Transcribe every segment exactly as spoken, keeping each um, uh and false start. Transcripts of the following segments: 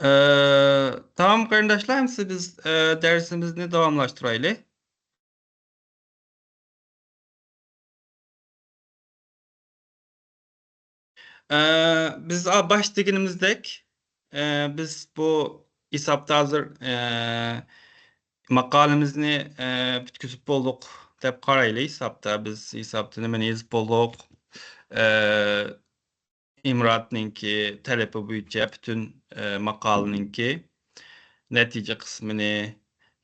ئە، تامام قېرىنداشلار، ئەمسە بىز، ئە، دەرسىمىزنى داۋاملاشتۇرايلى. ئە، بىز، ئا، باشتا دېگىنىمىزدەك، ئە، بىز بۇ ھېسابتا ھازىر، ئە، ماقالىمىزنى، ئە، پۈتكۈزۈپ بولدۇق دەپ قارايلى ھېسابتا. بىز ھېسابتا نېمىنى يېزىپ بولدۇق؟ ئە، ئىمراتنىڭكى تەلىپى بويىچە پۈتۈن، ئە، ماقالىنىڭكى نەتىجە قىسمىنى،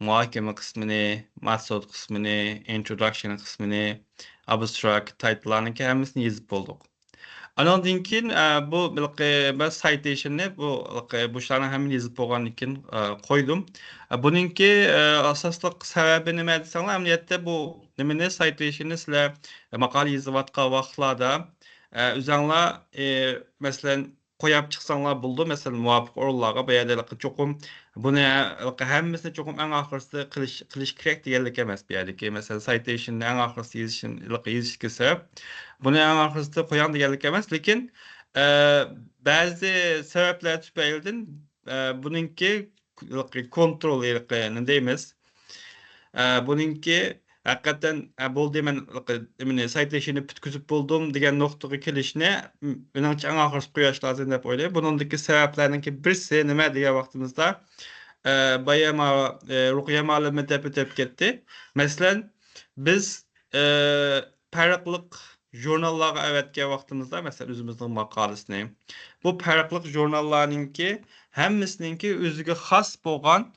مۇھاكىمە قىسمىنى، ماتسوت قىسمىنى، ئىنتروداكشن قىسمىنى، ئابستراكت تايتىللارنىڭكى ھەممىسىنى يېزىپ بولدۇق. ئانىڭدىن كېيىن، ئە، بۇ ھېلىقى بىر سايتېيشننى، بۇ ھېلىقى بۇ ئىشلارنىڭ ھەممىنى يېزىپ بولغاندىن كېيىن، ئە، قويدۇم. ئە، بۇنىڭكى، ئە، ئاساسلىق سەۋەبى نېمە دېسەڭلار، ئەمەلىيەتتە بۇ نېمىنى، سايتېيشننى سىلەر ماقالە يېزىۋاتقان ۋاقىتلاردا، ئە، ئۆزەڭلار، ئە، مەسىلەن، قوياپ چىقساڭلار بولىدۇ. مەسىلەن، مۇۋاپىق ئورۇنلارغا بۇ يەردە ھېلىقى چوقۇم بۇنى ھە-، ھېلىقى ھەممىسىنى چوقۇم ئەڭ ئاخىرسىدا قىلىش، قىلىش كېرەك دېگەنلىك ئەمەس بۇ يەردىكى. مەسىلەن، سايتېيشننى ئەڭ ئاخىرسىدا يېزىشىم، ھېلىقى يېزىشتىكى سەۋەب، بۇنى ئەڭ ئاخىرسىدا قوياڭ دېگەنلىك ئەمەس، لېكىن، ئە، بەزى سەۋەبلەر تۈپەيلىدىن، ئە، بۇنىڭكى ھېلىقى كونترول، ھېلىقى نېمە دەيمىز، ئە، بۇنىڭكى ھەقىقەتەن، ئە، بولدى، مەن نېمىنى، سايتېيشننى پۈتكۈزۈپ بولدۇم دېگەن نۇقتىغا كېلىشنى، م-، مېنىڭچە ئەڭ ئاخىرسى قويۇش لازىم دەپ ئويلايمەن. بۇنىڭدىكى سەۋەبلەرنىڭكى بىرسى نېمە دېگەن ۋاقتىمىزدا، ئە، بايا ما-، ئە، رۇقىيە مۇئەللىمە دەپ ئۆتۈپ كەتتى. مەسىلەن، بىز، ئە، پەرقلىق ژۇرناللارغا ئەۋەتكەن ۋاقتىمىزدا، مەسىلەن، ئۆزىمىزنىڭ ماقالىسىنى، بۇ پەرقلىق ژۇرناللارنىڭكى ھەممىسىنىڭكى ئۆزىگە خاس بولغان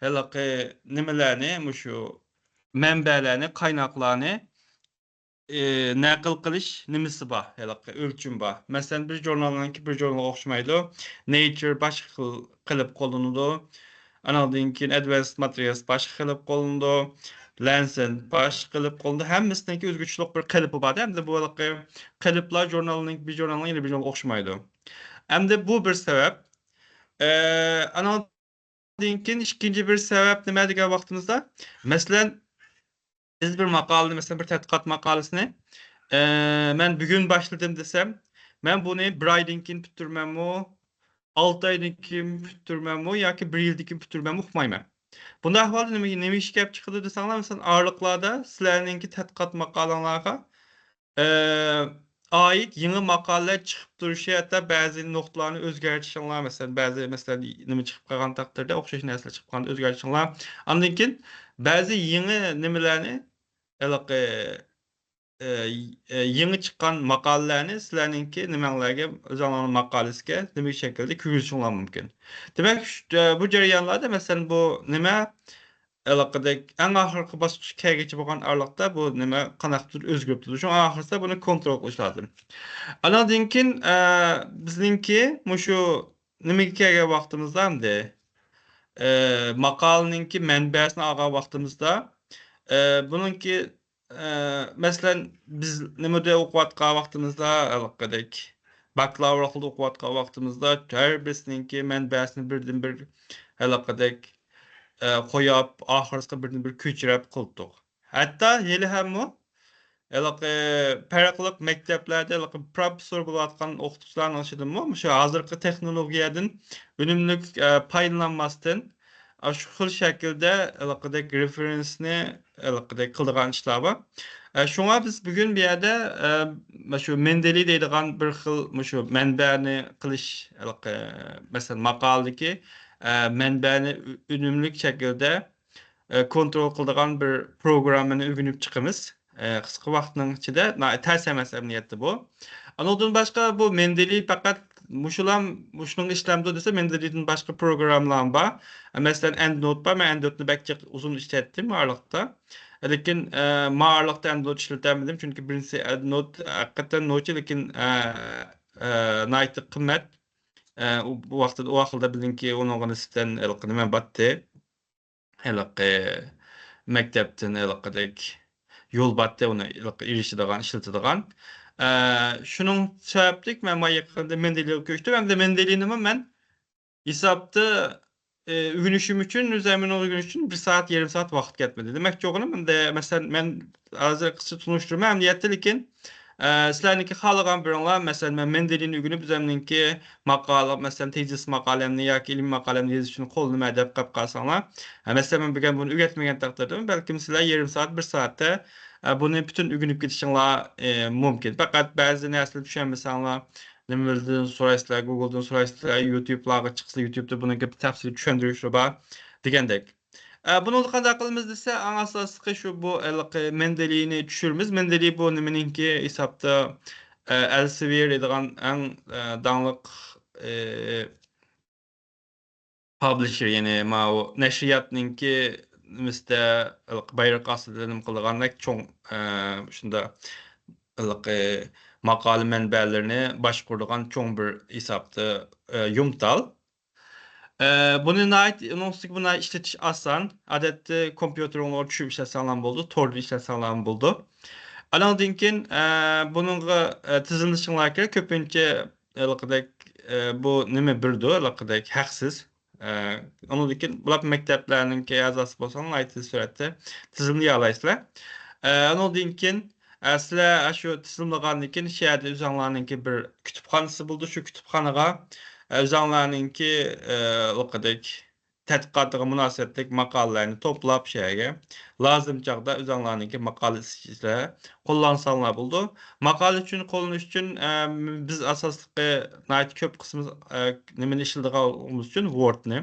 ھېلىقى نېمىلەرنى، مۇشۇ مەنبەلەرنى، قايناقلارنى، ئى، نەقىل قىلىش نېمىسى بار، ھېلىقى ئۆلچىمى بار. مەسىلەن، بىر ژۇرنالنىڭكى بىر ژۇرنالغا ئوخشىمايدۇ. نېيچر باشقا خىل قېلىپ قوللىنىدۇ. ئانىڭدىن كېيىن ئەدۋانسد ماتېرىيالس باشقا قېلىپ قوللىنىدۇ. لانسېت باشقا قېلىپ قوللىنىدۇ. ھەممىسىنىڭكى ئۆزگىچىلىق بىر قېلىپى بار. ھەمدە بۇ ھېلىقى قېلىپلار ژۇرنالنىڭ، بىر ژۇرنالنىڭ يەنە بىر ژۇرنالغا ئوخشىمايدۇ. ئەمدى بۇ بىر سەۋەب. ئە، ئانىڭدىن كېيىن ئىككىنچى بىر سەۋەب نېمە دېگەن ۋاقتىمىزدا، مەسىلەن، بىز بىر ماقالىنى، مەسىلەن، بىر تەتقىقات ماقالىسىنى، ئە، مەن بۈگۈن باشلىدىم دېسەم، مەن بۇنى بىر ئايدىن كېيىن پۈتتۈرىمەنمۇ، ئالتە ئايدىن كېيىن پۈتتۈرىمەنمۇ ياكى بىر يىلدىن كېيىن پۈتتۈرىمەنمۇ ئۇقمايمەن. بۇنداق ئەھۋالدا نېمە، نېمە ئىش كېلىپ چىقىدۇ دېسەڭلار، مەسىلەن، ئارىلىقلاردا سىلەرنىڭكى تەتقىقات ماقالەڭلارغە، ئە، ئائىت يېڭى ماقالىلەر چىقىپ تۇرۇشى، ھەتتا بەزى نۇقتىلارنى ئۆزگەرتىشىڭلار، مەسىلەن، بەزى، مەسىلەن، نېمە چىقىپ قالغان تەقدىردە، ئوخشاش نەرسىلەر چىقىپ قالغاندا ئۆزگەرتىشىڭلار. ئاندىن كېيىن بەزى يېڭى نېمىلەرنى، ھېلىقى، ئە، ئە، يېڭى چىققان ماقالىلەرنى سىلەرنىڭكى نېمەڭلارگە، ئۆزۈڭلارنىڭ ماقالىسىگە نېمە شەكىلدە كىرگۈزۈشۈڭلار مۇمكىن. دېمەك، شۇ، ئە، بۇ جەريانلاردا، مەسىلەن، بۇ نېمە، ھېلىقىدەك ئەڭ ئاخىرقى باسقۇچقا كەلگۈچە بولغان ئارىلىقتا بۇ نېمە قانداقتۇر ئۆزگىرىپ تۇرىدۇ. شۇڭا ئاخىرسىدا بۇنى كونترول قىلىش لازىم. ئانىڭدىن كېيىن، ئە، بىزنىڭكى مۇشۇ نېمىگە كەلگەن ۋاقتىمىزدا ئەمدى، ئە، ماقالىنىڭكى مەنبەسىنى ئالغان ۋاقتىمىزدا، ئە، بۇنىڭكى، ئە، مەسىلەن، بىز نېمىدە ئوقۇۋاتقان ۋاقتىمىزدا، ھېلىقىدەك باكلاۋۇرلۇقتا ئوقۇۋاتقان ۋاقتىمىزدا ھەر بىرسىنىڭكى مەنبەسىنى بىردىن بىر ھېلىقىدەك، ئە، قويۇپ، ئاخىرسىغا بىردىن بىر كۆچۈرۈپ قىلدۇق. ھەتتا ھېلىھەممۇ ھېلىقى پەرقلىق مەكتەپلەردە ھېلىقى پروفېسسور بولۇۋاتقان ئوقۇتقۇچىلارنىڭ ئىچىدىمۇ مۇشۇ ھازىرقى تېخنولوگىيەدىن ئۈنۈملۈك، ئە، پايدىلانماستىن، ئاشۇ خىل شەكىلدە ھېلىقىدەك رېفېرېنسنى ھېلىقىدەك قىلىدىغان ئىشلار بار. ئە، شۇڭا بىز بۈگۈن بۇ يەردە، ئە، مۇشۇ مېندېلى دەيدىغان بىر خىل مۇشۇ مەنبەنى قىلىش، ھېلىقى، مەسىلەن، ماقالىدىكى، ئە، مەنبەنى ئۈ-، ئۈنۈملۈك شەكىلدە ئە، كونترول قىلىدىغان بىر پروگراممىنى ئۆگىنىپ چىقىمىز. ئە، قىسقا ۋاقىتنىڭ ئىچىدە، ناھايىتى تەس ئەمەس ئەمەلىيەتتە بۇ. ئانىڭدىن باشقا بۇ مېندېلى پەقەت مۇشۇلام، مۇشۇنىڭغا ئىشلەمدۇ دېسە، مېندېلىدىن باشقا پروگراممىلارمۇ بار. ئە، مەسىلەن، ئەندنوت بار. مەن ئەندنوتنى بەك جىق ئۇزۇن ئىشلەتتىم ئارىلىقتا. لېكىن، ئە، ما ئارىلىقتا ئەندنوت ئىشلىتەلمىدىم، چۈنكى بىرىنچىسى ئەندنوت ھەقىقەتەن نوچى، لېكىن، ئە، ئە، ناھايىتى قىممەت. ئە، ئۇ، بۇ ۋاقىتتا، ئۇ ۋاقىتتا بىلدىمكى، ئۇنىڭغا نىسبەتەن ھېلىقى نېمە باتتى. ھېلىقى مەكتەپتىن ھېلىقىدەك يول باتتى، ئۇنى ھېلىقى ئېرىشىدىغان، ئىشلىتىدىغان. ئە، شۇنىڭ سەۋەبلىك مەن ما يېقىندا مېندېلىغا كۆچتۈم. ئەمدى مېندېلىنىمۇ مەن ھېسابتا، ئە، ئۆگىنىشىم ئۈچۈن، ئۆزۈمنىڭ ئۆگىنىش ئۈچۈن بىر سائەت، يېرىم سائەت ۋاقىت كەتمىدى. دېمەكچى بولغىنىم، ئەمدى، مەسىلەن، مەن ھازىر قىسقىچە تونۇشتۇرىمەن، ئەمەلىيەتتە، لېكىن، ئە، سىلەرنىڭكى خالىغان بىرىڭلار، مەسىلەن، مەن مەندىلىنى ئۆگىنىپ، ئۆزۈمنىڭكى ماقالە، مەسىلەن، تېزىس ماقالەمنى ياكى ئىلمىي ماقالەمنى يېزىش ئۈچۈن قوللىنىمەن دەپ قېلىپ قالساڭلار، ئە، مەسىلەن، مەن بۈگۈن بۇنى ئۆگەتمىگەن تەقدىردىمۇ، بەلكىم سىلەر يېرىم سائەت، بىر سائەتتە، ئە، بۇنى پۈتۈن ئۆگىنىپ كېتىشىڭلار، ئە، مۇمكىن. پەقەت بەزى نەرسىلەرنى چۈشەنمىسەڭلار، نېمىدىن سورايسىلەر، گوگلدىن سورايسىلەر، يۇتۇبلارغا چىقسىلا، يۇتۇبتا بۇنىڭكى تەپسىلىي چۈشەندۈرۈشلىرى بار دېگەندەك. ئە، بۇنىڭدا قانداق قىلىمىز دېسە، ئەڭ ئاساسلىقى شۇ، بۇ ھېلىقى مەندىلىنى چۈشۈرىمىز. مەندىلى بۇ نېمىنىڭكى ھېسابتا، ئە، ئەلسېۋيېر دەيدىغان ئەڭ، ئە، داڭلىق، ئە، پابلىشېر، يەنى ماۋۇ نەشرىياتنىڭكى نېمىسىدە، ھېلىقى بايرىقى ئاستىدا نېمە قىلىدىغاندەك چوڭ، ئە، شۇنداق ھېلىقى ماقالە مەنبەلىرىنى باشقۇرىدىغان چوڭ بىر ھېسابتا، ئە، يۇمتال. ئە، بۇنى ناھايىتى، ئۇنىڭ ئۈستىگە بۇنى ئىشلىتىش ئاسان. ئادەتتە كومپيۇتېرىڭلارغا چۈشۈرۈپ ئىشلەتسەڭلارمۇ بولىدۇ، توردىن ئىشلەتسەڭلارمۇ بولىدۇ. ئانىڭدىن كېيىن، ئە، بۇنىڭغا، ئە، تىزىملىشىڭلار كېرەك. كۆپىنچە ھېلىقىدەك، ئە، بۇ نېمە بېرىدۇ، ھېلىقىدەك ھەقسىز. ئە، ئۇنىڭدىن كېيىن بۇلار مەكتەپلەرنىڭكى ئەزاسى بولساڭلار، ناھايىتى تېز سۈرئەتتە تىزىملىيالايسىلەر. ئە، ئۇنىڭدىن كېيىن، ئە، سىلەر شۇ تىزىملىغاندىن كېيىن، شۇ يەردە ئۆزۈڭلارنىڭكى بىر كۇتۇپخانىسى بولىدۇ. شۇ كۇتۇپخانىغا، ئە، ئۆزۈڭلارنىڭكى، ئە، ھېلىقىدەك تەتقىقاتىغا مۇناسىۋەتلىك ماقالىلەرنى توپلاپ، شۇ يەرگە لازىم چاغدا ئۆزۈڭلارنىڭكى ماقالە ئىشلەر قوللانساڭلار بولىدۇ. ماقالە ئۈچۈن قوللىنىش ئۈچۈن، ئە، بىز ئاساسلىقى ناھايىتى كۆپ قىسمىمىز، ئە، نېمىنى ئىشلىتىدىغانلىقىمىز ئۈچۈن ۋوردنى.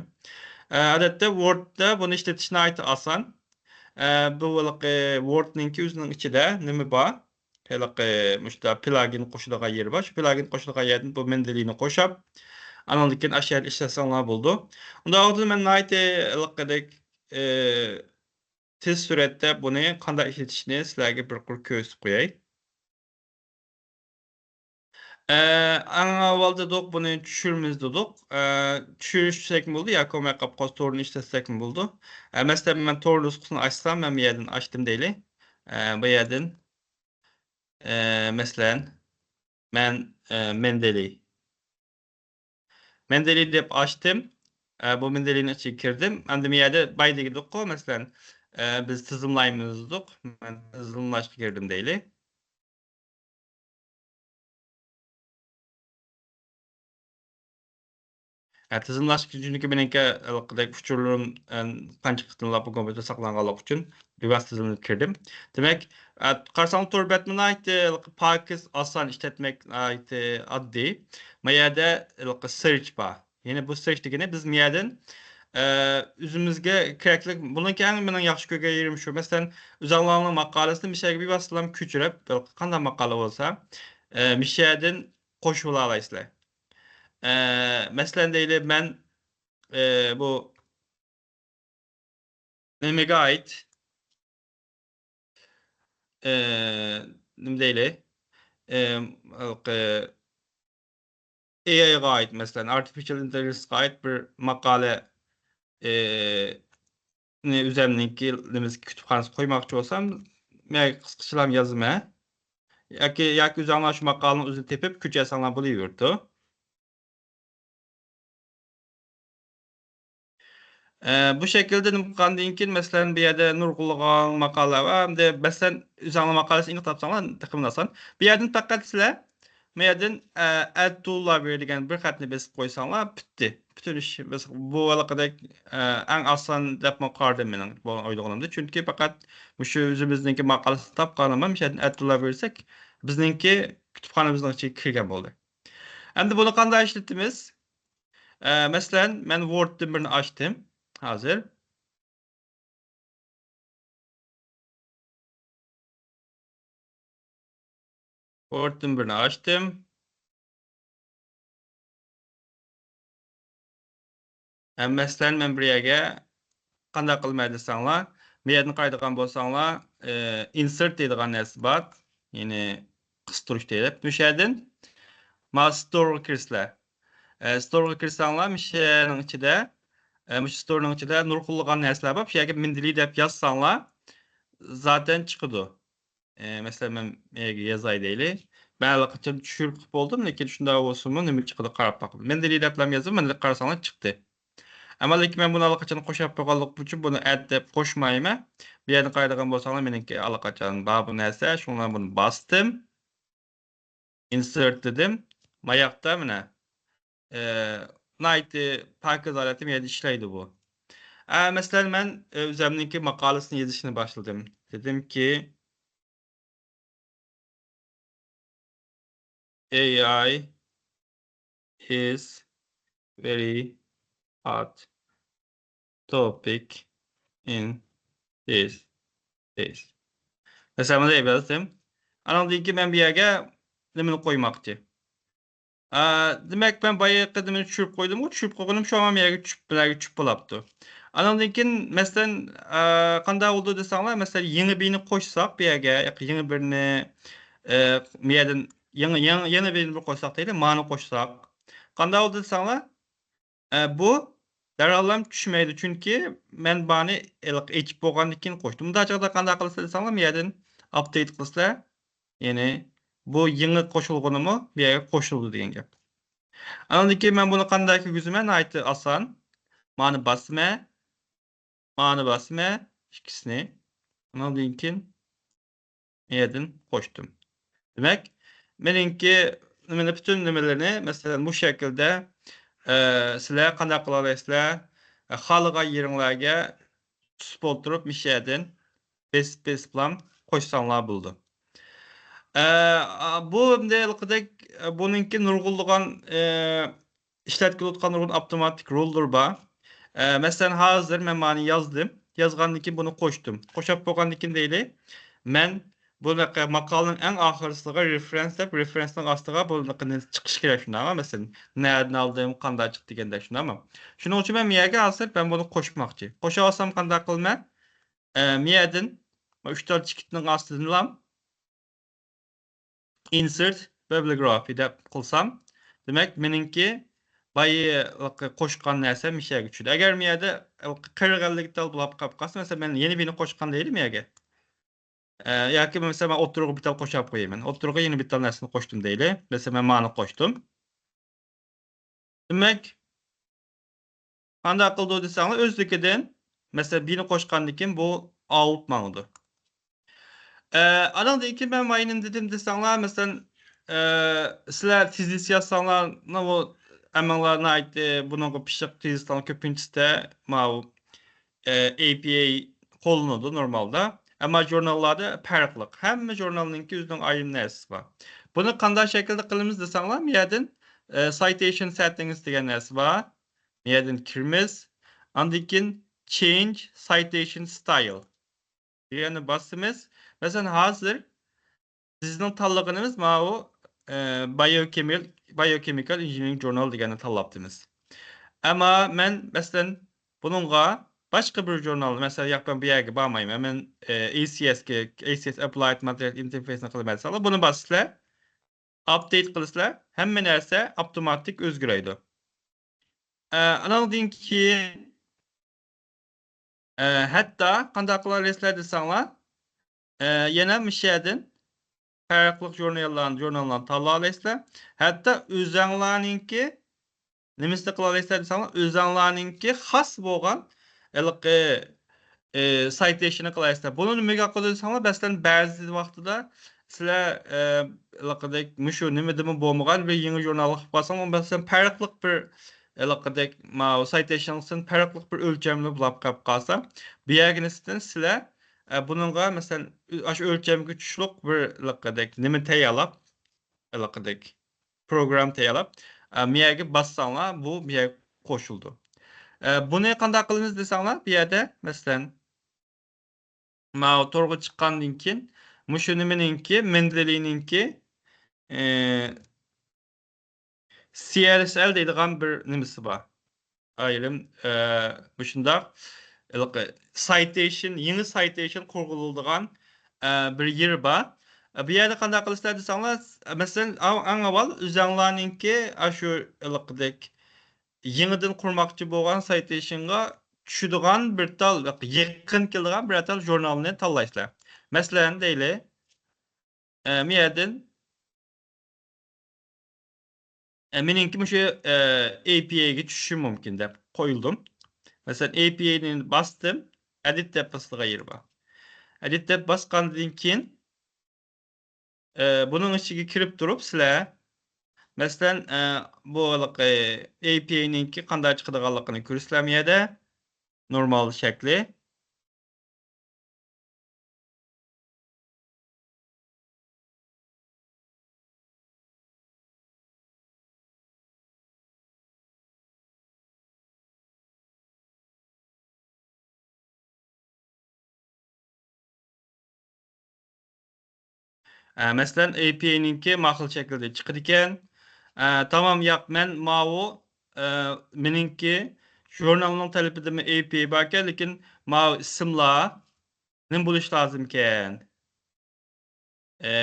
ئە، ئادەتتە ۋوردتا بۇنى ئىشلىتىش ناھايىتى ئاسان. ئە، بۇ ھېلىقى ۋوردنىڭكى ئۆزىنىڭ ئىچىدە نېمە بار؟ ھېلىقى مۇشۇنداق پلاگىن قوشىدىغان يېرى بار. شۇ پلاگىن قوشىدىغان يەردىن بۇ مەندىلىنى قوشۇپ، ئانىڭدىن كېيىن ئاشۇ يەردە ئىشلەتسەڭلار بولىدۇ. ئۇنداق ۋاقىتتا مەن ناھايىتى ھېلىقىدەك، ئە، تېز سۈرئەتتە بۇنى قانداق ئىشلىتىشنى سىلەرگە بىر قۇر كۆرسىتىپ قوياي. ئە، ئەڭ ئاۋۋال دېدۇق، بۇنى چۈشۈرىمىز دېدۇق. ئە، چۈشۈرسەكمۇ بولىدۇ ياكى بولماي قاپقالسا توردىن ئىشلەتسەكمۇ بولىدۇ. ئە، مەسىلەن، مەن تور نۇسخىسىنى ئاچسام، مەن بۇ يەردىن ئاچتىم دەيلى. ئە، بۇ يەردىن، ئە، مەسىلەن، مەن، ئە، مەندىلى. مەندىلى دەپ ئاچتىم. ئە، بۇ مەندىلىنىڭ ئىچىگە كىردىم. ئەمدى بۇ يەردە باي دېدۇققۇ، مەسىلەن، ئە، بىز تىزىملايمىز دېدۇق. مەن تىزىملاشقا كىردىم دەيلى. ئە، تىزىملاش، چۈنكى مېنىڭكى ھېلىقىدەك ئۇچۇرلىرىم، ئە، قانچە قېتىملاپ بۇ كومپيۇتېر ساقلانغانلىقى ئۈچۈن بىۋاسىتە تىزىملىنىپ كىردىم. دېمەك، ئە، قارىساڭلار تور بەتمۇ ناھايىتى ھېلىقى پاكىز، ئاسان ئىشلەتمەك ناھايىتى ئاددىي. ما يەردە ھېلىقى سېرچ بار. يەنى بۇ سېرچ دېگىنى بىز ما يەردىن، ئە، ئۆزىمىزگە كېرەكلىك، بۇنىڭكى ئەڭ مېنىڭ ياخشى كۆرگەن يېرىم شۇ. مەسىلەن، ئۆزۈڭلارنىڭ ماقالىسىنى مۇشۇ يەرگە بىۋاسىتىلا كۆچۈرۈپ، ھېلىقى قانداق ماقالە بولسا، ئە، مۇشۇ يەردىن قوشۇۋالالايسىلەر. ئە، مەسىلەن، دەيلى، مەن، ئە، بۇ نېمىگە ئائىت؟ ئە، نېمە دەيلى؟ ئە، ھېلىقى ئېي ئايغا ئائىت، مەسىلەن، ئارتىفىشىيال ئىنتېللىجېنسقا ئائىت بىر ماقالە، ئە، نى ئۆزەمنىڭكى نېمىسى، كۇتۇپخانىسىغا قويماقچى بولسام، مەن قىسقىچىلام يازىمەن. ياكى، ياكى ئۆزۈڭلار شۇ ماقالىنىڭ ئۆزىنى تېپىپ كۆچۈرسەڭلار بولۇۋېرىدۇ. ئە، بۇ شەكىلدە نېمە قىلغاندىن كېيىن، مەسىلەن، بۇ يەردە نۇرغۇنلىغان ماقالىلەر بار. ئەمدى، مەسىلەن، ئۆزۈڭلار ماقالىسىنى ئېنىق تاپساڭلار، تېخىمۇ ئاسان. بۇ يەردىن پەقەت سىلەر، بۇ يەردىن، ئە، ئەد تۇ لابىر دېگەن بىر خەتنى بېسىپ قويساڭلار، پۈتتى. پۈتۈن ئىش، بىز بۇ ھېلىقىدەك، ئە، ئەڭ ئاسان دەپمۇ قارىدىم مېنىڭ بۇ ئويلىغىنىمدا. چۈنكى پەقەت مۇشۇ ئۆزىمىزنىڭكى ماقالىسىنى تاپقاندا، مۇشۇ يەردىن ئەد تۇ لابىر دېسەك، بىزنىڭكى كۇتۇپخانىمىزنىڭ ئىچىگە كىرگەن بولدى. ئەمدى بۇنى قانداق ئىشلىتىمىز؟ ئە، مەسىلەن، مەن ۋوردتىن بىرنى ئاچتىم ھازىر. ۋوردتىن بىرنى ئاچتىم. ئە، مەسىلەن، مەن بىر يەرگە قانداق قىلىمەن دېسەڭلار، بۇ يەردىن قارايدىغان بولساڭلار، ئە، ئىنسېرت دەيدىغان نەرسە بار. يەنى قىستۇرۇش دەيدۇ. مۇشۇ يەردىن مانا ستورغا كىرىسىلەر. ئە، ستورغا كىرسەڭلار، مۇشۇ يەرنىڭ ئىچىدە، ئە، مۇشۇ ستورنىڭ ئىچىدە نۇرغۇنلىغان نەرسىلەر بار. شۇ يەرگە مەندىلى دەپ يازساڭلار، زاتەن چىقىدۇ. ئە، مەسىلەن، مەن يەرگە يازاي دەيلى. مەن ئاللىقاچان چۈشۈرۈپ قىلىپ بولدۇم، لېكىن شۇنداق بولسىمۇ نېمە چىقىدۇ قاراپ باقىمەن. مەندىلى دەپلا يازدىم، مەندىلى قارىساڭلار چىقتى. ئەمما لېكىن مەن بۇنى ئاللىقاچان قوشۇپ بولغانلىقى ئۈچۈن بۇنى ئەد دەپ قوشمايمەن. بۇ يەردىن قارايدىغان بولساڭلار، مېنىڭكى ئاللىقاچان بار بۇ نەرسە، شۇڭا بۇنى باستىم. Insert دېدىم. ماياقتا مانا، ئە، ناھايىتى پاكىز ھالەتتە مەيەردە ئىشلەيدۇ بۇ. ئە، مەسىلەن، مەن، ئە، ئۆزەمنىڭكى ماقالىسىنى يېزىشنى باشلىدىم. دېدىمكى، A I is very hot topic in these days. مەسىلەن، مۇنداق يازدىم. ئانىڭدىن كېيىن مەن بۇ يەرگە نېمىنى قويماقچى؟ ئا، دېمەك، مەن بايىقى نېمىنى چۈشۈرۈپ قويدۇمغۇ، چۈشۈرۈپ قويغىنىم شۇ مانا بۇ يەرگە چۈشۈپ، بۇ يەرگە چۈشۈپ بولاپتۇ. ئانىڭدىن كېيىن، مەسىلەن، ئا، قانداق بولىدۇ دېسەڭلار، مەسىلەن، يېڭى بىرنى قوشساق بۇ يەرگە، يېڭى بىرنى، ئە، بۇ يەردىن يېڭى، يېڭى، يېڭى بىرنى بىر قوشساق دەيلى، مانى قوشساق. قانداق بولىدۇ دېسەڭلار، ئە، بۇ دەرھاللام چۈشمەيدۇ، چۈنكى مەن بارنى ھېلىقى ئېچىپ بولغاندىن كېيىن قوشتۇم. بۇنداق چاغدا قانداق قىلىسىلەر دېسەڭلار، بۇ يەردىن ئاپدېيت قىلىسىلەر. يەنى بۇ يېڭى قوشۇلغىنىمۇ بۇ يەرگە قوشۇلىدۇ دېگەن گەپ. ئاندىن كېيىن مەن بۇنى قانداق كىرگۈزىمەن؟ ناھايىتى ئاسان. مانى باسىمەن. مانى باسىمەن. ئىككىسىنى. ئاندىن كېيىن يەردىن قوشتۇم. دېمەك، مېنىڭكى نېمىنى، پۈتۈن نېمىلىرىنى، مەسىلەن، مۇشۇ شەكىلدە، ئە، سىلەر قانداق قىلالايسىلەر؟ ئە، خالىغان يېرىڭلارگە تۈزۈپ ئولتۇرۇپ، مۇشۇ يەردىن بېسىپ، بېسىپلام قوشساڭلار بولىدۇ. ئە، بۇ ئەمدى ھېلىقىدەك، ئە، بۇنىڭكى نۇرغۇنلىغان، ئە، ئىشلەتكىلى تۇتقان نۇرغۇن ئاپتوماتىك روللىرى بار. ئە، مەسىلەن، ھازىر مەن مانى يازدىم. يازغاندىن كېيىن بۇنى قوشتۇم. قوشۇپ بولغاندىن كېيىن دەيلى، مەن بۇنىڭ ماقالىنىڭ ئەڭ ئاخىرسىغا رېفېرېنس دەپ، رېفېرېنسنىڭ ئاستىغا بۇنىڭ چىقىشى كېرەك شۇنداقمۇ؟ مەسىلەن، نەدىن ئالدىم، قانداق چىقتى دېگەندەك شۇنداقمۇ؟ شۇنىڭ ئۈچۈن مەن بۇ يەرگە ھازىر مەن بۇنى قوشماقچى. قوشۇۋالسام قانداق قىلىمەن؟ ئە، بۇ يەردىن ئۈچ تال چېكىتنىڭ ئاستىدىنلا insert bibliography دەپ قىلسام، دېمەك، مېنىڭكى بايىقى قوشقان نەرسەم مۇشۇ يەرگە چۈشىدۇ. ئەگەر مۇ يەردە قىرىق ئەللىك تال بولاپ قاپ قالسا، مەسىلەن، مەن يەنە بىرنى قوشقان دەيلى مۇ يەرگە. ئە، ياكى مەسىلەن، مەن ئوتتۇرىغا بىر تال قوشاپ قويىمەن. ئوتتۇرىغا يەنە بىر تال نەرسىنى قوشتۇم دەيلى. مەسىلەن، مەن مانى قوشتۇم. دېمەك، قانداق قىلىدۇ دېسەڭلار، ئۆزلۈكىدىن، مەسىلەن، بىنى قوشقاندىن كېيىن بۇ ئاۋۇپ ماڭىدۇ. ئە، ئانىڭدىن كېيىن مەن ماينىم دېدىم دېسەڭلار، مەسىلەن، ئە، سىلەر تېزىس يازساڭلار، بۇ ھەممىڭلار ناھايىتى بۇنىڭغا پىششىق تېزىسلارنىڭ كۆپىنچىسىدە ماۋۇ، ئە، A P I قوللىنىدۇ نورمالدا. ئەمما ژۇرناللاردا پەرقلىق. ھەممە ژۇرنالنىڭكى ئۆزىنىڭ ئايرىم نەرسىسى بار. بۇنى قانداق شەكىلدە قىلىمىز دېسەڭلار، بۇ يەردىن، ئە، citation settings دېگەن نەرسە بار. بۇ يەردىن كىرىمىز. ئاندىن كېيىن change citation style دېگەننى باسىمىز. مەسىلەن، ھازىر بىزنىڭ تاللىغىنىمىز ماۋۇ، ئە، بايوكېمىل-، بايوكېمىكال ئىنژېنېرىنگ ژۇرنال دېگەننى تاللاپتىمىز. ئەمما مەن، مەسىلەن، بۇنىڭغا باشقا بىر ژۇرنال، مەسىلەن، ياق، مەن بۇ يەرگە بارمايمەن. مەن، ئە، A C S كە، A C S Applied Material Interface نى قىلىمەن دېسەڭلار، بۇنى باسىسىلەر، ئاپدېيت قىلىسىلەر، ھەممە نەرسە ئاپتوماتىك ئۆزگىرەيدۇ. ئە، ئانىڭدىن كېيىن، ئە، ھەتتا قانداق قىلالايسىلەر دېسەڭلار، ئە، يەنە مۇشۇ يەردىن پەرقلىق ژۇرناللارنى، ژۇرناللارنى تاللالايسىلەر. ھەتتا ئۆزەڭلارنىڭكى نېمىسىنى قىلالايسىلەر دېسەڭلار، ئۆزەڭلارنىڭكى خاس بولغان ھېلىقى، ئى، سايتېيشننى قىلالايسىلەر. بۇنى نېمىگە قىلىدۇ دېسەڭلار، مەسىلەن، بەزى ۋاقتىدا سىلەر، ئى، ھېلىقىدەك مۇشۇ نېمىدىمۇ بولمىغان بىر يېڭى ژۇرنالغا قىلىپ قالساڭلار، مەسىلەن، پەرقلىق بىر ھېلىقىدەك ماۋۇ سايتېيشننىڭ پەرقلىق بىر ئۆلچەملىرى بولاپ قېلىپ قالسا، بۇ يەرگە نىسبەتەن سىلەر، ئە، بۇنىڭغا، مەسىلەن، ئاشۇ ئۆلچەمگە چۈشلۈك بىر ھېلىقىدەك نېمە تەييارلاپ، ھېلىقىدەك پروگرامما تەييارلاپ، ئە، مۇ يەرگە باسساڭلار، بۇ مۇ يەرگە قوشۇلىدۇ. ئە، بۇنى قانداق قىلىمىز دېسەڭلار، بۇ يەردە، مەسىلەن، ماۋۇ تورغا چىققاندىن كېيىن، مۇشۇ نېمىنىڭكى، مېندلىنىڭكى، ئە، C S L دەيدىغان بىر نېمىسى بار. ئايرىم، ئە، مۇشۇنداق، ھېلىقى سايتېيشن، يېڭى سايتېيشن قۇرغۇزۇلىدىغان، ئە، بىر يېرى بار. ئە، بۇ يەردە قانداق قىلىسىلەر دېسەڭلار، مەسىلەن، ئەڭ، ئەڭ ئاۋۋال ئۆزەڭلارنىڭكى ئاشۇ ھېلىقىدەك يېڭىدىن قۇرماقچى بولغان سايتېيشنغا چۈشىدىغان بىر تال، يېقىن كېلىدىغان بىر تال ژۇرنالنى تاللايسىلەر. مەسىلەن، دەيلى، ئە، مۇ يەردىن، ئە، مېنىڭكى مۇشۇ، ئە، A P I گە چۈشۈشى مۇمكىن دەپ قويۇلدۇم. مەسىلەن، A P I نى باستىم، ئېدىت دەپ باسىدىغان يېرى بار. ئېدىت دەپ باسقاندىن كېيىن، ئە، بۇنىڭ ئىچىگە كىرىپ تۇرۇپ سىلەر، مەسىلەن، ئە، بۇ ھېلىقى ئەي پىي ئەي نىڭكى قانداق چىقىدىغانلىقىنى كۆرىسىلەر مۇ يەردە. نورمال شەكلى. ئە، مەسىلەن، ئەي پىي ئەي نىڭكى ماقۇل شەكىلدە چىقىدىكەن. ئە، تامام، ياق، مەن ماۋۇ، ئە، مېنىڭكى ژۇرنالنىڭ تەلىپىدىمۇ ئەي پىي ئەي باركەن، لېكىن ماۋۇ ئىسىملار نېمە بولۇشى لازىمكەن؟ ئە،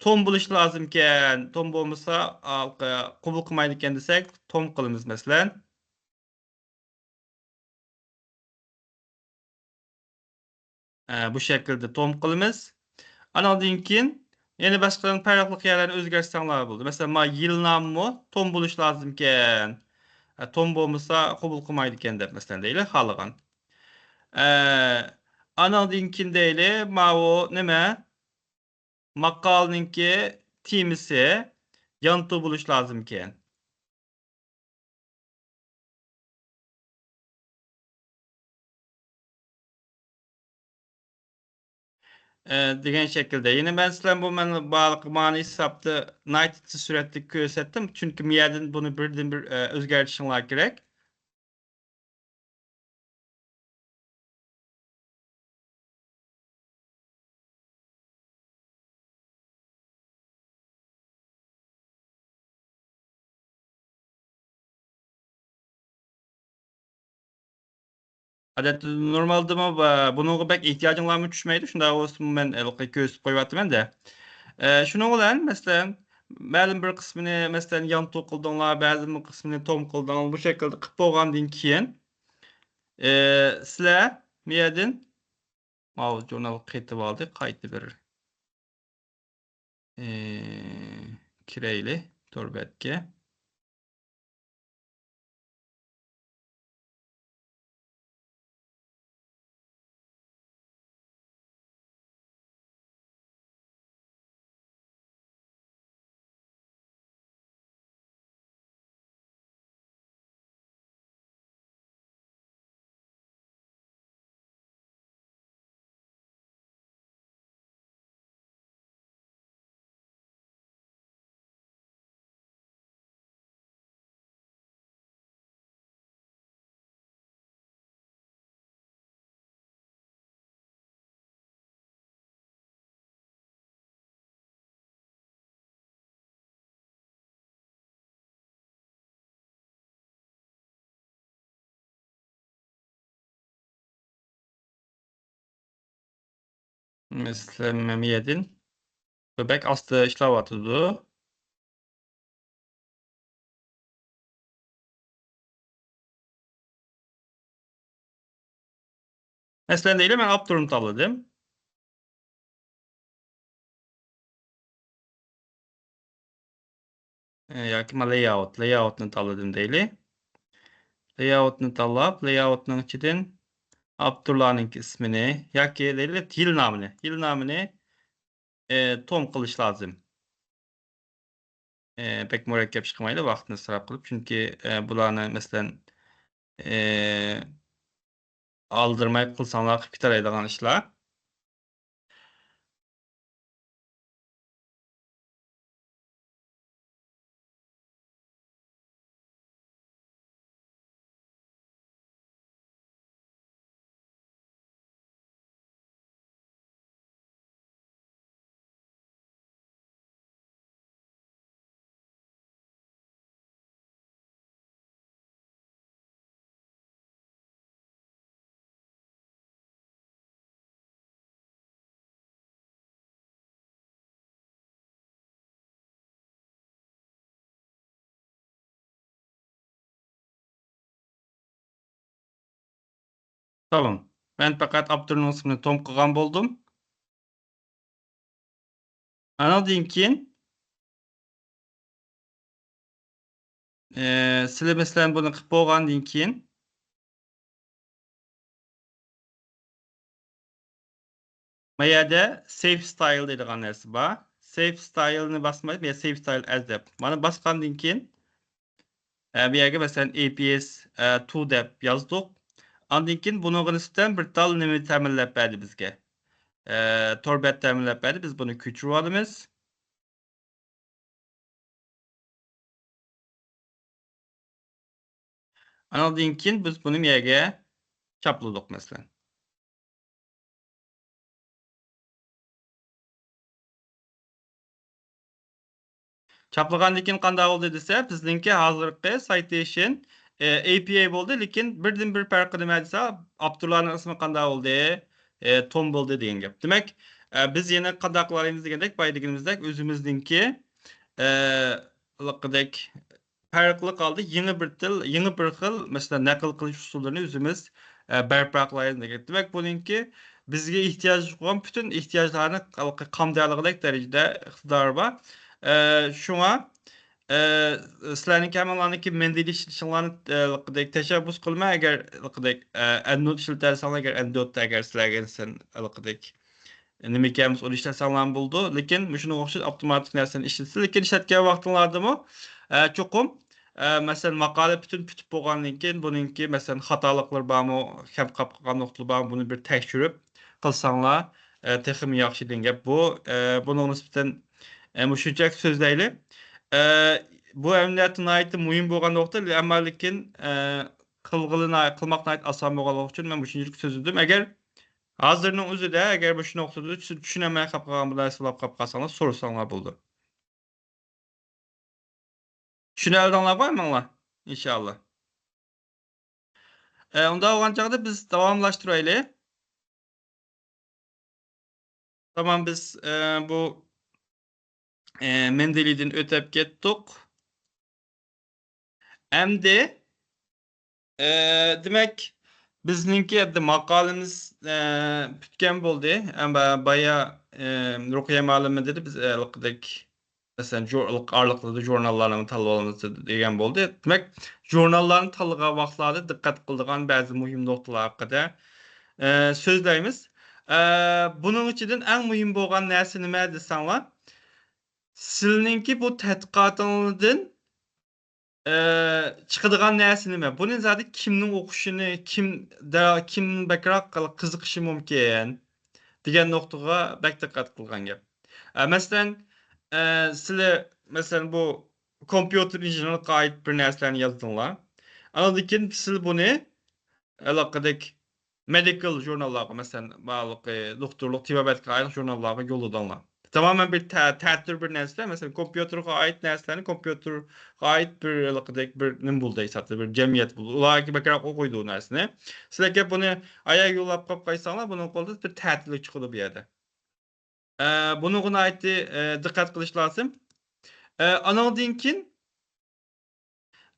توم بولۇشى لازىمكەن. توم بولمىسا، ئا، قوبۇل قىلمايدىكەن دېسەك، توم قىلىمىز، مەسىلەن. ئە، بۇ شەكىلدە توم قىلىمىز. ئانىڭدىن كېيىن يەنە باشقا پەرقلىق يەرلەرنى ئۆزگەرتسەڭلار بولىدۇ. مەسىلەن، ما يىل نامىمۇ توم بولۇشى لازىمكەن. ئە، توم بولمىسا قوبۇل قىلمايدىكەن دەپ، مەسىلەن، دەيلى، خالىغان. ئە، ئانىڭدىن كېيىن دەيلى، ماۋۇ نېمە؟ ماقالىنىڭكى تېمىسى يانتۇ بولۇشى لازىمكەن. ئە، دېگەن شەكىلدە. يەنە مەن سىلەرنى بۇ مەن بارلىقى مانا ھېسابتا ناھايىتى تېز سۈرئەتتە كۆرسەتتىم. چۈنكى مۇ يەردىن بۇنى بىردىنبىر، ئە، ئۆزگەرتىشىڭلار كېرەك. ئادەتتە نورمالدىمۇ، ئە، بۇنىڭغا بەك ئېھتىياجىڭلارمۇ چۈشمەيدۇ. شۇنداق بولسىمۇ مەن ھېلىقى كۆرسىتىپ قويۇۋاتىمەن-دە. ئە، شۇنىڭ بىلەن، مەسىلەن، مەلۇم بىر قىسمىنى، مەسىلەن، يانتۇ قىلدىڭلار، بەزى بىر قىسمىنى توم قىلدىڭلار. بۇ شەكىلدە قىلىپ بولغاندىن كېيىن، ئە، سىلەر مۇ يەردىن ماۋۇ ژۇرنالغا قېتىۋالدى، قايتا بىر، ئى، كىرەيلى تور بەتكە. مەسىلەن، مەمىيەدىن بەك ئاستا ئىشلەۋاتىدۇ. مەسىلەن، دەيلى، مەن ئاپتورنى تاللىدىم. ئە، ياكى مەن لەيئاۋۇت، لەيئاۋۇتنى تاللىدىم دەيلى. لەيئاۋۇتنى تاللاپ، لەيئاۋۇتنىڭ ئىچىدىن ئاپتورلارنىڭكى ئىسمىنى ياكى دەيلى يىل نامىنى، يىل نامىنى، ئە، توم قىلىش لازىم. ئە، بەك مۇرەككەپ ئىش قىلمايلى، ۋاقىتنى ئىسراپ قىلىپ. چۈنكى، ئە، بۇلارنى، مەسىلەن، ئە، ئالدىرىماي قىلساڭلار قىلىپ كېتەلەيدىغان ئىشلار. تامام. مەن پەقەت ئاپتورنىڭ ئىسمىنى توم قىلغان بولدۇم. ئانىڭدىن كېيىن، ئى، سىلى مەسىلەن بۇنى قىلىپ بولغاندىن كېيىن، ما يەردە سېيف ستايل دەيدىغان نەرسە بار. سېيف ستايلنى باسماي، يا سېيف ستايل ئەز دەپ. مانا باسقاندىن كېيىن، ئە، بۇ يەرگە مەسىلەن، ئېي پىي ئېس، ئە، تو دەپ يازدۇق. ئاندىن كېيىن بۇنىڭغا نىسبەتەن بىر تال نېمە تەمىنلەپ بەردى بىزگە. ئە، تور بەت تەمىنلەپ بەردى. بىز بۇنى كۆچۈرۈۋالىمىز. ئانىڭدىن كېيىن بىز بۇنى مۇ يەرگە چاپلىدۇق، مەسىلەن. چاپلىغاندىن كېيىن قانداق بولدى دېسە، بىزنىڭكى ھازىرقى سايتېيشن، ئە، ئېي پىي ئاي بولدى، لېكىن بىردىنبىر پەرقى نېمە دېسە، ئاپتورلارنىڭ ئىسمى قانداق بولدى؟ ئە، توم بولدى دېگەن گەپ. دېمەك، ئە، بىز يەنە قانداق قىلالايمىز دېگەندەك، بايا دېگىنىمىزدەك ئۆزىمىزنىڭكى، ئە، ھېلىقىدەك پەرقلىق ھالدا يېڭى بىر تىل، يېڭى بىر خىل، مەسىلەن، نەقىل قىلىش ئۇسۇللىرىنى ئۆزىمىز، ئە، بەرپا قىلايلى دېگەن. دېمەك، بۇنىڭكى بىزگە ئېھتىياجلىق بولغان پۈتۈن ئېھتىياجلارنى قامدايالىغۇدەك دەرىجىدە ئىقتىدارى بار. ئە، شۇڭا، ئە، سىلەرنىڭكى ھەممىڭلارنىڭكى مەندىلى ئىشلىتىشىڭلارنى، ئە، تەشەببۇس قىلىمەن. ئەگەر، ئە، ئەندرويد ئىشلىتەلىسەڭلار، ئەگەر ئەندرويدتا، ئەگەر سىلەرگە دېسەم، نېمە ئىكەنمىز، ئۇنى ئىشلەتسەڭلارمۇ بولىدۇ. لېكىن مۇشۇنىڭغا ئوخشاش ئاپتوماتىك نەرسىنى ئىشلىتىسىز. لېكىن ئىشلەتكەن ۋاقتىڭلاردىمۇ، ئە، چوقۇم، ئە، مەسىلەن، ماقالە پۈتۈن پۈتۈپ بولغاندىن كېيىن بۇنىڭكى، مەسىلەن، خاتالىقلىرى بارمۇ، كەم قاپ قالغان نۇقتىلىرى بارمۇ، بۇنى بىر تەكشۈرۈپ قىلساڭلار، ئە، تېخىمۇ ياخشى دېگەن گەپ بۇ. ئە، بۇنىڭغا نىسبەتەن، ئە، مۇشۇنچىلىك سۆزلەيلى. ئە، بۇ ئەمەلىيەتتە ناھايىتى مۇھىم بولغان نۇقتا، ئەمما لېكىن، ئە، قىلغىلى ناھايىتى، قىلماق ناھايىتى ئاسان بولغانلىقى ئۈچۈن مەن مۇشۇنچىلىك سۆزلىدىم. ئەگەر ھازىرنىڭ ئۆزىدە، ئەگەر مۇشۇ نۇقتىدا سىز چۈشىنەلمەي قاپ قالغان بىر نەرسە بولۇپ قاپ قالساڭلار، سورىساڭلار بولىدۇ. چۈشىنەلدىڭلارغۇ ھەممىڭلار؟ ئىنشاللا. ئە، ئۇنداق بولغان چاغدا بىز داۋاملاشتۇرايلى. تامام، بىز، ئە، بۇ، ئە، مەندىلىدىن ئۆتۈپ كەتتۇق. ئەمدى، ئە، دېمەك، بىزنىڭكى ئەمدى ماقالىمىز، ئە، پۈتكەن بولدى. ئەمما بايا، ئە، رۇقىيە مۇئەللىمە دېدى، بىز، ئە، ھېلىقىدەك، مەسىلەن، جۇ-، ئارىلىقلاردا ژۇرناللارنى تاللىۋالىمىز دېگەن بولدى. دېمەك، ژۇرناللارنى تاللىغان ۋاقىتلاردا دىققەت قىلىدىغان بەزى مۇھىم نۇقتىلار ھەققىدە، ئە، سۆزلەيمىز. ئە، بۇنىڭ ئىچىدىن ئەڭ مۇھىم بولغان نەرسە نېمە دېسەڭلار، سىلىنىڭكى بۇ تەتقىقاتىڭلاردىن، ئە، چىقىدىغان نەرسە نېمە؟ بۇنى زادى كىمنىڭ ئوقۇشىنى، كىم دە-، كىم بەكرەك قىزىقىشى مۇمكىن دېگەن نۇقتىغا بەك دىققەت قىلغان گەپ. ئە، مەسىلەن، ئە، سىلى، مەسىلەن، بۇ كومپيۇتېر ئىنژېنېرلىققا ئائىت بىر نەرسىلەرنى يازدىڭلار. ئاندىن كېيىن سىلى بۇنى ھېلىقىدەك مېدىكال ژۇرناللارغا، مەسىلەن، بارلىقى دوختۇرلۇق، تېبابەتكە ئائىت ژۇرناللارغا يوللىدىڭلار. تامامەن بىر تە-، تەتۈر بىر نەرسىلەر، مەسىلەن، كومپيۇتېرغا ئائىت نەرسىلەرنى، كومپيۇتېرغا ئائىت بىر ھېلىقىدەك بىر نېمە بولدى ھېسابتا، بىر جەمئىيەت بولدى. ئۇلارغا بەكرەك ئوقۇيدۇ ئۇ نەرسىنى. سىلەرگە بۇنى ئاياغ يوللاپ قويۇپ قويساڭلار، بۇنىڭ قولىدا بىر تەتۈرلۈك چىقىدۇ بۇ يەردە. ئە، بۇنىڭغا ناھايىتى، ئە، دىققەت قىلىش لازىم. ئە، ئانىڭدىن كېيىن،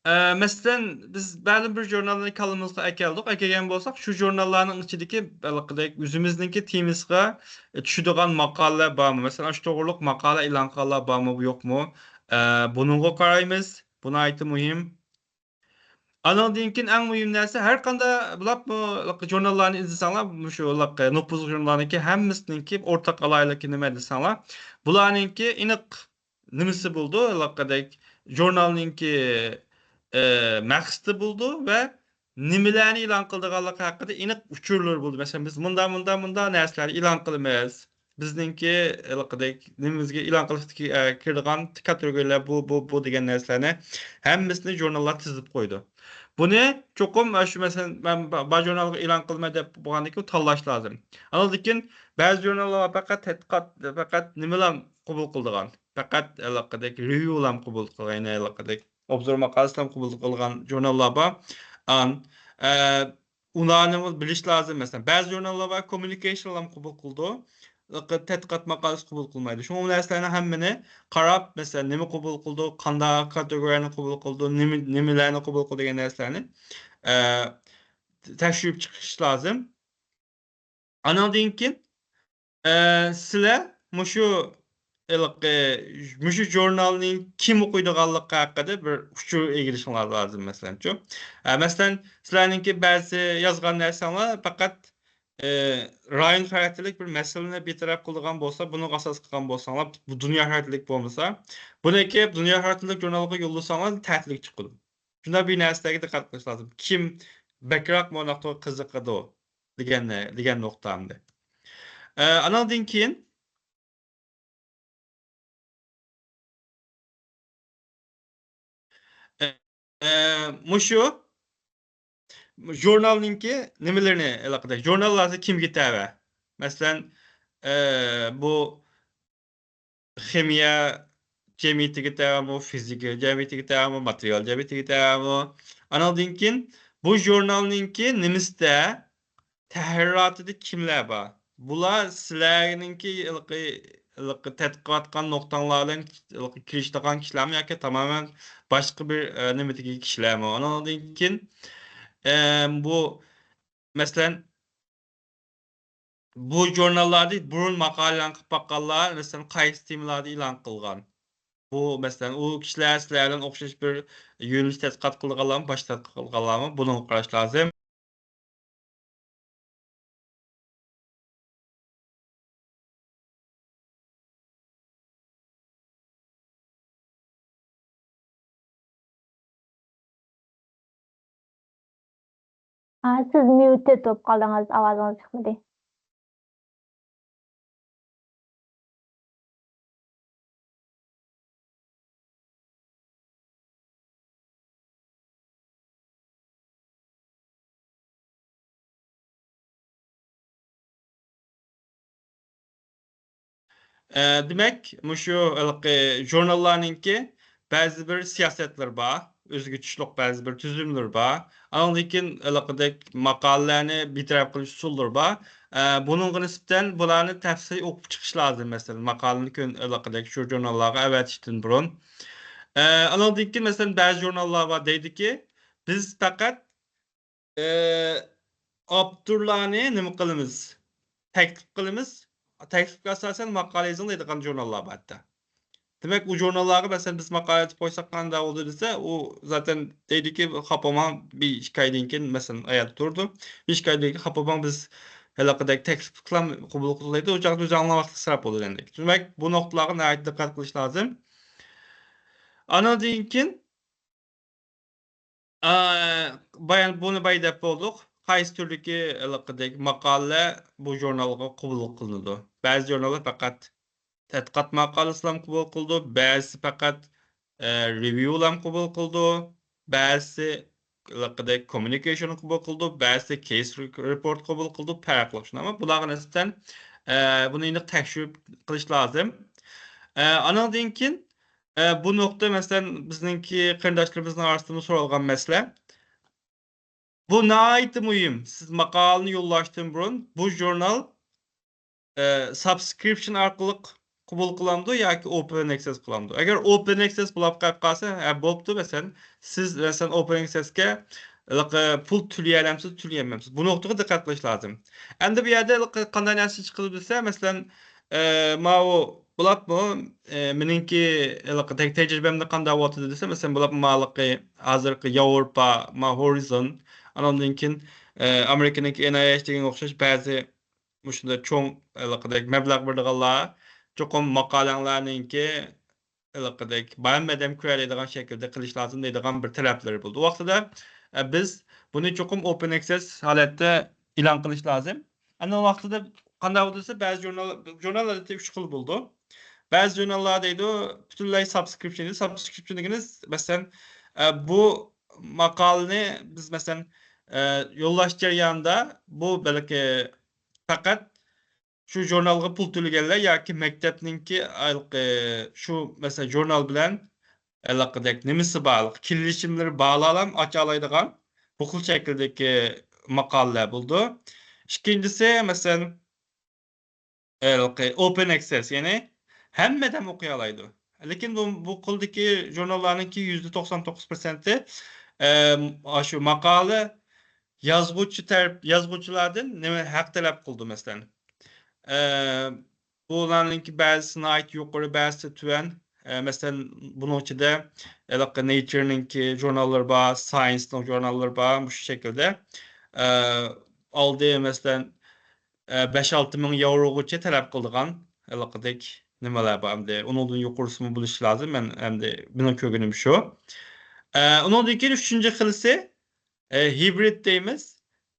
ئە، مەسىلەن، بىز مەلۇم بىر ژۇرنالنى كاللىمىزغا ئەكەلدۇق. ئەكەلگەن بولساق، شۇ ژۇرناللارنىڭ ئىچىدىكى ھېلىقىدەك ئۆزىمىزنىڭكى تېمىسىغا چۈشىدىغان ماقالىلەر بارمۇ؟ مەسىلەن، ئاشۇ توغرۇلۇق ماقالە ئېلان قىلغانلار بارمۇ، يوقمۇ؟ ئە، بۇنىڭغا قارايمىز. بۇ ناھايىتى مۇھىم. ئانىڭدىن كېيىن ئەڭ مۇھىم نەرسە، ھەر قانداق بولۇپمۇ ژۇرناللارنى ئىزدىسەڭلار، مۇشۇ نوپۇزلۇق ژۇرناللارنىڭكى ھەممىسىنىڭكى ئورتاق ئالاھىدىلىكى نېمە دېسەڭلار، بۇلارنىڭكى ئېنىق نېمىسى بولىدۇ، ھېلىقىدەك ژۇرنالنىڭكى، ئە، مەقسىتى بولىدۇ ۋە نېمىلەرنى ئېلان قىلىدىغانلىقى ھەققىدە ئېنىق ئۇچۇرلىرى بولىدۇ. مەسىلەن، بىز مۇنداق، مۇنداق، مۇنداق نەرسىلەرنى ئېلان قىلىمىز. بىزنىڭكى ھېلىقىدەك نېمىمىزگە ئېلان قىلىشتىكى، ئە، كىرىدىغان كاتېگورىيەلەر بۇ، بۇ، بۇ دېگەن نەرسىلەرنى ھەممىسىنى ژۇرناللار تىزىپ قويىدۇ. بۇنى چوقۇم، ئە، شۇ مەسىلەن، مەن با-، بار ژۇرنالغا ئېلان قىلىمەن دەپ بولغاندىن كېيىن تاللاش لازىم. ئانىڭدىن كېيىن بەزى ژۇرناللار بار پەقەت تەتقىقات، پەقەت نېمىلا قوبۇل قىلىدىغان، پەقەت ھېلىقىدەك رېۋيۇلارنى قوبۇل قىلىدىغان، يەنى ھېلىقىدەك ئوبزور ماقالىسىلەرنى قوبۇل قىلغان ژۇرناللار بار. ئان-، ئە، ئۇلارنى بىلىش لازىم. مەسىلەن، بەزى ژۇرناللار بار، كوممۇنىكېيشنلارنى قوبۇل قىلىدۇ. تەتقىقات ماقالىسى قوبۇل قىلمايدۇ. شۇڭا ئۇ نەرسىلەرنى ھەممىنى قاراپ، مەسىلەن، نېمە قوبۇل قىلىدۇ، قانداق كاتېگورىيەنى قوبۇل قىلىدۇ، نېمە، نېمىلەرنى قوبۇل قىلىدۇ دېگەن نەرسىلەرنى، ئە، تەكشۈرۈپ چىقىش لازىم. ئانىڭدىن كېيىن، ئە، سىلەر مۇشۇ ھېلىقى، مۇشۇ ژۇرنالنى كىم ئوقۇيدىغانلىقى ھەققىدە بىر ئۇچۇر ئىگىلىشىڭلار لازىم، مەسىلەنچۇ. ئە، مەسىلەن، سىلەرنىڭكى بەزى يازغان نەرسەڭلار پەقەت ئى، رايون خاراكتېرلىك بىر مەسىلىنى بىر تەرەپ قىلىدىغان بولسا، بۇنىڭغا ئاساس قىلغان بولساڭلار، بۇ دۇنيا خاراكتېرلىك بولمىسا، بۇنى ئەكىپ دۇنيا خاراكتېرلىك ژۇرنالغا يوللىساڭلار، تەتۈرلۈك چىقىدۇ. شۇنداق بىر نەرسىلەرگە دىققەت قىلىش لازىم. كىم بەكرەك مۇنداق قىزىقىدۇ دېگەن، دېگەن نۇقتا ئەمدى. ئى، ئانىڭدىن كېيىن، ئى، ئى، مۇشۇ ژۇرنالنىڭكى نېمىلىرىنى ئالاقىدار. ژۇرناللار كىمگە تەۋە؟ مەسىلەن، ئى، بۇ خىمىيە جەمئىيىتىگە تەۋەمۇ، فىزىكا جەمئىيىتىگە تەۋەمۇ، ماتېرىيال جەمئىيىتىگە تەۋەمۇ. ئانىڭدىن كېيىن بۇ ژۇرنالنىڭكى نېمىسىدە، تەھرىراتىدا كىملەر بار؟ بۇلار سىلەرنىڭكى ھېلىقى، ھېلىقى تەتقىقات قىلغان نۇقتاڭلار بىلەن ھېلىقى كىرىشىدىغان كىشىلەرمۇ ياكى تامامەن باشقا بىر، ئە، نېمىدىكى كىشىلەرمۇ؟ ئانىڭدىن كېيىن، ئە، بۇ، مەسىلەن، بۇ ژۇرناللاردا بۇرۇن ماقالە ئېلان قىلىپ باققانلار، مەسىلەن، قايسى تېمىلاردا ئېلان قىلغان؟ بۇ، مەسىلەن، ئۇ كىشىلەر سىلەر بىلەن ئوخشاش بىر يۆنىلىش تەتقىقات قىلىدىغانلارمۇ، باش تەتقىقات قىلغانلارمۇ؟ بۇنىڭغا قاراش لازىم. ھا، سىز ميۇتېد بولۇپ قالدىڭىز، ئاۋازىڭىز چىقمىدى. ئە، دېمەك، مۇشۇ ھېلىقى ژۇرناللارنىڭكى بەزى بىر سىياسەتلىرى بار، ئۆزىگە تۇتۇشلۇق بەزى بىر تۈزۈملىرى بار. ئانىڭدىن كېيىن ھېلىقىدەك ماقالىلەرنى بىتەرەپ قىلىش ئۇسۇللىرى بار. ئە، بۇنىڭغا نىسبەتەن بۇلارنى تەپسىلىي ئوقۇپ چىقىش لازىم. مەسىلەن، ماقالىنى كۆن-، ھېلىقىدەك شۇ ژۇرناللارغا ئەۋەتىشتىن بۇرۇن. ئە، ئانىڭدىن كېيىن، مەسىلەن، بەزى ژۇرناللار بار دەيدۇكى، بىز پەقەت ئى، ئاپتورلارنى نېمە قىلىمىز؟ تەكلىپ قىلىمىز. تەكلىپكە ئاساسەن ماقالە يېزىڭ دەيدىغان ژۇرناللار بار ھەتتا. دېمەك، ئۇ ژۇرناللارغا، مەسىلەن، بىز ماقالە يېزىپ قويساق قانداق بولىدۇ دېسە، ئۇ زاتەن دەيدۇكى، خاپا بولماڭ، بىر ئىككى ئايدىن كېيىن، مەسىلەن، ئاياغدا تۇرىدۇ. بىر ئىككى ئايدىن كېيىن خاپا بولماڭ، بىز ھېلىقىدەك تەكلىپلەرنى قوبۇل قىلىدۇ دەيدۇ. ئۇ چاغدا ئۆزۈڭلار ۋاقىت ئىسراپ بولىدۇ دېگەندەك. دېمەك، بۇ نۇقتىلارغا ناھايىتى دىققەت قىلىش لازىم. ئانىڭدىن كېيىن، ئا، بايان، بۇنى بايا دەپ بولدۇق. قايسى تۈردىكى ھېلىقىدەك ماقالىلەر بۇ ژۇرنالغا قوبۇل قىلىنىدۇ؟ بەزى ژۇرناللار پەقەت تەتقىقات ماقالىسىلام قوبۇل قىلىدۇ، بەزىسى پەقەت، ئە، رېۋيۇلام قوبۇل قىلىدۇ، بەزىسى ھېلىقىدەك كوممۇنىكېيشن قوبۇل قىلىدۇ، بەزىسى كەيس رېپورت قوبۇل قىلىدۇ، پەرقلىق شۇنداقمۇ؟ بۇلارغا نىسبەتەن، ئە، بۇنى ئېنىق تەكشۈرۈپ قىلىش لازىم. ئە، ئانىڭدىن كېيىن، ئە، بۇ نۇقتا، مەسىلەن، بىزنىڭكى قېرىنداشلىرىمىزنىڭ ئارىسىدىمۇ سورالغان مەسىلە. بۇ ناھايىتى مۇھىم. سىز ماقالىنى يوللاشتىن بۇرۇن بۇ ژۇرنال، ئە، سابسكرىپشن ئارقىلىق قوبۇل قىلامدۇ ياكى ئوپېن ئەكسېس قىلامدۇ؟ ئەگەر ئوپېن ئەكسېس بولاپ قېلىپ قالسا، ھە، بوپتۇ، مەسىلەن، سىز، مەسىلەن، ئوپېن ئەكسېسكە ھېلىقى پۇل تۆلىيەلەمسىز، تۆلىيەلمەمسىز؟ بۇ نۇقتىغا دىققەت قىلىش لازىم. ئەمدى بۇ يەردە ھېلىقى قانداق نەرسە چىقىدۇ دېسە، مەسىلەن، ئە، ماۋۇ بولۇپمۇ، ئە، مېنىڭكى ھېلىقى تەج-، تەجرىبەمدە قانداق بولۇۋاتىدۇ دېسە، مەسىلەن، بولۇپمۇ ماۋۇ ھېلىقى ھازىرقى ياۋروپا، ما، ھورىزون، ئانىڭدىن كېيىن، ئە، ئامېرىكىنىڭكى ئېن ئاي ئېيچ دېگەنگە ئوخشاش بەزى مۇشۇنداق چوڭ ھېلىقىدەك مەبلەغ بېرىدىغانلار چوقۇم ماقالەڭلارنىڭكى ھېلىقىدەك بارمۇ ئادەم كۆرەلەيدىغان شەكىلدە قىلىش لازىم دەيدىغان بىر تەلەپلىرى بولدى. ئۇ ۋاقتىدا، ئە، بىز بۇنى چوقۇم ئوپېن ئەكسېس ھالەتتە ئېلان قىلىش لازىم. ئەنە ئۇ ۋاقتىدا قانداق بولىدۇ دېسە، بەزى ژۇرنال، ژۇرنال ئادەتتە ئۈچ خىل بولىدۇ. بەزى ژۇرناللار دەيدۇ، پۈتۈنلەي سابسكرىپشن دەيدۇ. سابسكرىپشن دېگىنى، مەسىلەن، ئە، بۇ ماقالىنى بىز، مەسىلەن، ئە، يوللاش جەريانىدا بۇ بەلكى پەقەت شۇ ژۇرنالغا پۇل تۆلىگەنلەر ياكى مەكتەپنىڭكى ھېلىقى شۇ، مەسىلەن، ژۇرنال بىلەن ھېلىقىدەك نېمىسى بار، كېلىشىملىرى بارلارلا ئاچالايدىغان بۇ خىل شەكىلدىكى ماقالىلەر بولىدۇ. ئىككىنچىسى، مەسىلەن، ھېلىقى ئوپېن ئەكسېس، يەنى ھەممە ئادەم ئوقۇيالايدۇ. لېكىن بۇ، بۇ خىلدىكى ژۇرناللارنىڭكى يۈزدە توقسان توققۇز پىرسەنتى، ئەم، ئاشۇ ماقالە يازغۇچى تەرەپ، يازغۇچىلاردىن نېمە ھەق تەلەپ قىلىدۇ، مەسىلەن. ئە، بۇلارنىڭكى بەزىسى ناھايىتى يۇقىرى، بەزىسى تۆۋەن. ئە، مەسىلەن، بۇنىڭ ئىچىدە ھېلىقى نېيچىرنىڭكى ژۇرناللىرى بار، ساينسنىڭ ژۇرناللىرى بار، مۇشۇ شەكىلدە. ئە، ئالدى، مەسىلەن، ئە، بەش-ئالتە مىڭ ياۋروغىچە تەلەپ قىلىدىغان ھېلىقىدەك نېمىلەر بار ئەمدى. ئۇنىڭدىن يۇقىرىسىمۇ بولۇشى لازىم. مەن ئەمدى مېنىڭ كۆرگىنىم شۇ. ئە، ئۇنىڭدىن كېيىن ئۈچىنچى خىلىسى، ئە، ھىبرىد دەيمىز.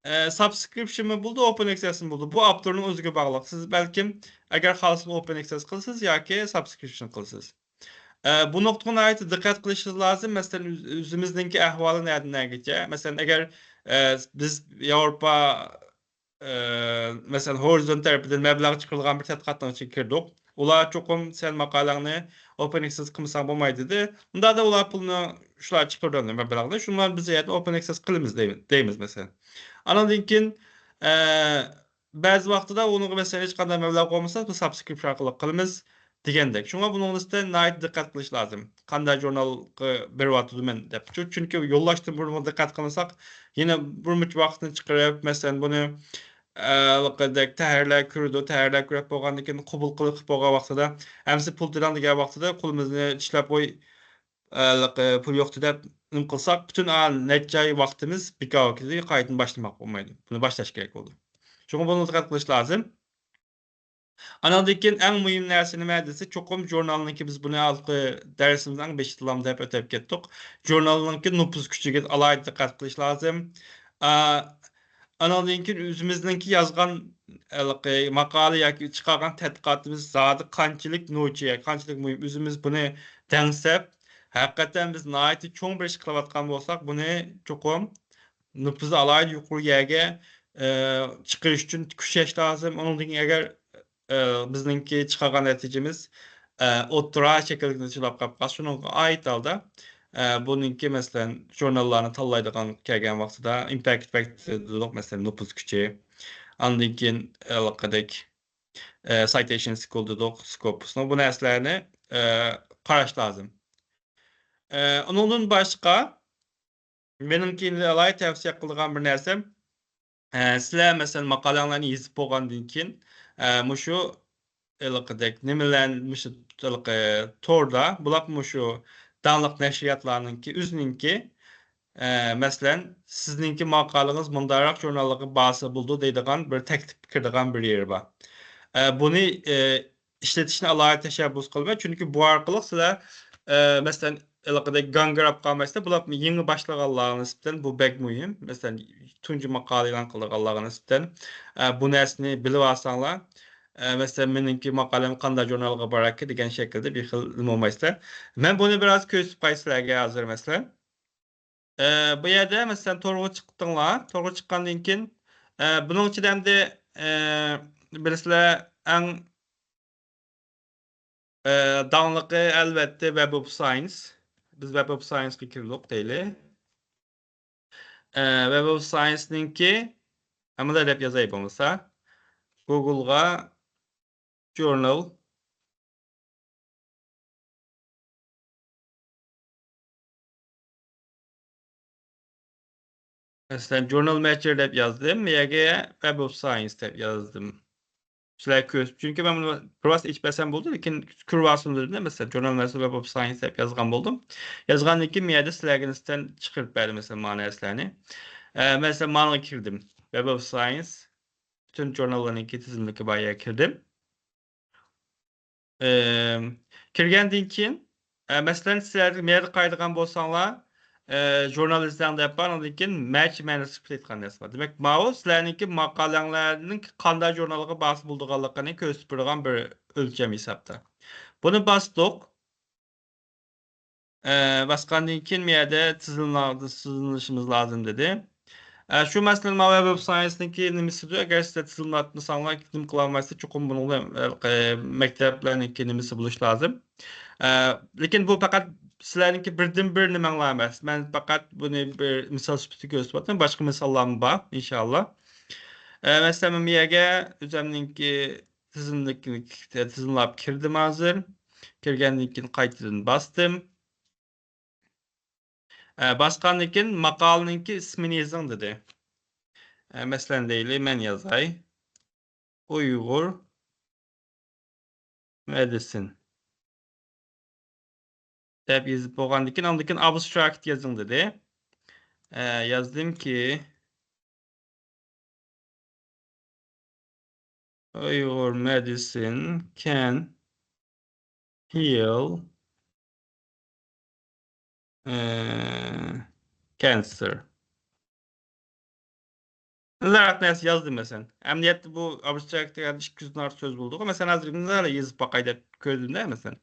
ئە، سابسكرىپشنمۇ بولىدۇ، ئوپېن ئەكسېسمۇ بولىدۇ. بۇ ئاپتورنىڭ ئۆزىگە باغلىق. سىز بەلكىم ئەگەر خالىسىڭىز ئوپېن ئەكسېس قىلىسىز ياكى سابسكرىپشن قىلىسىز. ئە، بۇ نۇقتىغا ناھايىتى دىققەت قىلىشىڭىز لازىم. مەسىلەن، ئۆز-، ئۆزىمىزنىڭكى ئەھۋالى نەدىن نەگىچە؟ مەسىلەن، ئەگەر، ئە، بىز ياۋروپا، ئە، مەسىلەن، ھورىزون تەرىپىدىن مەبلەغ چىقىرىدىغان بىر تەتقىقاتنىڭ ئىچىگە كىردۇق. ئۇلار چوقۇم سەن ماقالەڭنى ئوپېن ئەكسېس قىلمىساڭ بولمايدۇ دېدى. ئۇنداقتا ئۇلار پۇلنى شۇلار چىقىرىدۇ مەبلەغنى. شۇڭا بىز يەنە ئوپېن ئەكسېس قىلىمىز دەيمىز، دەيمىز مەسىلەن. ئانىڭدىن كېيىن، ئە، بەزى ۋاقتىدا ئۇنىڭغا مەسىلەن ھېچقانداق مەبلەغ قويمىسا، بىز سابسكرىپشن ئارقىلىق قىلىمىز دېگەندەك. شۇڭا بۇنىڭ ئۈستىدە ناھايىتى دىققەت قىلىش لازىم. قانداق ژۇرنالغا بېرىۋاتىدىمەن دەپ. چۈ-، چۈنكى يوللاشتىن بۇرۇن دىققەت قىلمىساق، يەنە بىر مۇنچە ۋاقىتنى چىقىرىپ، مەسىلەن، بۇنى، ئە، ھېلىقىدەك تەھرىرلەر كۆرىدۇ، تەھرىرلەر كۆرۈپ بولغاندىن كېيىن قوبۇل قىلىپ بولغان ۋاقتىدا، ئەمسە پۇل تۆلەڭ دېگەن ۋاقتىدا قولىمىزنى چىشلەپ قوي، ئە، ھېلىقى پۇل يوق دەپ نېمە قىلساق، پۈتۈن ئا نەچچە ئاي ۋاقتىمىز بىكارغا كېتىدۇ، قايتىدىن باشلىماق بولمايدۇ. بۇنى باشلاش كېرەك بولىدۇ. شۇڭا بۇنى دىققەت قىلىش لازىم. ئانىڭدىن كېيىن ئەڭ مۇھىم نەرسە نېمە دېسە، چوقۇم ژۇرنالنىڭكى، بىز بۇنى ھالقى دەرسىمىزنىڭ بېشىدىلا دەپ ئۆتۈپ كەتتۇق. ژۇرنالنىڭكى نوپۇز كۈچىگە ئالاھىدە دىققەت قىلىش لازىم. ئا، ئانىڭدىن كېيىن ئۆزىمىزنىڭكى يازغان، ھېلىقى ماقالە ياكى چىقارغان تەتقىقاتىمىز زادى قانچىلىك نوچى، قانچىلىك مۇھىم، ئۆزىمىز بۇنى دەڭسەپ، ھەقىقەتەن بىز ناھايىتى چوڭ بىر ئىش قىلىۋاتقان بولساق، بۇنى چوقۇم نوپۇزى ئالاھىدە يۇقىرى يەرگە، ئە، چىقىرىش ئۈچۈن كۈچەش لازىم. ئۇنىڭدىن كېيىن ئەگەر، ئە، بىزنىڭكى چىقارغان نەتىجىمىز، ئە، ئوتتۇرا شەكىلدە نەتىجىلەپ قالىپ قالسا، شۇنىڭغا ئائىت ھالدا، ئە، بۇنىڭكى، مەسىلەن، ژۇرناللارنى تاللايدىغان كەلگەن ۋاقتىدا ئىمپاكت فاكتور دېدۇق، مەسىلەن، نوپۇز كۈچى. ئاندىن كېيىن ھېلىقىدەك، ئە، سايتېيشن سكوپ دېدۇق، سكوپۇسنىڭ بۇ نەرسىلەرنى، ئە، قاراش لازىم. ئە، ئۇنىڭدىن باشقا، مېنىڭكى ئالاھىدە تەۋسىيە قىلىدىغان بىر نەرسەم، ئە، سىلەر، مەسىلەن، ماقالەڭلارنى يېزىپ بولغاندىن كېيىن، ئە، مۇشۇ ھېلىقىدەك نېمىلەر، مۇشۇ ھېلىقى توردا، بولۇپمۇ مۇشۇ داڭلىق نەشرىياتلارنىڭكى، ئۆزىنىڭكى، ئە، مەسىلەن، سىزنىڭكى ماقالىڭىز مۇنداقراق ژۇرناللارغا بارسا بولىدۇ دەيدىغان بىر تەكلىپ كىرىدىغان بىر يېرى بار. ئە، بۇنى، ئە، ئىشلىتىشنى ئالاھىدە تەشەببۇس قىلىمەن. چۈنكى بۇ ئارقىلىق سىلەر، ئە، مەسىلەن، ھېلىقىدەك گاڭگىراپ قالمايسىلەر. بۇلار يېڭى باشلىغانلارغا نىسبەتەن بۇ بەك مۇھىم. مەسىلەن، تۇنجى ماقالە ئېلان قىلىدىغانلارغا نىسبەتەن، ئە، بۇ نەرسىنى بىلىۋالساڭلار، ئە، مەسىلەن، مېنىڭكى ماقالەم قانداق ژۇرنالغا باراركى دېگەن شەكىلدە بىر خىل نېمە بولمايسىلەر. مەن بۇنى بىراز كۆرسىتىپ قوياي سىلەرگە ھازىر، مەسىلەن. ئە، بۇ يەردە، مەسىلەن، تورغا چىقتىڭلار. تورغا چىققاندىن كېيىن، ئە، بۇنىڭ ئىچىدە ئەمدى، ئە، بىلىسىلەر، ئەڭ، ئە، داڭلىقى، ئەلۋەتتە، Web of Science. بىز Web of Science قا كىردۇق دەيلى. ئە، Web of Science نىڭكى، ئە، مۇنداق دەپ يازاي بولمىسا. Google غا journal. مەسىلەن، Journal Matcher دەپ يازدىم. بۇ يەرگە Web of Science دەپ يازدىم. سىلەر كۆرۈپ، چۈنكى مەن بۇنى بىر ۋاقىت ئېچىپ بەرسەم بولدى، لېكىن كۆرۈۋالسۇن دېدىم، مەسىلەن، Journal Matcher Web of Science دەپ يازغان بولدۇم. يازغاندىن كېيىن، بۇ يەردە سىلەرگە نىسبەتەن چىقىرىپ بەردى، مەسىلەن، مانا نەرسىلەرنى. ئە، مەسىلەن، مانىغا كىردىم. Web of Science. پۈتۈن ژۇرناللارنىڭكى تىزىملىكى بار يەرگە كىردىم. ئىم، كىرگەندىن كېيىن، ئە، مەسىلەن، سىلەر مەيەردە قارايدىغان بولساڭلار، ئە، ژۇرنال ئىزدەڭ دەپ بار، ئاندىن كېيىن مەچ مانۇسكرىپت دەيدىغان نەرسە بار. دېمەك، ماۋۇ سىلەرنىڭكى ماقالەڭلارنىڭ قانداق ژۇرنالغا بارسا بولىدىغانلىقىنى كۆرسىتىپ بېرىدىغان بىر ئۆلچەم ھېسابتا. بۇنى باستۇق. ئە، باسقاندىن كېيىن، بۇ يەردە تىزىملا-، تىزىملىشىمىز لازىم دېدى. ئە، شۇ مەسىلەن، ماۋۇ Web of Science نىڭكى نېمىسىدۇ، ئەگەر سىلەر تىزىملاتمىساڭلار، نېمە قىلالمايسىلەر، چوقۇم بۇنىڭ بىلەن، ئە، مەكتەپلەرنىڭكى نېمىسى بولۇش لازىم. ئە، لېكىن بۇ پەقەت سىلەرنىڭكى بىردىنبىر نېمەڭلار ئەمەس. مەن پەقەت بۇنى بىر مىسال سۈپىتىدە كۆرسىتىۋاتىمەن، باشقا مىساللارمۇ بار، ئىنشاللا. ئە، مەسىلەن، مەن بۇ يەرگە ئۆزۈمنىڭكى تىزىملىك-، تىزىملاپ كىردىم ھازىر. كىرگەندىن كېيىن قايتىدىن باستىم. ئە، باسقاندىن كېيىن ماقالىنىڭكى ئىسمىنى يېزىڭ دېدى. ئە، مەسىلەن، دەيلى، مەن يازاي. ئۇيغۇر مېدىسىن دەپ يېزىپ بولغاندىن كېيىن، ئاندىن كېيىن ئابستراكت يېزىڭ دېدى. ئە، يازدىمكى، Your medicine can heal, ئە، cancer. نازارەت نەرسە يازدىم، مەسىلەن. ئەمەلىيەتتە بۇ ئابستراكت دېگەندە ئىككى يۈزدىن ئارتۇق سۆز بولىدىغۇ. مەسىلەن، ھازىر نازارەت يېزىپ باقاي دەپ كۆردۈم-دە، مەسىلەن.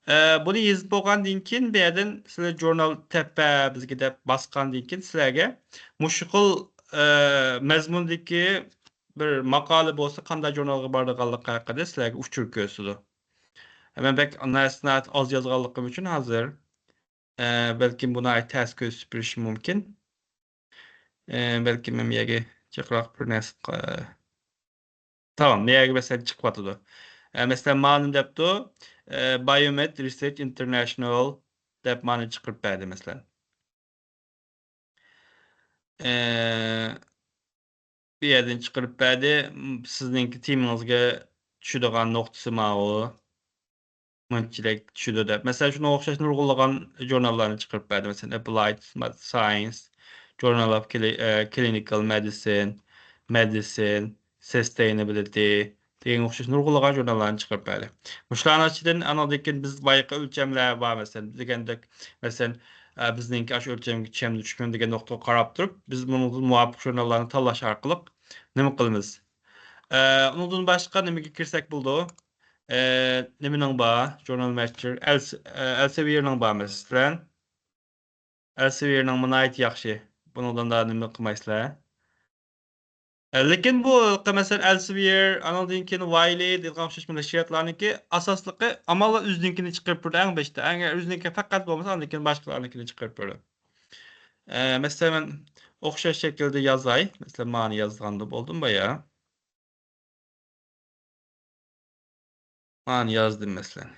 ئە، بۇنى يېزىپ بولغاندىن كېيىن، بۇ يەردىن سىلەر ژۇرنال تەپە بىزگە دەپ باسقاندىن كېيىن، سىلەرگە مۇشۇ خىل، ئە، مەزمۇندىكى بىر ماقالە بولسا، قانداق ژۇرنالغا بارىدىغانلىقى ھەققىدە سىلەرگە ئۇچۇر كۆرسىتىدۇ. مەن بەك ناھايىتى ئاز يازغانلىقىم ئۈچۈن ھازىر، ئە، بەلكىم بۇ ناھايىتى تەس كۆرسىتىپ بېرىشى مۇمكىن. ئە، بەلكىم مەن بۇ يەرگە جىقراق بىر نەرسە قا-، تامام، بۇ يەرگە مەسىلەن چىقىۋاتىدۇ. ئە، مەسىلەن، مانا نېمە دەپتۇ؟ ئە، Biomed Research International دەپ مانا چىقىرىپ بەردى، مەسىلەن. ئە، بۇ يەردىن چىقىرىپ بەردى. م، سىزنىڭكى تېمىڭىزگە چۈشىدىغان نۇقتىسى ماۋۇ. مۇنچىلىك چۈشىدۇ دەپ. مەسىلەن، شۇنىڭغا ئوخشاش نۇرغۇنلىغان ژۇرناللارنى چىقىرىپ بەردى. مەسىلەن، Applied Science، Journal of Cli-، ئە، Clinical Medicine، Medicine، Sustainability دېگەنگە ئوخشاش نۇرغۇنلىغان ژۇرناللارنى چىقىرىپ بەردى. مۇشۇلارنىڭ ئىچىدىن ئانىڭدىن كېيىن بىز بايىقى ئۆلچەملەر بار، مەسىلەن، دېگەندەك، مەسىلەن، ئە، بىزنىڭكى ئاشۇ ئۆلچەمگە چۈشەمدۇ، چۈشمەمدۇ دېگەن نۇقتىغا قاراپ تۇرۇپ، بىز بۇنىڭدىن مۇۋاپىق ژۇرناللارنى تاللاش ئارقىلىق نېمە قىلىمىز؟ ئە، ئۇنىڭدىن باشقا نېمىگە كىرسەك بولىدۇ؟ ئە، نېمىنىڭ بار؟ Journal Matcher، ئەلس-، ئە، ئەلسېۋىيەرنىڭ بار، مەسىلەن. ئەلسېۋىيەرنىڭ ناھايىتى ياخشى. بۇنىڭدىن دا نېمە قىلمايسىلەر؟ ئە، لېكىن بۇ، مەسىلەن، ئەلسېۋىيەر، ئانىڭدىن كېيىن ۋايلى دېگەن ئوخشاش نەشرىياتلارنىڭكى ئاساسلىقى ئامانلا ئۆزىنىڭكىنى چىقىرىپ بېرىدۇ، ئەڭ بېشىدا. ئەگەر ئۆزىنىڭكى پەقەت بولمىسا، ئاندىن كېيىن باشقىلارنىڭكىنى چىقىرىپ بېرىدۇ. ئە، مەسىلەن، مەن ئوخشاش شەكىلدە يازاي. مەسىلەن، مانا يازغاندا بولدۇم بايا. مانا يازدىم، مەسىلەن.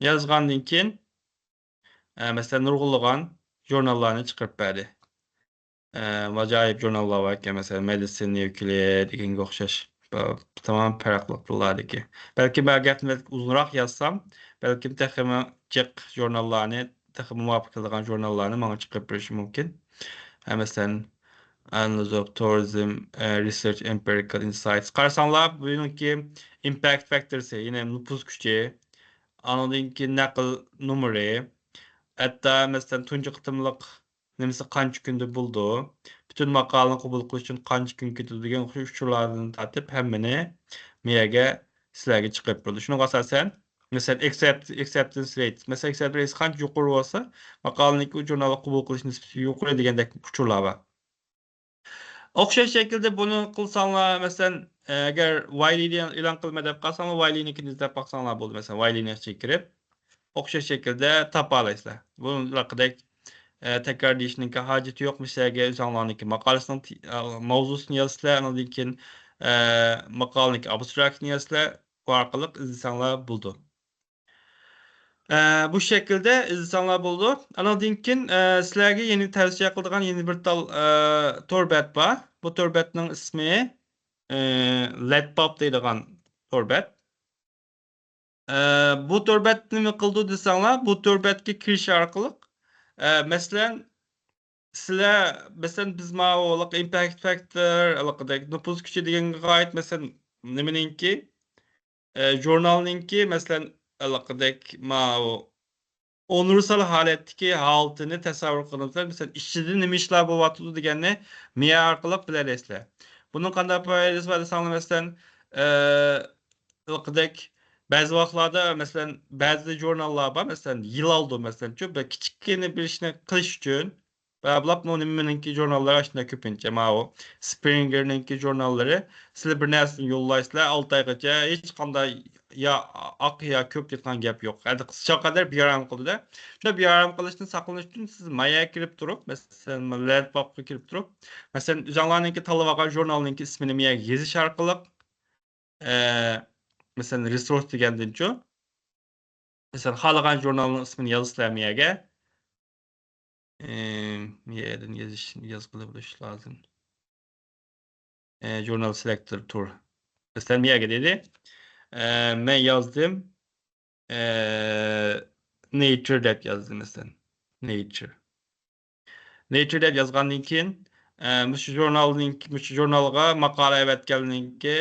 يازغاندىن كېيىن، ئە، مەسىلەن، نۇرغۇنلىغان ژۇرناللارنى چىقىرىپ بەردى. ئە، ئاجايىپ ژۇرناللار بار ئىكەن، مەسىلەن، مېدىسىن نيۇكلېئر دېگەنگە ئوخشاش. بۇ تامام پەرقلىق بۇلاردىكى. بەلكىم بۇ گەپنى بەك ئۇزۇنراق يازسام، بەلكىم تېخىمۇ جىق ژۇرناللارنى، تېخىمۇ مۇۋاپىق كېلىدىغان ژۇرناللارنى ماڭا چىقىرىپ بېرىشى مۇمكىن. ئە، مەسىلەن، Annals of Tourism، ئە، Research Empirical Insights. قارىساڭلار، بۇنىڭكى ئىمپاكت فاكتورسى، يەنى نوپۇس كۈچى، ئانىڭدىن كېيىن نەقىل نومۇرى، ھەتتا، مەسىلەن، تۇنجى قېتىملىق نېمىسى قانچە كۈندە بولىدۇ، پۈتۈن ماقالىنى قوبۇل قىلىش ئۈچۈن قانچە كۈن كېتىدۇ دېگەن ئۇچۇرلاردىن تارتىپ ھەممىنى مۇ يەرگە سىلەرگە چىقىرىپ بېرىدۇ. شۇنىڭغا ئاساسەن، مەسىلەن، ئەكسېپت-، ئەكسېپتەنس رەيت. مەسىلەن، ئەكسېپتەنس رەيت قانچە يۇقىرى بولسا، ماقالىنىڭكى ئۇ ژۇرنالغا قوبۇل قىلىش نىسبىتى يۇقىرى دېگەندەك ئۇچۇرلار بار. ئوخشاش شەكىلدە بۇنى قىلساڭلار، مەسىلەن، ئەگەر ۋايلىنى ئېلان قىلىمەن دەپ قالساڭلار، ۋايلىنىڭكىنى ئىزدەپ باقساڭلار بولىدۇ. مەسىلەن، ۋايلىنىڭ ئىچىگە كىرىپ، ئوخشاش شەكىلدە تاپالايسىلەر. بۇ ھېلىقىدەك، ئە، تەكرار دېيىشنىڭكى ھاجىتى يوق. مۇشۇ يەرگە ئۆزۈڭلارنىڭكى ماقالىسىنىڭ تى-، ئە، ماۋزۇسىنى يازىسىلەر، ئاندىن كېيىن، ئە، ماقالىنىڭكى ئابستراكتىنى يازىسىلەر، بۇ ئارقىلىق ئىزدىسەڭلار بولىدۇ. ئە، بۇ شەكىلدە ئىزدىسەڭلار بولىدۇ. ئانىڭدىن كېيىن، ئە، سىلەرگە يەنە تەۋسىيە قىلىدىغان يەنە بىر تال، ئە، تور بەت بار. بۇ تور بەتنىڭ ئىسمى، ئە، لەتپاپ دەيدىغان تور بەت. ئە، بۇ تور بەت نېمە قىلىدۇ دېسەڭلار، بۇ تور بەتكە كىرىش ئارقىلىق، ئە، مەسىلەن، سىلەر، مەسىلەن، بىز ماۋۇ ھېلىقى ئىمپاكت فاكتور، ھېلىقىدەك نوپۇز كۈچى دېگەنگە ئائىت، مەسىلەن، نېمىنىڭكى، ئە، ژۇرنالنىڭكى، مەسىلەن، ھېلىقىدەك ماۋۇ ئۇنىۋېرسال ھالەتتىكى ھالىتىنى تەسەۋۋۇر قىلىڭلار. مەسىلەن، ئىچىدە نېمە ئىشلار بولۇۋاتىدۇ دېگەننى مۇ يەر ئارقىلىق بىلەلەيسىلەر. بۇنىڭ قانداق پايدىسى بار دېسەڭلار، مەسىلەن، ئە، ھېلىقىدەك بەزى ۋاقىتلاردا، مەسىلەن، بەزى ژۇرناللار بار، مەسىلەن، يىلالدۇ، مەسىلەنچۇ، بىر كىچىككىنە بىر ئىشنى قىلىش ئۈچۈن، بابلاپ، نېمىنىڭكى ژۇرناللىرى ئاشۇنداق كۆپىنچە، ماۋۇ سپرىنگېرنىڭكى ژۇرناللىرى، سىلەر بىر نەرسىنى يوللايسىلەر، ئالتە ئايغىچە ھېچقانداق يا ئاق، يا كۆك دەيدىغان گەپ يوق. ھەددى قىسقىچە قەدەر بىئارام قىلىدۇ-دە. شۇ بىئارام قىلىشتىن ساقلىنىش ئۈچۈن سىز مايا كىرىپ تۇرۇپ، مەسىلەن، لەتپاپقا كىرىپ تۇرۇپ، مەسىلەن، ئۆزۈڭلارنىڭكى تاللىۋالغان ژۇرنالنىڭكى ئىسمىنى ماياغا يېزىش ئارقىلىق، ئە، مەسىلەن، رېسۇرس دېگەندىنچۇ، مەسىلەن، خالىغان ژۇرنالنىڭ ئىسمىنى يازىسىلەر ماياغا. ئە، مايادىن يېزىش، يازغىلى بولۇش لازىم. ئە، ژۇرنال سېلېكتور تۇر. مەسىلەن، ماياغا دېدى. ئە، مەن يازدىم. ئە، نېيچۇر دەپ يازدىم، مەسىلەن. نېيچۇر. نېيچۇر دەپ يازغاندىن كېيىن، ئە، مۇشۇ ژۇرنالنىڭ، مۇشۇ ژۇرنالغا ماقالە ئەۋەتكەننىڭكى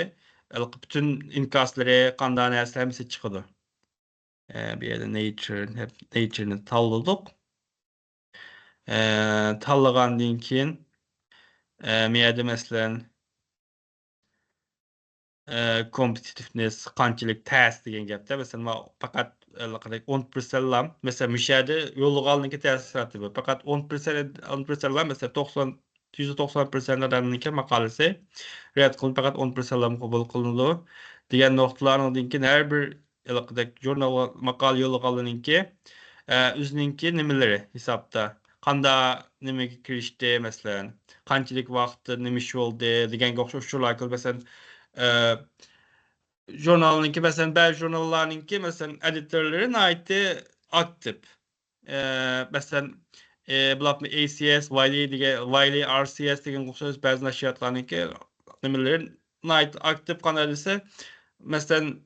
ھېلىقى پۈتۈن ئىنكاسلىرى، قانداق نەرسە ھەممىسى چىقىدۇ. ئە، بۇ يەردە نېيچىر، نېيچىرنى تاللىدۇق. ئە، تاللىغاندىن كېيىن، ئە، بۇ يەردە مەسىلەن، ئە، كومپېتىتىۋنېس قانچىلىك تەس دېگەن گەپتە. مەسىلەن، مانا پەقەت، ئە، ئون پىرسەنتلا، مەسىلەن، مۇشۇ يەردە يوللىغاننىڭكى تەسىراتى بار. پەقەت ئون پىرسەنت، ئون پىرسەنتلا، مەسىلەن، توقسان، يۈزدە توقسان پىرسەنت ئادەمنىڭكى ماقالىسى رەت قىلىنىپ، پەقەت ئون پىرسەنتلا قوبۇل قىلىنىدۇ دېگەن نۇقتىلارنىڭدىن كېيىن ھەر بىر ھېلىقىدەك ژۇرنالغا ماقالە يوللىغانلارنىڭكى، ئە، ئۆزىنىڭكى نېمىلىرى ھېسابتا. قاندا نېمىگە كىرىشتى، مەسىلەن، قانچىلىك ۋاقىتتا نېمە ئىش بولدى دېگەنگە ئوخشاش ئۇچۇرلار كېلىدۇ. مەسىلەن، ئە، ژۇرنالنىڭكى، مەسىلەن، بەزى ژۇرناللارنىڭكى، مەسىلەن، ئېدىتورلىرى ناھايىتى ئاكتىپ. ئە، مەسىلەن، ئە، بۇلارمۇ ئەي سىي ئېس، ۋايلى دېگەن، ۋايلى، ئار سىي ئېس دېگەنگە ئوخشاش بەزى نەشرىياتلارنىڭكى نېمىلىرى ناھايىتى ئاكتىپ، قانداق دېسە، مەسىلەن،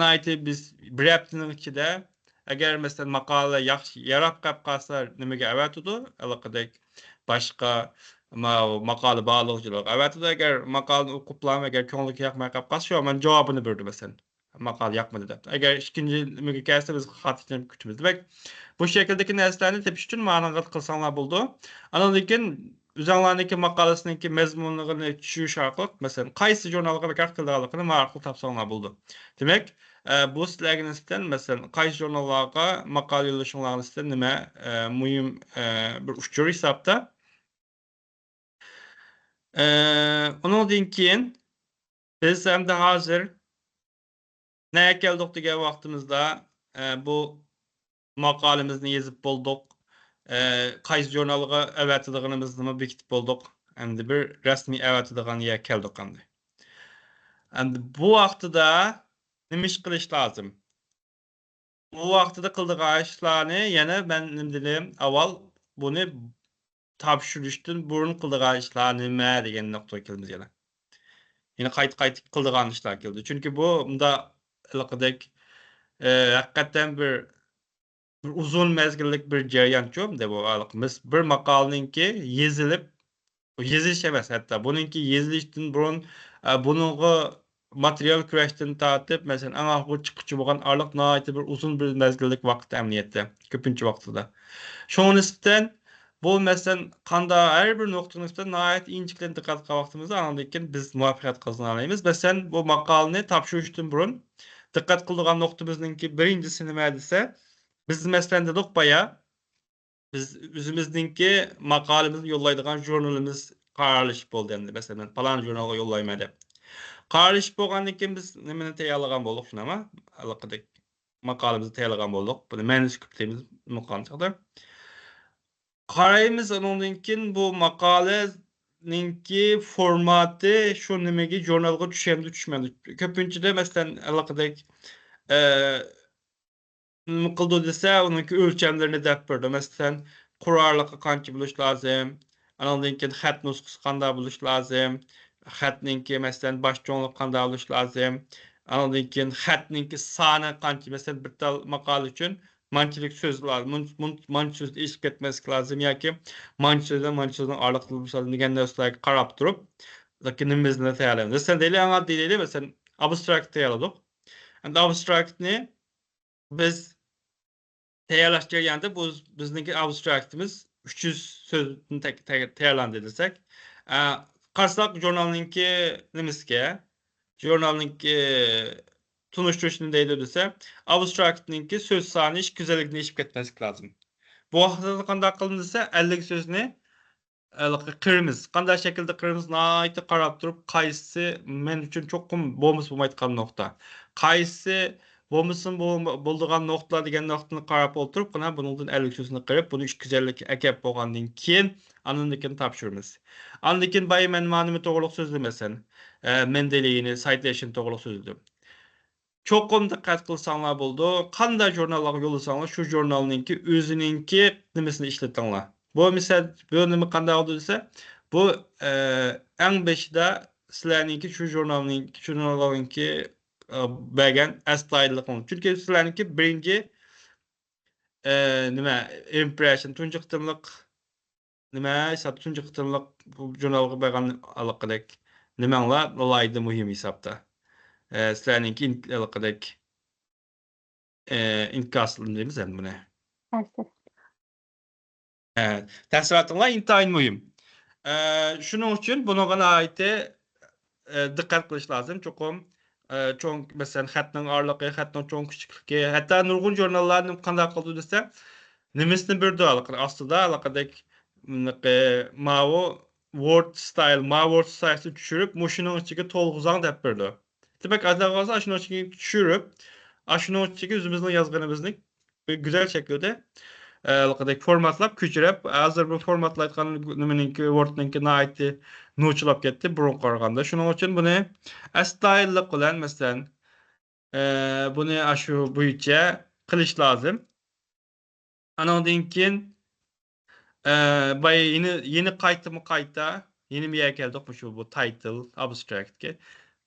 ناھايىتى بىز بىر ھەپتىنىڭ ئىچىدە، ئەگەر، مەسىلەن، ماقالە ياخشى، ياراپ قېلىپ قالسا، نېمىگە ئەۋەتىدۇ؟ ھېلىقىدەك باشقا ما-، ماقالە باھالىغۇچىلارغا ئەۋەتىدۇ. ئەگەر ماقالىنى ئوقۇپلا، ئەگەر كۆڭلىگە ياقماي قېلىپ قالسا، شۇ مانا جاۋابىنى بېرىدۇ، مەسىلەن، ماقالە ياقمىدى دەپ. ئەگەر ئىككىنچى نېمىگە كەلسە، بىز خاتىرجەم كۈتىمىز. دېمەك، بۇ شەكىلدىكى نەرسىلەرنى تېپىش ئۈچۈن مانا قىلساڭلار بولىدۇ. ئاندىن كېيىن ئۆزۈڭلارنىڭكى ماقالىسىنىڭكى مەزمۇنىنى چۈشۈرۈش ئارقىلىق، مەسىلەن، قايسى ژۇرنالغا بىكار قىلىدىغانلىقىنى مانا ئارقىلىق تاپساڭلار بولىدۇ. دېمەك، ئە، بۇ سىلەرگە نىسبەتەن، مەسىلەن، قايسى ژۇرناللارغا ماقالە يوللىشىڭلارغا نىسبەتەن نېمە، ئە، مۇھىم، ئە، بىر ئۇچۇر ھېسابتا. ئە، ئۇنىڭدىن كېيىن بىز ئەمدى ھازىر نەگە كەلدۇق دېگەن ۋاقتىمىزدا، ئە، بۇ ماقالىمىزنى يېزىپ بولدۇق. ئە، قايسى ژۇرنالغا ئەۋەتىدىغىنىمىزنىمۇ بېكىتىپ بولدۇق. ئەمدى بىر رەسمىي ئەۋەتىدىغان يەرگە كەلدۇق ئەمدى. ئەمدى بۇ ۋاقتىدا نېمە ئىش قىلىش لازىم؟ بۇ ۋاقتىدا قىلىدىغان ئىشلارنى يەنە مەن نېمە دېدىم؟ ئاۋۋال بۇنى تاپشۇرۇشتىن بۇرۇن قىلىدىغان ئىشلار نېمە دېگەن نۇقتىغا كېلىمىز يەنە. يەنە قايتا-قايتا قىلىدىغان ئىشلار كېلىدۇ. چۈنكى بۇ مۇنداق ھېلىقىدەك، ئە، ھەقىقەتەن بىر، بىر ئۇزۇن مەزگىللىك بىر جەريانچۇ، دەپ ئالىمىز. بىر ماقالىنىڭكى يېزىلىپ، يېزىش ئەمەس، ھەتتا بۇنىڭكى يېزىلىشتىن بۇرۇن، ئە، بۇنىڭغا ماتېرىيال كۈرەشتىن تارتىپ، مەسىلەن، ئەڭ ئاخىرغا چىققۇچە بولغان ئارىلىق ناھايىتى بىر ئۇزۇن بىر مەزگىللىك ۋاقىت ئەمەلىيەتتە، كۆپىنچە ۋاقتىدا. شۇڭا نىسبەتەن بۇ، مەسىلەن، قاندا ھەر بىر نۇقتىغا نىسبەتەن ناھايىتى ئىنچىكىلىك دىققەت قىلغان ۋاقتىمىزدا، ئاندىن كېيىن بىز مۇۋەپپەقىيەت قازىنالايمىز. مەسىلەن، بۇ ماقالىنى تاپشۇرۇشتىن بۇرۇن دىققەت قىلىدىغان نۇقتىمىزنىڭكى بىرىنچىسى نېمە دېسە، بىز، مەسىلەن، دېدۇق بايا، بىز ئۆزىمىزنىڭكى ماقالىمىزنى يوللايدىغان ژۇرنىلىمىز قارارلىشىپ بولدى ئەمدى. مەسىلەن، مەن پالان ژۇرنالغا يوللايمەن دەپ. قارارلىشىپ بولغاندىن كېيىن بىز نېمىنى تەييارلىغان بولدۇق، شۇنداقمۇ؟ ھېلىقىدەك ماقالىمىزنى تەييارلىغان بولدۇق. بۇنى مانۇسكرىپت دەيمىز، مۇقام چاغدا. قارايمىز، ئۇنىڭدىن كېيىن بۇ ماقالىنىڭكى فورماتى شۇ نېمىگە، ژۇرنالغا چۈشەمدۇ، چۈشمەمدۇ؟ كۆپىنچىدە، مەسىلەن، ھېلىقىدەك، ئە، نېمە قىلىدۇ دېسە، ئۇنىڭكى ئۆلچەملىرىنى دەپ بېرىدۇ. مەسىلەن، قۇر ئارىلىقى قانچە بولۇش لازىم، ئانىڭدىن كېيىن خەت نۇسخىسى قانداق بولۇش لازىم، خەتنىڭكى، مەسىلەن، باش چوڭلۇقى قانداق بولۇش لازىم، ئانىڭدىن كېيىن خەتنىڭكى سانى قانچە، مەسىلەن، بىر تال ماقالە ئۈچۈن مانچىلىك سۆز لازىم، مۇن-، مۇن-، مانچە سۆزدىن ئېشىپ كەتمەسلىك لازىم ياكى مانچە سۆز بىلەن مانچە سۆزنىڭ ئارىلىقىدا بولۇش لازىم دېگەن نەرسىلەرگە قاراپ تۇرۇپ، ياكى نېمىمىزنى تەييارلايمىز. مەسىلەن، دەيلى، ئاڭا دەيلى، مەسىلەن، ئابستراكت تەييارلىدۇق. ئەمدى ئابستراكتنى بىز تەييارلاش جەريانىدا بۇ بىزنىڭكى ئابستراكتىمىز ئۈچ يۈز سۆزدىن تەك-، تەك-، تەييارلاندى دېسەك، ئە، قارىساق ژۇرنالنىڭكى نېمىسىگە، ژۇرنالنىڭكى تونۇشتۇرۇش نېمە دەيدۇ دېسە، ئابستراكتنىڭكى سۆز سانى ئىككى يۈز ئەللىكتىن ئېشىپ كەتمەسلىك لازىم. بۇ ۋاقىتتا قانداق قىلىمىز دېسە، ئەللىك سۆزنى ھېلىقى قىرىمىز. قانداق شەكىلدە قىرىمىز؟ ناھايىتى قاراپ تۇرۇپ، قايسىسى مەن ئۈچۈن چوقۇم بولمىسا بولمايدىغان نۇقتا. قايسىسى بولمىسىمۇ بولىدىغان نۇقتىلار دېگەن نۇقتىنى قاراپ ئولتۇرۇپ، قانا بۇنىڭدىن ئەللىك سۆزنى قىرىپ، بۇنى ئىككى يۈز ئەللىككە ئەكەپ بولغاندىن كېيىن، ئاندىن كېيىن تاپشۇرىمىز. ئاندىن كېيىن بايا مەن مانا نېمە توغرۇلۇق سۆزلىدىم، مەسىلەن، ئە، مەندېلىنى، سايتلېشن توغرۇلۇق سۆزلىدىم. چوقۇم دىققەت قىلساڭلار بولىدۇ. قانداق ژۇرناللارغا يوللىساڭلار، شۇ ژۇرنالنىڭكى ئۆزىنىڭكى نېمىسىنى ئىشلىتىڭلار. بۇ مىسال، بۇ نېمە قانداق بولىدۇ دېسە، بۇ، ئە، ئەڭ بېشىدا سىلەرنىڭكى شۇ ژۇرنالنىڭ، ژۇرنالنىڭكى، ئە، بەرگەن ئەستايىدىللىقىڭ. چۈنكى سىلەرنىڭكى بىرىنچى، ئە، نېمە، ئىمپرېشن، تۇنجى قېتىملىق نېمە ھېسابتا تۇنجى قېتىملىق بۇ ژۇرنالغا بارغان ھېلىقىدەك نېمەڭلار ئالاھىدە مۇھىم ھېسابتا. ئە، سىلەرنىڭكى ئىن-، ھېلىقىدەك، ئە، ئىنكاسلىرىم دەيمىز ئەمدى بۇنى. تەسىر. ئە، تەسىراتىڭلار ئىنتايىن مۇھىم. ئە، شۇنىڭ ئۈچۈن بۇنىڭغا ناھايىتى، ئە، دىققەت قىلىش لازىم. چوقۇم، ئە، چوڭ، مەسىلەن، خەتنىڭ ئارىلىقى، خەتنىڭ چوڭ كىچىكلىكى، ھەتتا نۇرغۇن ژۇرناللارنى قانداق قىلىدۇ دېسە، نېمىسىنى بېرىدۇ، ھېلىقى ئاستىدا ھېلىقىدەك، ماۋۇ ۋورد ستايل، ماۋۇ ۋورد ستايلسىنى چۈشۈرۈپ، مۇشۇنىڭ ئىچىگە تولغۇزاڭ دەپ بېرىدۇ. دېمەك، ئانداق بولسا، ئاشۇنىڭ ئىچىگە چۈشۈرۈپ، ئاشۇنىڭ ئىچىگە ئۆزىمىزنىڭ يازغىنىمىزنى بىر گۈزەل شەكىلدە، ئە، ھېلىقىدەك فورماتلاپ، كۆچۈرۈپ، ھازىر بۇ فورماتلايدىغان نېمىنىڭكى، ۋوردنىڭكى ناھايىتى نوچىلاپ كەتتى بۇرۇنقىغا قارىغاندا. شۇنىڭ ئۈچۈن بۇنى ئەستايىدىللىق بىلەن، مەسىلەن، ئە، بۇنى ئاشۇ بويىچە قىلىش لازىم. ئانىڭدىن كېيىن، ئە، بايا يەنە، يەنە قايتىمۇ قايتا، يەنە بۇ يەرگە كەلدۇق، مۇشۇ بۇ تايتىل، ئابستراكتكە.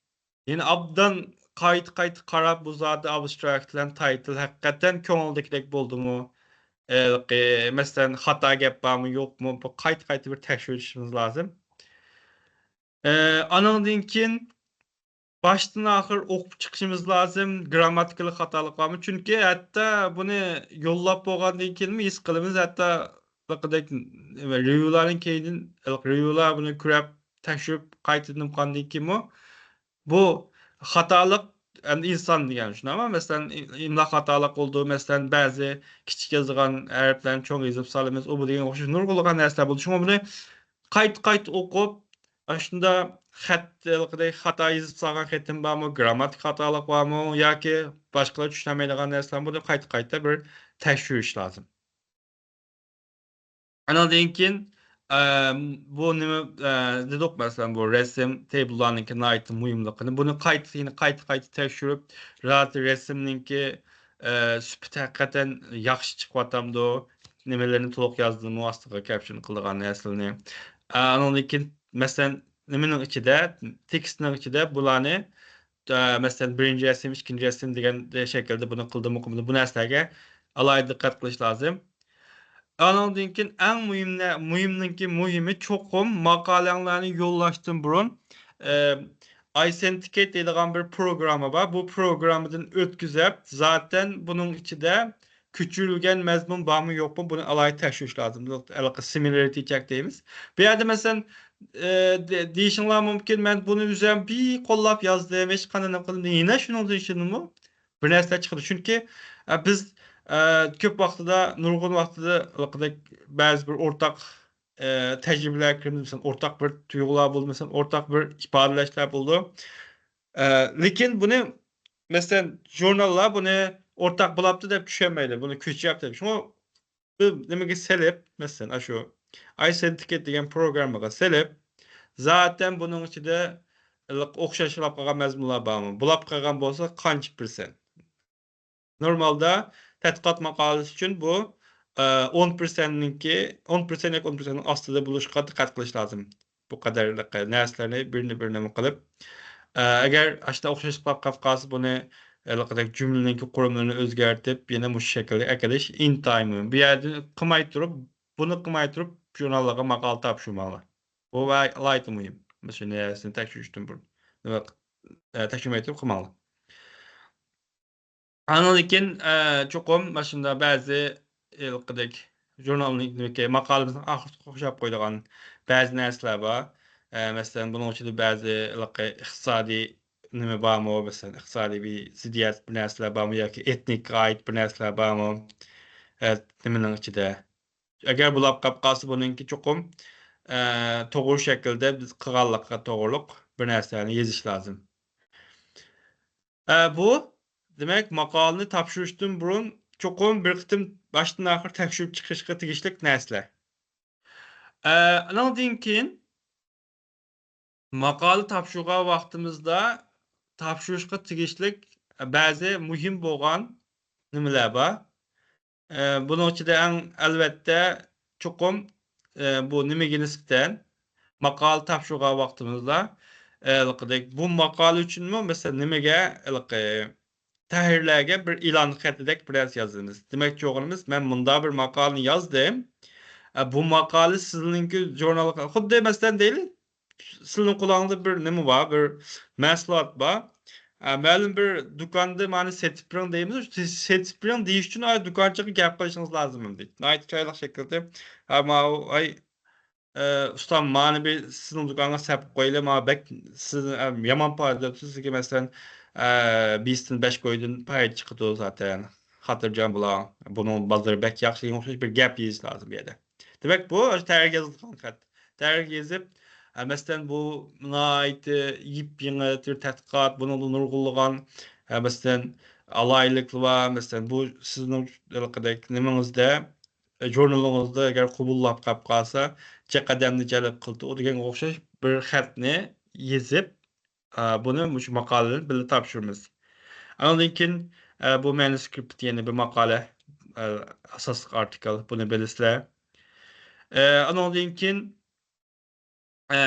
يەنە ئابدان قايتا-قايتا قاراپ، بۇ زادى ئابستراكت بىلەن تايتىل ھەقىقەتەن كۆڭۈلدىكىدەك بولدىمۇ؟ ھېلىقى، مەسىلەن، خاتا گەپ بارمۇ، يوقمۇ؟ بۇ قايتا-قايتا بىر تەكشۈرۈشىمىز لازىم. ئە، ئانىڭدىن كېيىن باشتىن ئاخىر ئوقۇپ چىقىشىمىز لازىم، گرامماتىكىلىق خاتالىق بارمۇ؟ چۈنكى ھەتتا بۇنى يوللاپ بولغاندىن كېيىنمۇ ھېس قىلىمىز، ھەتتا ھېلىقىدەك رېۋيۇلارنىڭ كەينىدىن، رېۋيۇلار بۇنى كۆرۈپ، تەكشۈرۈپ، قايتىدىن ئوقۇغاندىن كېيىنمۇ بۇ خاتالىق، ئەمدى ئىنسان دېگەن شۇنداقمۇ؟ مەسىلەن، ئىملا خاتالىق بولىدۇ، مەسىلەن، بەزى كىچىك يازىدىغان ھەرپلەرنى چوڭ يېزىپ سالىمىز، ئۇ بۇ دېگەن ئوخشاش نۇرغۇنلىغان نەرسىلەر بولىدۇ. شۇڭا بۇنى قايتا-قايتا ئوقۇپ، ئاشۇنداق خەت، ھېلىقىدەك خاتا يېزىپ سالغان خېتىم بارمۇ، گرامماتىك خاتالىق بارمۇ ياكى باشقىلار چۈشىنەلمەيدىغان نەرسىلەرمۇ، بۇنى قايتا-قايتا بىر تەكشۈرۈش لازىم. ئانىڭدىن كېيىن، ئە، بۇ نېمە، ئە، دېدۇق، مەسىلەن، بۇ رەسىم تېبىللارنىڭكى ناھايىتى مۇھىملىقىنى. بۇنى قايتا، يەنە قايتا، قايتا تەكشۈرۈپ، رەسىمنىڭكى، ئە، سۈپىتى ھەقىقەتەن ياخشى چىقىۋاتامدۇ؟ نېمىلەرنى تولۇق يازدىمۇ ئاستىغا كەپشن قىلىدىغان نەرسىلەرنى. ئە، ئانىڭدىن كېيىن، مەسىلەن، نېمىنىڭ ئىچىدە، تېكىستنىڭ ئىچىدە بۇلارنى، ئە، مەسىلەن، بىرىنچى رەسىم، ئىككىنچى رەسىم دېگەن شەكىلدە بۇنى قىلدىمۇ، قىلمىدىمۇ، بۇ نەرسىلەرگە ئالاھىدە دىققەت قىلىش لازىم. ئانىڭدىن كېيىن ئەڭ مۇھىم نە-، مۇھىمنىڭكى مۇھىمى، چوقۇم ماقالەڭلارنى يوللاشتىن بۇرۇن، ئە، ئايسېنتىكېت دەيدىغان بىر پروگرامما بار. بۇ پروگراممىدىن ئۆتكۈزۈپ، زاتەن بۇنىڭ ئىچىدە كۆچۈرۈلگەن مەزمۇن بارمۇ يوقمۇ، بۇنى ئالاھىدە تەكشۈرۈش لازىم. ھېلىقى سىمىلارىتى چەك دەيمىز. بۇ يەردە مەسىلەن، ئە، دە-، دېيىشىڭلار مۇمكىن، مەن بۇنى ئۆزۈم بىر قوللاپ يازدىم، ھېچقانداق نېمە قىلدىم. يەنە شۇنىڭدىن ئىچىدىنمۇ بىر نەرسىلەر چىقىدۇ. چۈنكى، ئە، بىز، ئە، كۆپ ۋاقتىدا، نۇرغۇن ۋاقتىدا ھېلىقىدەك بەزى بىر ئورتاق، ئە، تەجرىبىلەر كىرىمىز، مەسىلەن، ئورتاق بىر تۇيغۇلار بولىدۇ، مەسىلەن، ئورتاق بىر ئىپادىلەشلەر بولىدۇ. ئە، لېكىن بۇنى، مەسىلەن، ژۇرناللار بۇنى ئورتاق بولاپتۇ دەپ چۈشەنمەيدۇ، بۇنى كۆچۈرۈپ دەپ. شۇڭا بىر نېمىگە سېلىپ، مەسىلەن، ئاشۇ ئايسېنتىكېت دېگەن پروگراممىغا سېلىپ، زاتەن بۇنىڭ ئىچىدە ئوخشاش بولاپ قالغان مەزمۇنلار بارمۇ؟ بولاپ قالغان بولسا قانچە پىرسەنت؟ نورمالدا تەتقىقات ماقالىسى ئۈچۈن بۇ، ئە، ئون پىرسەنتنىڭكى، ئون پىرسەنت ياكى ئون پىرسەنتنىڭ ئاستىدا بولۇشقا دىققەت قىلىش لازىم. بۇ قەدەر نەرسىلەرنى بىرنى بىرنى نېمە قىلىپ، ئە، ئەگەر ئاشۇنداق ئوخشاش قىلىپ قالسا، بۇنى ھېلىقىدەك جۈملىنىڭكى قۇرۇملىرىنى ئۆزگەرتىپ، يەنە مۇشۇ شەكىلگە ئەكېلىش ئىنتايىن مۇھىم. بۇ يەردىن قىلماي تۇرۇپ، بۇنى قىلماي تۇرۇپ، ژۇرناللارغا ماقالە تاپشۇرماڭلار. بۇ ۋە ئالاھىدە مۇھىم. مۇشۇ نەرسىنى تەكشۈرۈشتىن بۇرۇن، نېمە، ئە، تەكشۈرمەي تۇرۇپ قىلماڭلار. ئاندىن كېيىن، ئە، چوقۇم ماشۇنداق بەزى ھېلىقىدەك ژۇرنالنىڭ، ماقالىمىزنىڭ ئاخىرىغا قوشاپ قويىدىغان بەزى نەرسىلەر بار. ئە، مەسىلەن، بۇنىڭ ئىچىدە بەزى ھېلىقى ئىقتىسادىي نېمە بارمۇ، مەسىلەن، ئىقتىسادىي بىر زىددىيەت بىر نەرسىلەر بارمۇ ياكى ئېتنىكقا ئائىت بىر نەرسىلەر بارمۇ؟ ئە، نېمىنىڭ ئىچىدە؟ ئەگەر بۇلاپ قاپ قالسا، بۇنىڭكى چوقۇم، ئە، توغرا شەكىلدە بىز قىلغانلىققا توغرۇلۇق بىر نەرسىلەرنى يېزىش لازىم. ئە، بۇ، دېمەك، ماقالىنى تاپشۇرۇشتىن بۇرۇن چوقۇم بىر قېتىم باشتىن ئاخىر تەكشۈرۈپ چىقىشقا تېگىشلىك نەرسىلەر. ئە، ئانىڭدىن كېيىن ماقالە تاپشۇرغان ۋاقتىمىزدا تاپشۇرۇشقا تېگىشلىك بەزى مۇھىم بولغان نېمىلەر بار. ئە، بۇنىڭ ئىچىدە ئەڭ ئەلۋەتتە چوقۇم، ئە، بۇ نېمىگە نىسبەتەن ماقالە تاپشۇرغان ۋاقتىمىزدا، ئە، ھېلىقىدەك بۇ ماقالە ئۈچۈنمۇ، مەسىلەن، نېمىگە، ھېلىقى تەھرىرلەرگە بىر ئېلان خېتىدەك بىر نەرسە يازىمىز. دېمەكچى بولغىنىمىز، مەن مۇنداق بىر ماقالىنى يازدىم. ئە، بۇ ماقالە سىزنىڭكى ژۇرنالغا، خۇددى مەسىلەن دەيلى، سىزنىڭ قولىڭىزدا بىر نېمە بار، بىر مەھسۇلات بار. ئە، مەلۇم بىر دۇكاندا مانا سېتىپ بېرىڭ دەيمىز، سېتىپ بېرىڭ دېيىش ئۈچۈن ئاي دۇكانچىغا گەپ قىلىشىڭىز لازىم ئەمدى. ناھايىتى چىرايلىق شەكىلدە. ئە، ماۋۇ، ئاي، ئە، ئۇستام، مانا بىر سىزنىڭ دۇكانغا سېلىپ قويىلى، مانا بەك سىز، ئە، يامان پايدا دەپسىز، سىزگە مەسىلەن، ئە، بىستىن بەش كويدىن پايدا چىقىدۇ زاتەن. خاتىرجەم بولۇڭ، بۇنىڭ بازىرى بەك ياخشى دېگەن ئوخشاش بىر گەپ يېزىش لازىم بۇ يەردە. دېمەك، بۇ تەرگە يېزىلغان خەت. تەرگە يېزىپ، ئە، مەسىلەن، بۇ ناھايىتى يېپيېڭى بىر تەتقىقات، بۇنىڭدا نۇرغۇنلىغان، ئە، مەسىلەن، ئالاھىدىلىكلىرى بار، مەسىلەن، بۇ سىزنىڭ ھېلىقىدەك نېمىڭىزدە، ئە، ژۇرنىلىڭىزدا ئەگەر قوبۇللاپ قاپ قالسا، جىق ئادەمنى جەلپ قىلىدۇ دېگەنگە ئوخشاش بىر خەتنى يېزىپ، ئە، بۇنى مۇشۇ ماقالىدىن بىللە تاپشۇرىمىز. ئاندىن كېيىن، ئە، بۇ مانۇسكرىپت يەنە بىر ماقالە، ئە، ئاساسلىق ئارتىكل، بۇنى بىلىسىلەر. ئە، ئانىڭدىن كېيىن، ئە،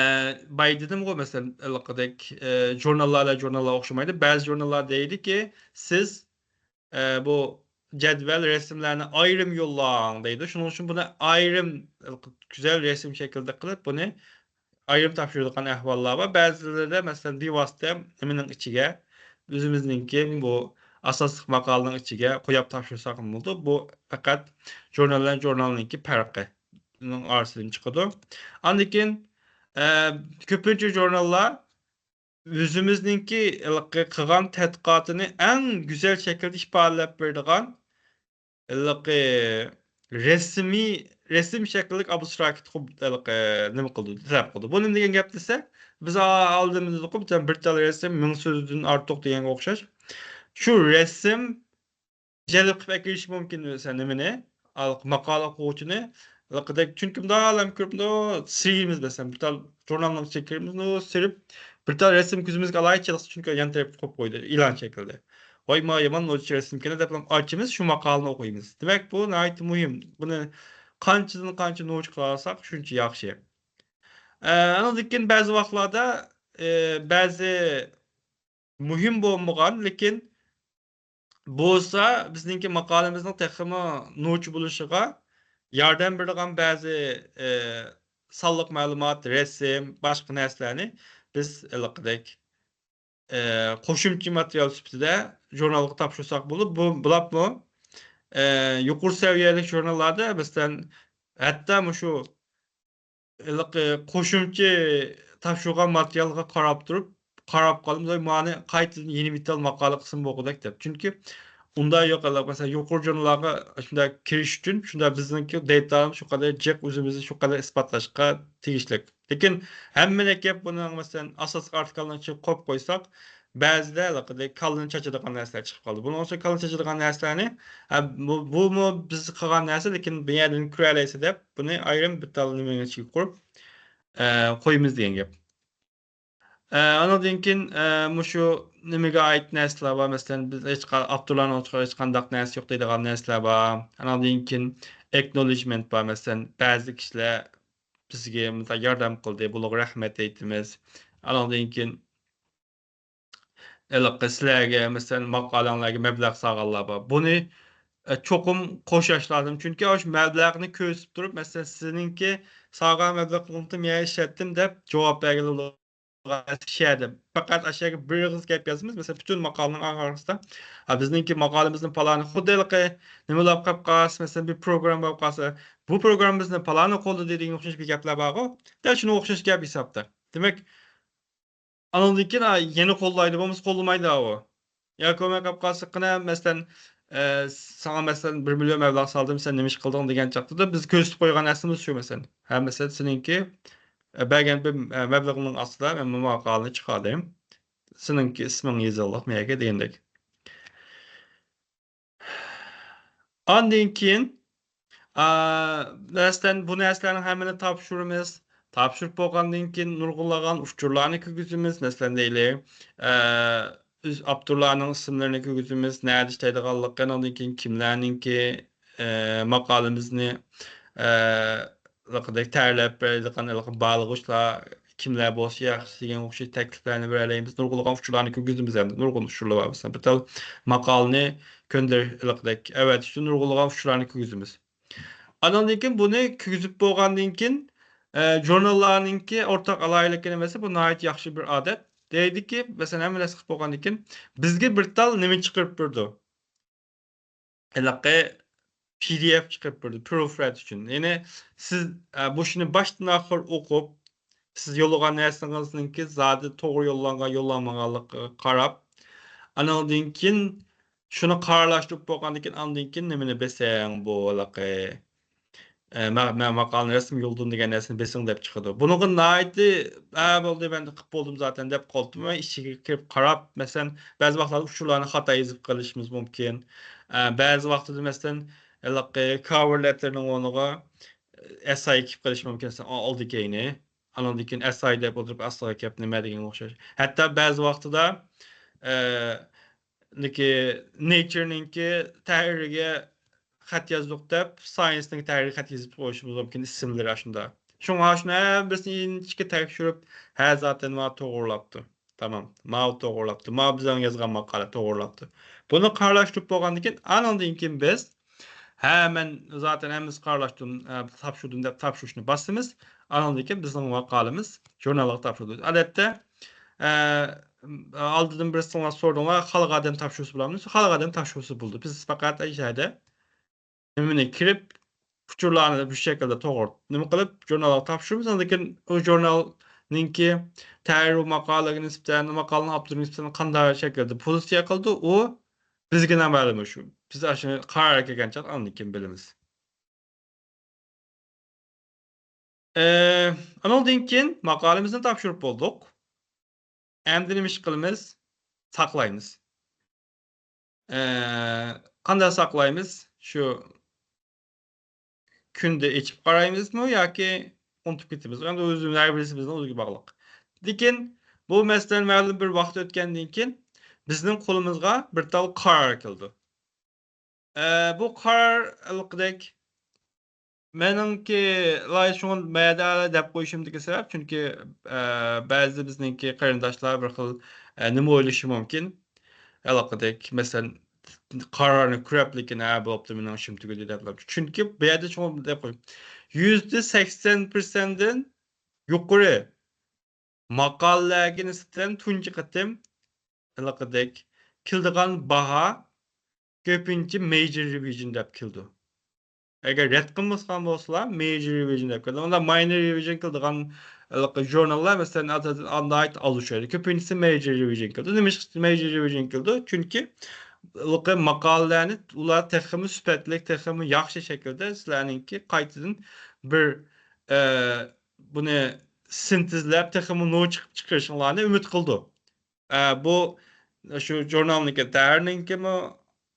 بايا دېدىمغۇ، مەسىلەن، ھېلىقىدەك، ئە، ژۇرناللار بىلەن ژۇرناللار ئوخشىمايدۇ. بەزى ژۇرناللار دەيدۇكى، سىز، ئە، بۇ جەدۋەل، رەسىملەرنى ئايرىم يوللاڭ دەيدۇ. شۇنىڭ ئۈچۈن بۇنى ئايرىم، گۈزەل رەسىم شەكلىدە قىلىپ، بۇنى ئايرىم تاپشۇرىدىغان ئەھۋاللار بار. بەزىلىرىدە، مەسىلەن، بىۋاسىتە نېمىنىڭ ئىچىگە، ئۆزىمىزنىڭكى بۇ ئاساسلىق ماقالىنىڭ ئىچىگە قويۇپ تاپشۇرساق بولىدۇ. بۇ پەقەت ژۇرنال بىلەن ژۇرنالنىڭكى پەرقىنىڭ ئارىسىدىن چىقىدۇ. ئاندىن كېيىن، ئە، كۆپىنچە ژۇرناللار ئۆزىمىزنىڭكى ھېلىقى قىلغان تەتقىقاتىنى ئەڭ گۈزەل شەكىلدە ئىپادىلەپ بېرىدىغان ھېلىقى رەسمىي، رەسىم شەكىللىك ئابستراكت قىلىپ، ھېلىقى نېمە قىلىدۇ، تەلەپ قىلىدۇ. بۇ نېمە دېگەن گەپ دېسە، بىز ئا-، ئالدىمىزدا قويۇپ، بىر تال رەسىم مىڭ سۆزدىن ئارتۇق دېگەنگە ئوخشاش. شۇ رەسىم جەلپ قىلىپ ئەكىرىشى مۇمكىن بولسا نېمىنى، ھېلىقى ماقالە ئوقۇغۇچىنى، ھېلىقىدەك، چۈنكى مۇنداق ئالەم كۆرۈپ، مۇنداق سىرىمىز، مەسىلەن، بىر تال ژۇرنالنىڭ ئىچىگە كىرىمىز، مۇنداق سىرىپ، بىر تال رەسىم كۆزىمىزگە ئالاھىدە چېلىقسا، چۈنكى يان تەرەپكە قويۇپ قويدى، ئېلان شەكلىدە. ۋاي، ما يامان نوچى رەسىمكەن دەپ ئاچىمىز، شۇ ماقالىنى ئوقۇيمىز. دېمەك، بۇ ناھايىتى مۇھىم. بۇنى قانچىدىن قانچە نوچى قىلالىساق، شۇنچە ياخشى. ئە، ئانىڭدىن كېيىن بەزى ۋاقىتلاردا، ئە، بەزى مۇھىم بولمىغان، لېكىن بولسا بىزنىڭكى ماقالىمىزنىڭ تېخىمۇ نوچى بولۇشىغا ياردەم بېرىدىغان بەزى، ئە، سانلىق مەلۇمات، رەسىم، باشقا نەرسىلەرنى بىز ھېلىقىدەك، ئە، قوشۇمچە ماتېرىيال سۈپىتىدە ژۇرنالغا تاپشۇرساق بولىدۇ. بۇ، بولۇپمۇ، ئە، يۇقىرى سەۋىيەلىك ژۇرناللاردا، مەسىلەن، ھەتتا مۇشۇ ھېلىقى قوشۇمچە تاپشۇرغان ماتېرىيالغا قاراپ تۇرۇپ، قاراپ قالىمىز، ۋاي، مانى قايتىدىن يېڭى بىر تال ماقالە قىلسىمۇ بولغۇدەك دەپ. چۈنكى ئۇنداق يوق، مەسىلەن، يۇقىرى ژۇرناللارغا شۇنداق كىرىش ئۈچۈن شۇنداق بىزنىڭكى دېتالىمىز شۇ قەدەر جىق، ئۆزىمىزنى شۇ قەدەر ئىسپاتلاشقا تېگىشلىك. لېكىن ھەممىنى ئەكەپ بۇنىڭ، مەسىلەن، ئاساسلىق ئارتىكلنىڭ ئىچىگە قويۇپ قويساق، بەزىدە ھېلىقىدەك كاللىنى چاچىدىغان نەرسىلەر چىقىپ قالىدۇ. بۇنىڭ ئۈچۈن كاللىنى چاچىدىغان نەرسىلەرنى، ھە، بۇ، بۇمۇ بىز قىلغان نەرسە، لېكىن بۇ يەردىن كۆرەلەيسىز دەپ، بۇنى ئايرىم بىر تال نېمىنىڭ ئىچىگە قۇرۇپ، ئە، قويىمىز دېگەن گەپ. ئە، ئانىڭدىن كېيىن، ئە، مۇشۇ نېمىگە ئائىت نەرسىلەر بار، مەسىلەن، بىز ھېچقا-، ئاپتورلارنىڭ ھېچقانداق نەرسە يوق دەيدىغان نەرسىلەر بار. ئانىڭدىن كېيىن ئەكنولىجمېنت بار، مەسىلەن، بەزى كىشىلەر بىزگە مۇنداق ياردەم قىلدى، بۇلارغا رەھمەت ئېيتىمىز. ئانىڭدىن كېيىن ھېلىقى سىلەرگە، مەسىلەن، ماقالەڭلارگە مەبلەغ سالغانلار بار. بۇنى، ئە، چوقۇم قوشاش لازىم. چۈنكى ئاشۇ مەبلەغنى كۆرسىتىپ تۇرۇپ، مەسىلەن، سىزنىڭكى سالغان مەبلەغنى مەن ئىشلەتتىم دەپ جاۋاب بەرگىلى شەدە. پەقەت ئاشۇ يەرگە بىر ئېغىز گەپ يازىمىز. مەسىلەن، پۈتۈن ماقالىنىڭ ئاخىرىسىدا، ھە، بىزنىڭكى ماقالىمىزنى پالانى خۇددى ھېلىقى نېمە بولۇپ قاپ قالسا، مەسىلەن، بىر پروگرامما بولۇپ قالسا، بۇ پروگراممىمىزنى پالانى قوللىدى دېگەن ئوخشاش بىر گەپلەر بارغۇ. دەل شۇنىڭغا ئوخشاش گەپ ھېسابتا. دېمەك، ئانىڭدىن كېيىن، ھە، يەنە قوللايدۇ، بولمىسا قوللىمايدۇ ئاۋۇ. ياكى بولماي قاپ قالسا، قېنى، مەسىلەن، ئە، ساڭا، مەسىلەن، بىر مىليون مەبلەغ سالدىم، سەن نېمە ئىش قىلدىڭ دېگەن چاغدا بىز كۆرسىتىپ قويغان نەرسىمىز شۇ، مەسىلەن. ھە، مەسىلەن، سېنىڭكى، ئە، بەرگەن بىر، ئە، مەبلىغىڭنىڭ ئاستىدا مەن بۇ ماقالىنى چىقاردىم. سېنىڭكى ئىسمىڭ يېزىللىق مەيەرگە دېگەندەك. ئاندىن كېيىن، ئا، مەسىلەن، بۇ نەرسىلەرنىڭ ھەممىنى تاپشۇرىمىز. تاپشۇرۇپ بولغاندىن كېيىن نۇرغۇنلىغان ئۇچۇرلارنى كىرگۈزىمىز. مەسىلەن، دەيلى، ئە، ئۆز ئاپتورلارنىڭ ئىسىملىرىنى كىرگۈزىمىز، نەدە ئىشلەيدىغانلىقى، ئاندىن كېيىن كىملەرنىڭكى، ئە، ماقالىمىزنى، ئە، ھېلىقىدەك تەييارلاپ بېرىدىغان ھېلىقى باھالىغۇچىلار كىملەر بولسا ياخشى دېگەن ئوخشاش تەكلىپلەرنى بېرەلەيمىز. نۇرغۇنلىغان ئۇچۇرلارنى كىرگۈزىمىز ھەمدە نۇرغۇن ئۇچۇرلار بار. مەسىلەن، بىر تال ماقالىنى كۆندۈر-، ھېلىقىدەك ئەۋەتىش ئۈچۈن نۇرغۇنلىغان ئۇچۇرلارنى كىرگۈزىمىز. ئانىڭدىن كېيىن بۇنى كىرگۈزۈپ بولغاندىن كېيىن، ئە، ژۇرناللارنىڭكى ئورتاق ئالاھىدىلىكى نېمە دېسە، بۇ ناھايىتى ياخشى بىر ئادەت. دەيدىكى، مەسىلەن، ھەممە نەرسە قىلىپ بولغاندىن كېيىن، بىزگە بىر تال نېمە چىقىرىپ بېرىدۇ؟ ھېلىقى پى دى ئېف چىقىرىپ بېرىدۇ، پروف رىد ئۈچۈن. يەنى سىز، ئە، بۇ ئىشنى باشتىن ئاخىر ئوقۇپ، سىز يوللىغان نەرسىڭىزنىڭكى زادى توغرا يوللانغان، يوللانمىغانلىقىغا قاراپ، ئانىڭدىن كېيىن شۇنى قارارلاشتۇرۇپ بولغاندىن كېيىن، ئاندىن كېيىن نېمىنى بېسىڭ بۇ ھېلىقى، ئە، مە-، مە-، ماقالىنى رەسمىي يوللىدىم دېگەن نەرسىنى بېسىڭ دەپ چىقىدۇ. بۇنىڭغا ناھايىتى، ھە، بولدى، مەن قىلىپ بولدۇم زاتەن دەپ قالدىمۇ، ئىچىگە كىرىپ قاراپ، مەسىلەن، بەزى ۋاقىتلاردا ئۇچۇرلارنى خاتا يېزىپ قېلىشىمىز مۇمكىن. ئە، بەزى ۋاقتىدا، مەسىلەن، ھېلىقى كاۋېر لېتتېرنىڭ ئورنىغا ئېسساي كېلىپ قېلىشى مۇمكىن، ئالدى كەينى. ئانىڭدىن كېيىن ئېسساي دەپ ئولتۇرۇپ، ئاستىغا كەپ نېمە دېگەنگە ئوخشاش. ھەتتا بەزى ۋاقتىدا، ئە، نېكى نېيچىرنىڭكى تەھرىرىگە خەت يازدۇق دەپ، ساينسنىڭكى تەھرىرىگە خەت يېزىپ قويۇشىمىز مۇمكىن، ئىسىملىرى ئاشۇنداق. شۇڭا شۇنى ھەممىسىنى ئىنچىكە تەكشۈرۈپ، ھە، زاتەن ماۋۇ توغرىلاپتۇ. تامام. ماۋۇ توغرىلاپتۇ. ماۋۇ بىزنىڭ يازغان ماقالە توغرىلاپتۇ. بۇنى قارارلاشتۇرۇپ بولغاندىن كېيىن، ئانىڭدىن كېيىن بىز، ھە، مەن زاتەن ھەممىسى قارارلاشتىم، ئە، تاپشۇردۇم دەپ تاپشۇرۇشنى باسىمىز. ئانىڭدىن كېيىن بىزنىڭ ماقالىمىز ژۇرنالغا تاپشۇرۇلىدۇ. ئادەتتە، ئە، ئالدىدىن بىرسىڭلار سورىدىڭلار، خالىغان ئادەم تاپشۇرسا بولامدۇ؟ خالىغان ئادەم تاپشۇرسا بولىدۇ. بىز پەقەت ئەي شەھەردە نېمىنى كىرىپ، ئۇچۇرلارنى بۇ شەكىلدە توغرا نېمە قىلىپ، ژۇرنالغا تاپشۇرىمىز. ئاندىن كېيىن ئۇ ژۇرنالنىڭكى تەھرىر ماقالىگە نىسبەتەن، ماقالىنىڭ ئاپتورىغا نىسبەتەن قانداق شەكىلدە پوزىتسىيە قىلىدۇ، ئۇ بىزگە نامەلۇم شۇ. بىز ئاشۇ قارارغا كەلگەن چاغدا ئاندىن كېيىن بىلىمىز. ئە، ئانىڭدىن كېيىن ماقالىمىزنى تاپشۇرۇپ بولدۇق. ئەمدى نېمە ئىش قىلىمىز؟ ساقلايمىز. ئە، قانداق ساقلايمىز؟ شۇ كۈندە ئېچىپ قارايمىزمۇ ياكى ئۇنتۇپ كېتىمىزمۇ؟ ئەمدى ئۆزىمىز، ھەر بىرسى بىزنىڭ ئۆزىگە باغلىق. لېكىن بۇ مەسىلەن مەلۇم بىر ۋاقىت ئۆتكەندىن كېيىن بىزنىڭ قولىمىزغا بىر تال قارار كېلىدۇ. ئە، بۇ قارار ھېلىقىدەك مېنىڭكى لايىھە شۇڭا مەدە دەپ قويۇشۇمدىكى سەۋەب، چۈنكى، ئە، بەزى بىزنىڭكى قېرىنداشلار بىر خىل، ئە، نېمە ئويلىشى مۇمكىن، ھېلىقىدەك، مەسىلەن، قارارنى كۆرۈپ، لېكىن، ھە، بوپتۇ، مېنىڭ ئىشىم تۈگىدى دەپ. چۈنكى بۇ يەردە شۇڭا دەپ قويۇم. يۈزدە سەكسەن پىرسەنتتىن يۇقىرى ماقالىلەرگە نىسبەتەن تۇنجى قېتىم ھېلىقىدەك كېلىدىغان باھا كۆپىنچە مەيجور رېۋىزىيون دەپ كېلىدۇ. ئەگەر رەت قىلمىسىغان بولسىلا، مەيجور رېۋىزىيون دەپ كېلىدۇ. ئۇندا ماينور رېۋىزىيون قىلىدىغان ھېلىقى ژۇرناللار، مەسىلەن، ئاز-، ئاز-، ناھايىتى ئاز ئۇچرايدۇ. كۆپىنچىسى مەيجور رېۋىزىيون كېلىدۇ. نېمىشقا مەيجور رېۋىزىيون كېلىدۇ؟ چۈنكى ھېلىقى ماقالىلەرنى ئۇلار تېخىمۇ سۈپەتلىك، تېخىمۇ ياخشى شەكىلدە سىلەرنىڭكى قايتىدىن بىر، ئە، بۇنى سىنتېزلەپ، تېخىمۇ نۇر چىقىپ چىقىرىشىڭلارنى ئۈمىد قىلىدۇ. ئە، بۇ شۇ ژۇرنالنىڭكى، تەھرىرنىڭكىمۇ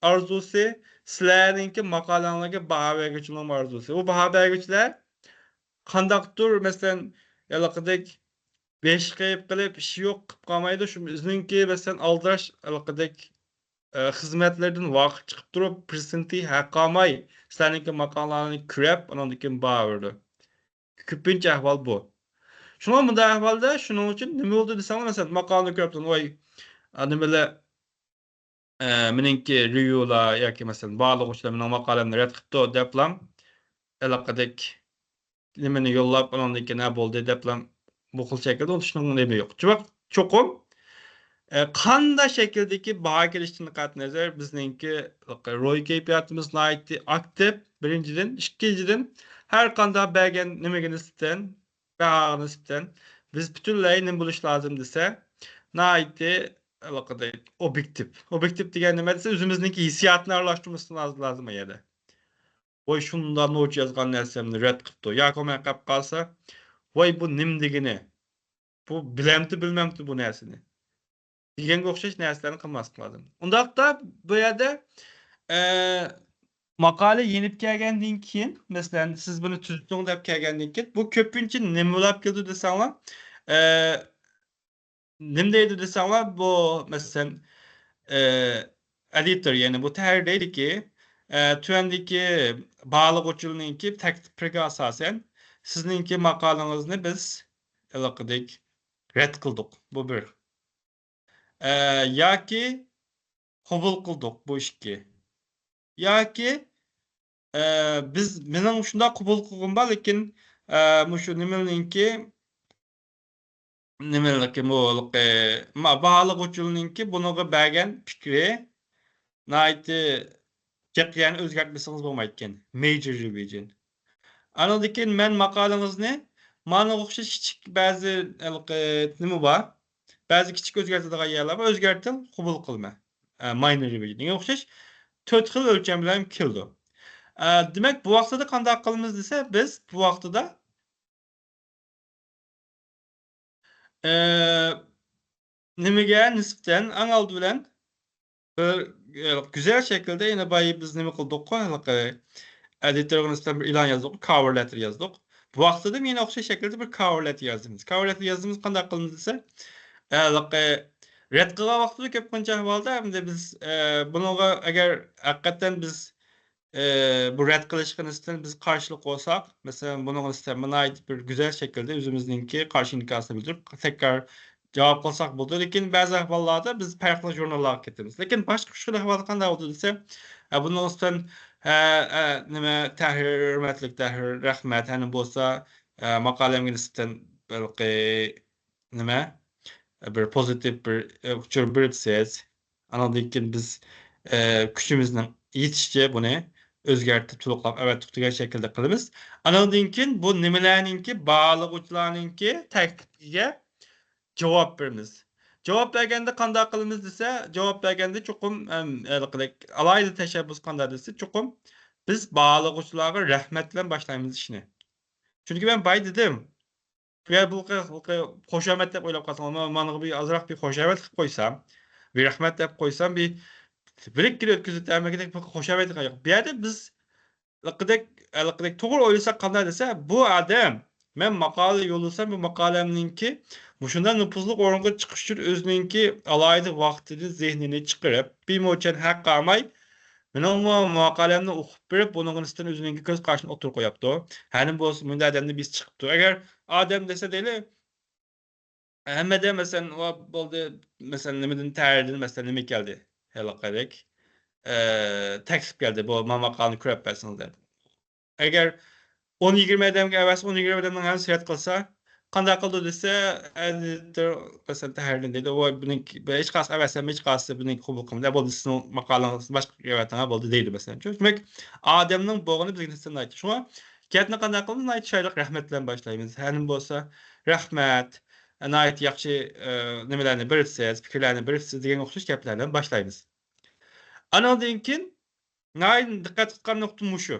ئارزۇسى، سىلەرنىڭكى ماقالەڭلارگە باھا بەرگۈچىنىڭمۇ ئارزۇسى. ئۇ باھا بەرگۈچىلەر قانداقتۇر، مەسىلەن، ھېلىقىدەك بېشى قېيىپ قېلىپ، ئىشى يوق قىلىپ قالمايدۇ. شۇ بىزنىڭكى، مەسىلەن، ئالدىراش ھېلىقىدەك، ئە، خىزمەتلەردىن ۋاقىت چىقىپ تۇرۇپ، پىرسېنتى ھەققى ئالماي، سىلەرنىڭكى ماقالىڭلارنى كۆرۈپ، ئانىڭدىن كېيىن باھا بېرىدۇ. كۆپىنچە ئەھۋال بۇ. شۇڭا مۇنداق ئەھۋالدا شۇنىڭ ئۈچۈن نېمە بولدى دېسەڭلار، مەسىلەن، ماقالىنى كۆرۈپتۇ، ۋاي، ئا، نېمىلەر، ئە، مېنىڭكى رېۋيۇلار ياكى، مەسىلەن، باھالىغۇچىلار مېنىڭ ماقالەمنى رەت قىپتۇ دەپلا، ھېلىقىدەك نېمىنى يوللاپ، ئۇنىڭدىن كېيىن، ھە، بولدى دەپلا بۇ خىل شەكىلدە ئۇنتۇشنىڭ نېمە يوق. چوق-، چوقۇم، ئە، قانداق شەكىلدىكى باھا كېلىشىدىن قەتئىينەزەر، بىزنىڭكى روھىي كەيپىياتىمىز ناھايىتى ئاكتىپ، بىرىنچىدىن. ئىككىنچىدىن، ھەر قانداق بەرگەن نېمىگە نىسبەتەن، باھاغا نىسبەتەن بىز پۈتۈنلەي نېمە بولۇش لازىم دېسە، ناھايىتى ھېلىقىدەك ئوبيېكتىپ. ئوبيېكتىپ دېگەن نېمە دېسە، ئۆزىمىزنىڭكى ھېسسىياتنى ئارىلاشتۇرمىسىمىز لازىم ئۇ يەردە. ۋاي، شۇنداق نوچى يازغان نەرسەمنى رەت قىپتۇ. ياكى بولماي قېلىپ قالسا، ۋاي، بۇ نېمە دېگىنى؟ بۇ بىلەمتۇ، بىلمەمتۇ بۇ نەرسىنى؟ دېگەنگە ئوخشاش نەرسىلەرنى قىلماسلىق لازىم. ئۇنداقتا بۇ يەردە، ئە، ماقالە يېنىپ كەلگەندىن كېيىن، مەسىلەن، سىز بۇنى تۈزىتىڭ دەپ كەلگەندىن كېيىن، بۇ كۆپىنچە نېمە بولاپ كېلىدۇ دېسەڭلار، ئە، نېمە دەيدۇ دېسەڭلار، بۇ، مەسىلەن، ئە، ئېدىتور، يەنى بۇ تەھرىر دەيدۇكى، ئە، تۆۋەندىكى باھالىغۇچىلارنىڭكى تەكلىپلىرىگە ئاساسەن، سىزنىڭكى ماقالىڭىزنى بىز ھېلىقىدەك رەت قىلدۇق. بۇ بىر. ئە، ياكى قوبۇل قىلدۇق، بۇ ئىككى. ياكى ئە، بىز، مېنىڭ شۇنداق قوبۇل قىلغۇم بار، لېكىن، ئە، مۇشۇ نېمىنىڭكى، نېمىلىكى، مۇ-، ما-، باھالىغۇچىنىڭكى بۇنىڭغا بەرگەن پىكرى ناھايىتى جىق، يەنى ئۆزگەرتمىسىڭىز بولمايدىكەن. Major revision. ئانىڭدىن كېيىن مەن ماقالىڭىزنى مانا ئوخشاش كىچىك بەزى ھېلىقى نېمە بار، بەزى كىچىك ئۆزگەرتىدىغان يەرلەر بار، ئۆزگەرتىڭ، قوبۇل قىلىمەن. ئە، minor revision دېگەن ئوخشاش تۆت خىل ئۆلچەم بىلەن كېلىدۇ. ئە، دېمەك، بۇ ۋاقتىدا قانداق قىلىمىز دېسە، بىز بۇ ۋاقتىدا ئە، نېمىگە نىسبەتەن ئەڭ ئالدى بىلەن بىر، ئە، گۈزەل شەكىلدە يەنە بايا بىز نېمە قىلدۇققۇ، ھېلىقى ئېدىتورغا نىسبەتەن بىر ئېلان يازدۇق، cover letter يازدۇق. بۇ ۋاقتىدا يەنە ئوخشاش شەكىلدە بىر cover letter يازىمىز. Cover letter يازىمىز، قانداق قىلىمىز دېسە، ھېلىقى رەت قىلغان ۋاقتىدا كۆپ قىلىنچە ئەھۋالدا ئەمدى بىز، ئە، بۇنىڭغا ئەگەر ھەقىقەتەن بىز ئى، بۇ رەت قىلىشقا نىسبەتەن بىز قارشىلىق قويساق، مەسىلەن، بۇنىڭغا نىسبەتەن ناھايىتى بىر گۈزەل شەكىلدە ئۆزىمىزنىڭكى قارشى ئىنكاسىنى بىلدۈرۈپ، تەكرار جاۋاب قىلساق بولىدۇ. لېكىن بەزى ئەھۋاللاردا بىز پەرقلىق ژۇرناللارغا كېتىمىز. لېكىن باشقا خۇشال ئەھۋالدا قانداق بولىدۇ دېسە، ئە، بۇنىڭغا نىسبەتەن، ئە، ئە، نېمە، تەھرىر، ھۆرمەتلىك تەھرىر، رەھمەت، ھەنە بولسا، ئە، ماقالەمگە نىسبەتەن ھېلىقى نېمە، بىر پوزىتىپ بىر، ئە، ئۇچۇر بېرىپسىز. ئانىڭدىن كېيىن بىز، ئە، كۈچىمىزنىڭ يېتىشىچە بۇنى ئۆزگەرتىپ، تولۇقلاپ ئەۋەتتۇق دېگەن شەكىلدە قىلىمىز. ئانىڭدىن كېيىن بۇ نېمىلەرنىڭكى، باھالىغۇچىلارنىڭكى تەكلىپىگە جاۋاب بېرىمىز. جاۋاب بەرگەندە قانداق قىلىمىز دېسە، جاۋاب بەرگەندە چوقۇم، ئەم، ھېلىقىدەك ئالاھىدە تەشەببۇس قانداق دېسە، چوقۇم بىز باھالىغۇچىلارغا رەھمەت بىلەن باشلايمىز ئىشنى. چۈنكى مەن بايا دېدىم، بۇ يەردە بۇ قى-، قى-، خۇشامەت دەپ ئويلاپ قالساڭلار، ما-، مانا بىر ئازراق بىر خۇشامەتلىك قويسام، بىر رەھمەت دەپ قويسام، بىر، بىر ئىككىلا ئۆتكۈزۈپ ھەممىگە بىر خۇشامەتلىك قويۇپ. بۇ يەردە بىز لىقىدەك، لىقىدەك توغرا ئويلىساق قانداق دېسە، بۇ ئادەم، مەن ماقالە يوللىسام، بۇ ماقالەمنىڭكى مۇشۇنداق نوپۇزلۇق ئورۇنغا چىقىش ئۈچۈن ئۆزىنىڭكى ئالاھىدە ۋاقتىنى، زېھنىنى چىقىرىپ، بىر موچەن ھەق قالماي، مېنىڭ بۇ ماقالەمنى ئوقۇپ بېرىپ، بۇنىڭغا نىسبەتەن ئۆزىنىڭكى كۆز قارىشىنى ئوتتۇرىغا قويۇپتۇ. ھەنە بولسا مۇنداق ئادەمدىن بىز چىقىپتۇ. ئەگەر ئادەم دېسە دەيلى، ھەممىدە مەسىلەن، ئۇ بولدى، مەسىلەن، نېمىدىن، تەھرىردىن، مەسىلەن، نېمە كەلدى؟ ھېلىقىدەك، ئە، تەكلىپ كەلدى، بۇ ما-، ماقالىنى كۆرۈپ بەرسىڭىز دەپ. ئەگەر ئون يىگىرمە ئادەمگە ئەۋەتسە، ئون يىگىرمە ئادەمنىڭ ھەممىسى رەت قىلسا، قانداق قىلىدۇ دېسە، ئەدىتور، مەسىلەن، تەھرىردىن دەيدۇ، ۋاي، بۇنىڭكى، بۇ ھېچقايسى ئەۋەتسە، ھېچقايسى بۇنىڭكى قوبۇل قىلمىدى، بولدى، سىزنىڭ ماقالىڭىزنى باشقىغا ئەۋەتىڭ، بولدى دەيدۇ، مەسىلەن. چۈنكى دېمەك، ئادەمنىڭ بولغىنى بىزگە نىسبەتەن ئايدىڭ. شۇڭا گەپنى قانداق قىلىمىز؟ ناھايىتى چىرايلىق رەھمەت بىلەن باشلايمىز. ھەم بولسا رەھمەت، ناھايىتى ياخشى، ئە، نېمىلەرنى بېرىپسىز، پىكىرلەرنى بېرىپسىز دېگەنگە ئوخشاش گەپلەر بىلەن باشلايمىز. ئانىڭدىن كېيىن ناھايىتى دىققەت قىلغان نۇقتا مۇشۇ.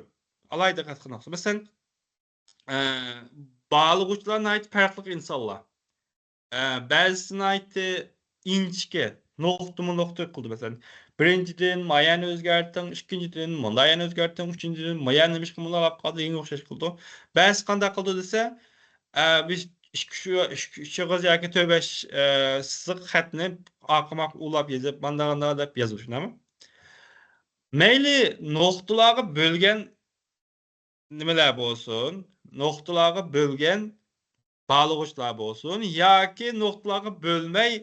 ئالاھىدە دىققەت قىلغان نۇقتا. مەسىلەن، ئە، باھالىغۇچىلار ناھايىتى پەرقلىق ئىنسانلار. ئە، بەزىسى ناھايىتى ئىنچىكە، نۇقتىمۇ نۇقتا قىلىدۇ. مەسىلەن، بىرىنچىدىن، ما يەرنى ئۆزگەرتىڭ، ئىككىنچىدىن، مۇنداق يەرنى ئۆزگەرتىڭ، ئۈچىنچىدىن، ما يەرنى نېمىشقا مۇنداق قىلىپ قالدى دېگەنگە ئوخشاش قىلىدۇ. بەزىسى قانداق قىلىدۇ دېسە، ئە، بىز ئىككى، ئۈچ، ئۈچ، ئۈچ ئېغىز ياكى تۆت، بەش، ئە، سىزىق خەتنى ئارقىمۇ ئۇلاپ يېزىپ، مانداق، مانداق دەپ يازىدۇ، شۇنداقمۇ؟ مەيلى نۇقتىلارغا بۆلگەن نېمىلەر بولسۇن، نۇقتىلارغا بۆلگەن باھالىغۇچىلار بولسۇن ياكى نۇقتىلارغا بۆلمەي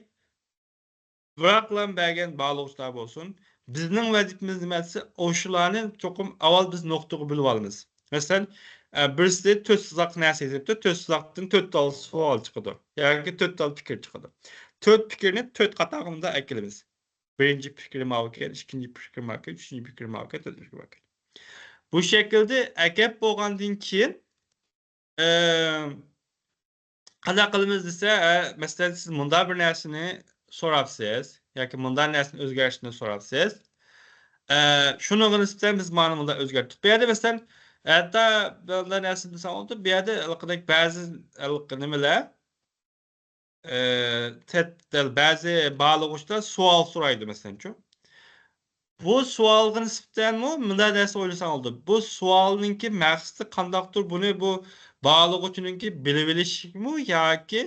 بىراقلا بەرگەن باھالىغۇچىلار بولسۇن، بىزنىڭ ۋەزىپىمىز نېمە دېسە، ئاشۇلارنى چوقۇم ئاۋۋال بىز نۇقتىغا بۆلۈۋالىمىز. مەسىلەن، ئە، بىرسى تۆت سىزىق نەرسە يېزىپتۇ، تۆت سىزىقتىن تۆت تال سوئال چىقىدۇ ياكى تۆت تال پىكىر چىقىدۇ. تۆت پىكىرنى تۆت قاتارغا مۇنداق ئەكېلىمىز. بىرىنچى پىكرى ماۋۇكەن، ئىككىنچى پىكرى ماۋۇكەن، ئۈچىنچى پىكرى ماۋۇكەن، تۆتىنچى پىكرى ماۋۇكەن. بۇ شەكىلدە ئەكەپ بولغاندىن كېيىن، ئە، قانداق قىلىمىز دېسە، ئە، مەسىلەن، سىز مۇنداق بىر نەرسىنى سوراپسىز ياكى مۇنداق نەرسىنى ئۆزگەرتىشنى سوراپسىز. ئە، شۇنىڭغا نىسبەتەن بىز مانا مۇنداق ئۆزگەرتتۇق. بۇ يەردە، مەسىلەن، ھەتتا مۇنداق نەرسىنى دېسەڭ بولىدۇ. بۇ يەردە ھېلىقىدەك بەزى ھېلىقى نېمىلەر، ئە، تەت-، بەزى باھالىغۇچىلار سوئال سورايدۇ، مەسىلەنچۇ. بۇ سوئالغا نىسبەتەنمۇ مۇنداق نەرسە ئويلىساڭ بولىدۇ. بۇ سوئالنىڭكى مەقسىتى قانداقتۇر؟ بۇنى بۇ باھالىغۇچىنىڭكى بىلىۋېلىشىمۇ ياكى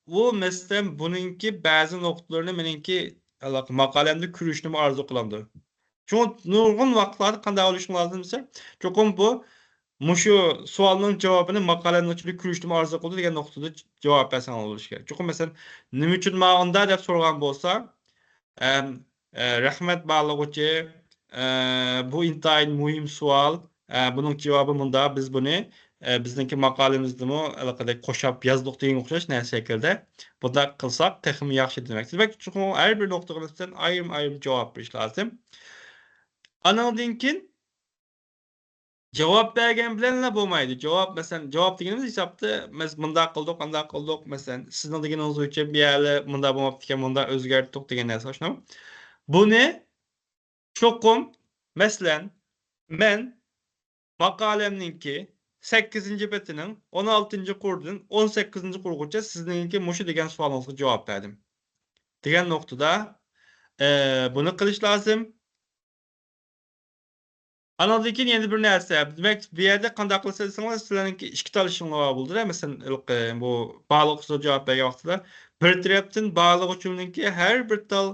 ئۇ، مەسىلەن، بۇنىڭكى بەزى نۇقتىلىرىنى مېنىڭكى ھېلىقى ماقالەمدە كۆرۈشنىمۇ ئارزۇ قىلامدۇ؟ شۇڭا نۇرغۇن ۋاقىتلاردا قانداق ئويلىشىڭ لازىم دېسە، چوقۇم بۇ، مۇشۇ سوئالنىڭ جاۋابىنى ماقالەمنىڭ ئىچىدە كۆرۈشنىمۇ ئارزۇ قىلىدۇ دېگەن نۇقتىدا جاۋاب بەرسەڭ بولۇشى كېرەك. چوقۇم، مەسىلەن، نېمە ئۈچۈن ماڭا ئۇنداق دەپ سورىغان بولسا، ئەم، ئە، رەھمەت باھالىغۇچى، ئە، بۇ ئىنتايىن مۇھىم سوئال. ئە، بۇنىڭ جاۋابى مۇنداق، بىز بۇنى، ئە، بىزنىڭكى ماقالىمىزدىمۇ ھېلىقىدەك قوشاپ يازدۇق دېگەنگە ئوخشاش نەرسە شەكىلدە. بۇنداق قىلساق تېخىمۇ ياخشى دېمەكچى. دېمەك، چوقۇم ھەر بىر نۇقتىغا نىسبەتەن ئايرىم-ئايرىم جاۋاب بېرىش لازىم. ئانىڭدىن كېيىن جاۋاب بەرگەن بىلەنلا بولمايدۇ. جاۋاب، مەسىلەن، جاۋاب دېگىنىمىز ھېسابتا، مەس-، مۇنداق قىلدۇق، ئانداق قىلدۇق، مەسىلەن، سىزنىڭ دېگىنىڭىز بويىچە بۇ يەرلەر مۇنداق بولماپتىكەن، مۇنداق ئۆزگەرتتۇق دېگەن نەرسە، شۇنداقمۇ؟ بۇنى چوقۇم، مەسىلەن، مەن ماقالەمنىڭكى سەككىزىنچى بېتىنىڭ ئون ئالتىنچى قۇردىن ئون سەككىزىنچى قۇرغىچە سىزنىڭكى مۇشۇ دېگەن سوئالىڭىزغا جاۋاب بەردىم دېگەن نۇقتىدا، ئە، بۇنى قىلىش لازىم. ئانىڭدىن كېيىن يەنە بىر نەرسە. دېمەك، بۇ يەردە قانداق قىلىسىز دېسىڭىز، سىلەرنىڭكى ئىككى تال ئىشىڭلار بار بولىدۇ-دە. مەسىلەن، ھېلىقى بۇ بارلىق ئۇچۇرغا جاۋاب بەرگەن ۋاقتىدا، بىر تەرەپتىن بارلىق ئۇچۇرنىڭكى ھەر بىر تال،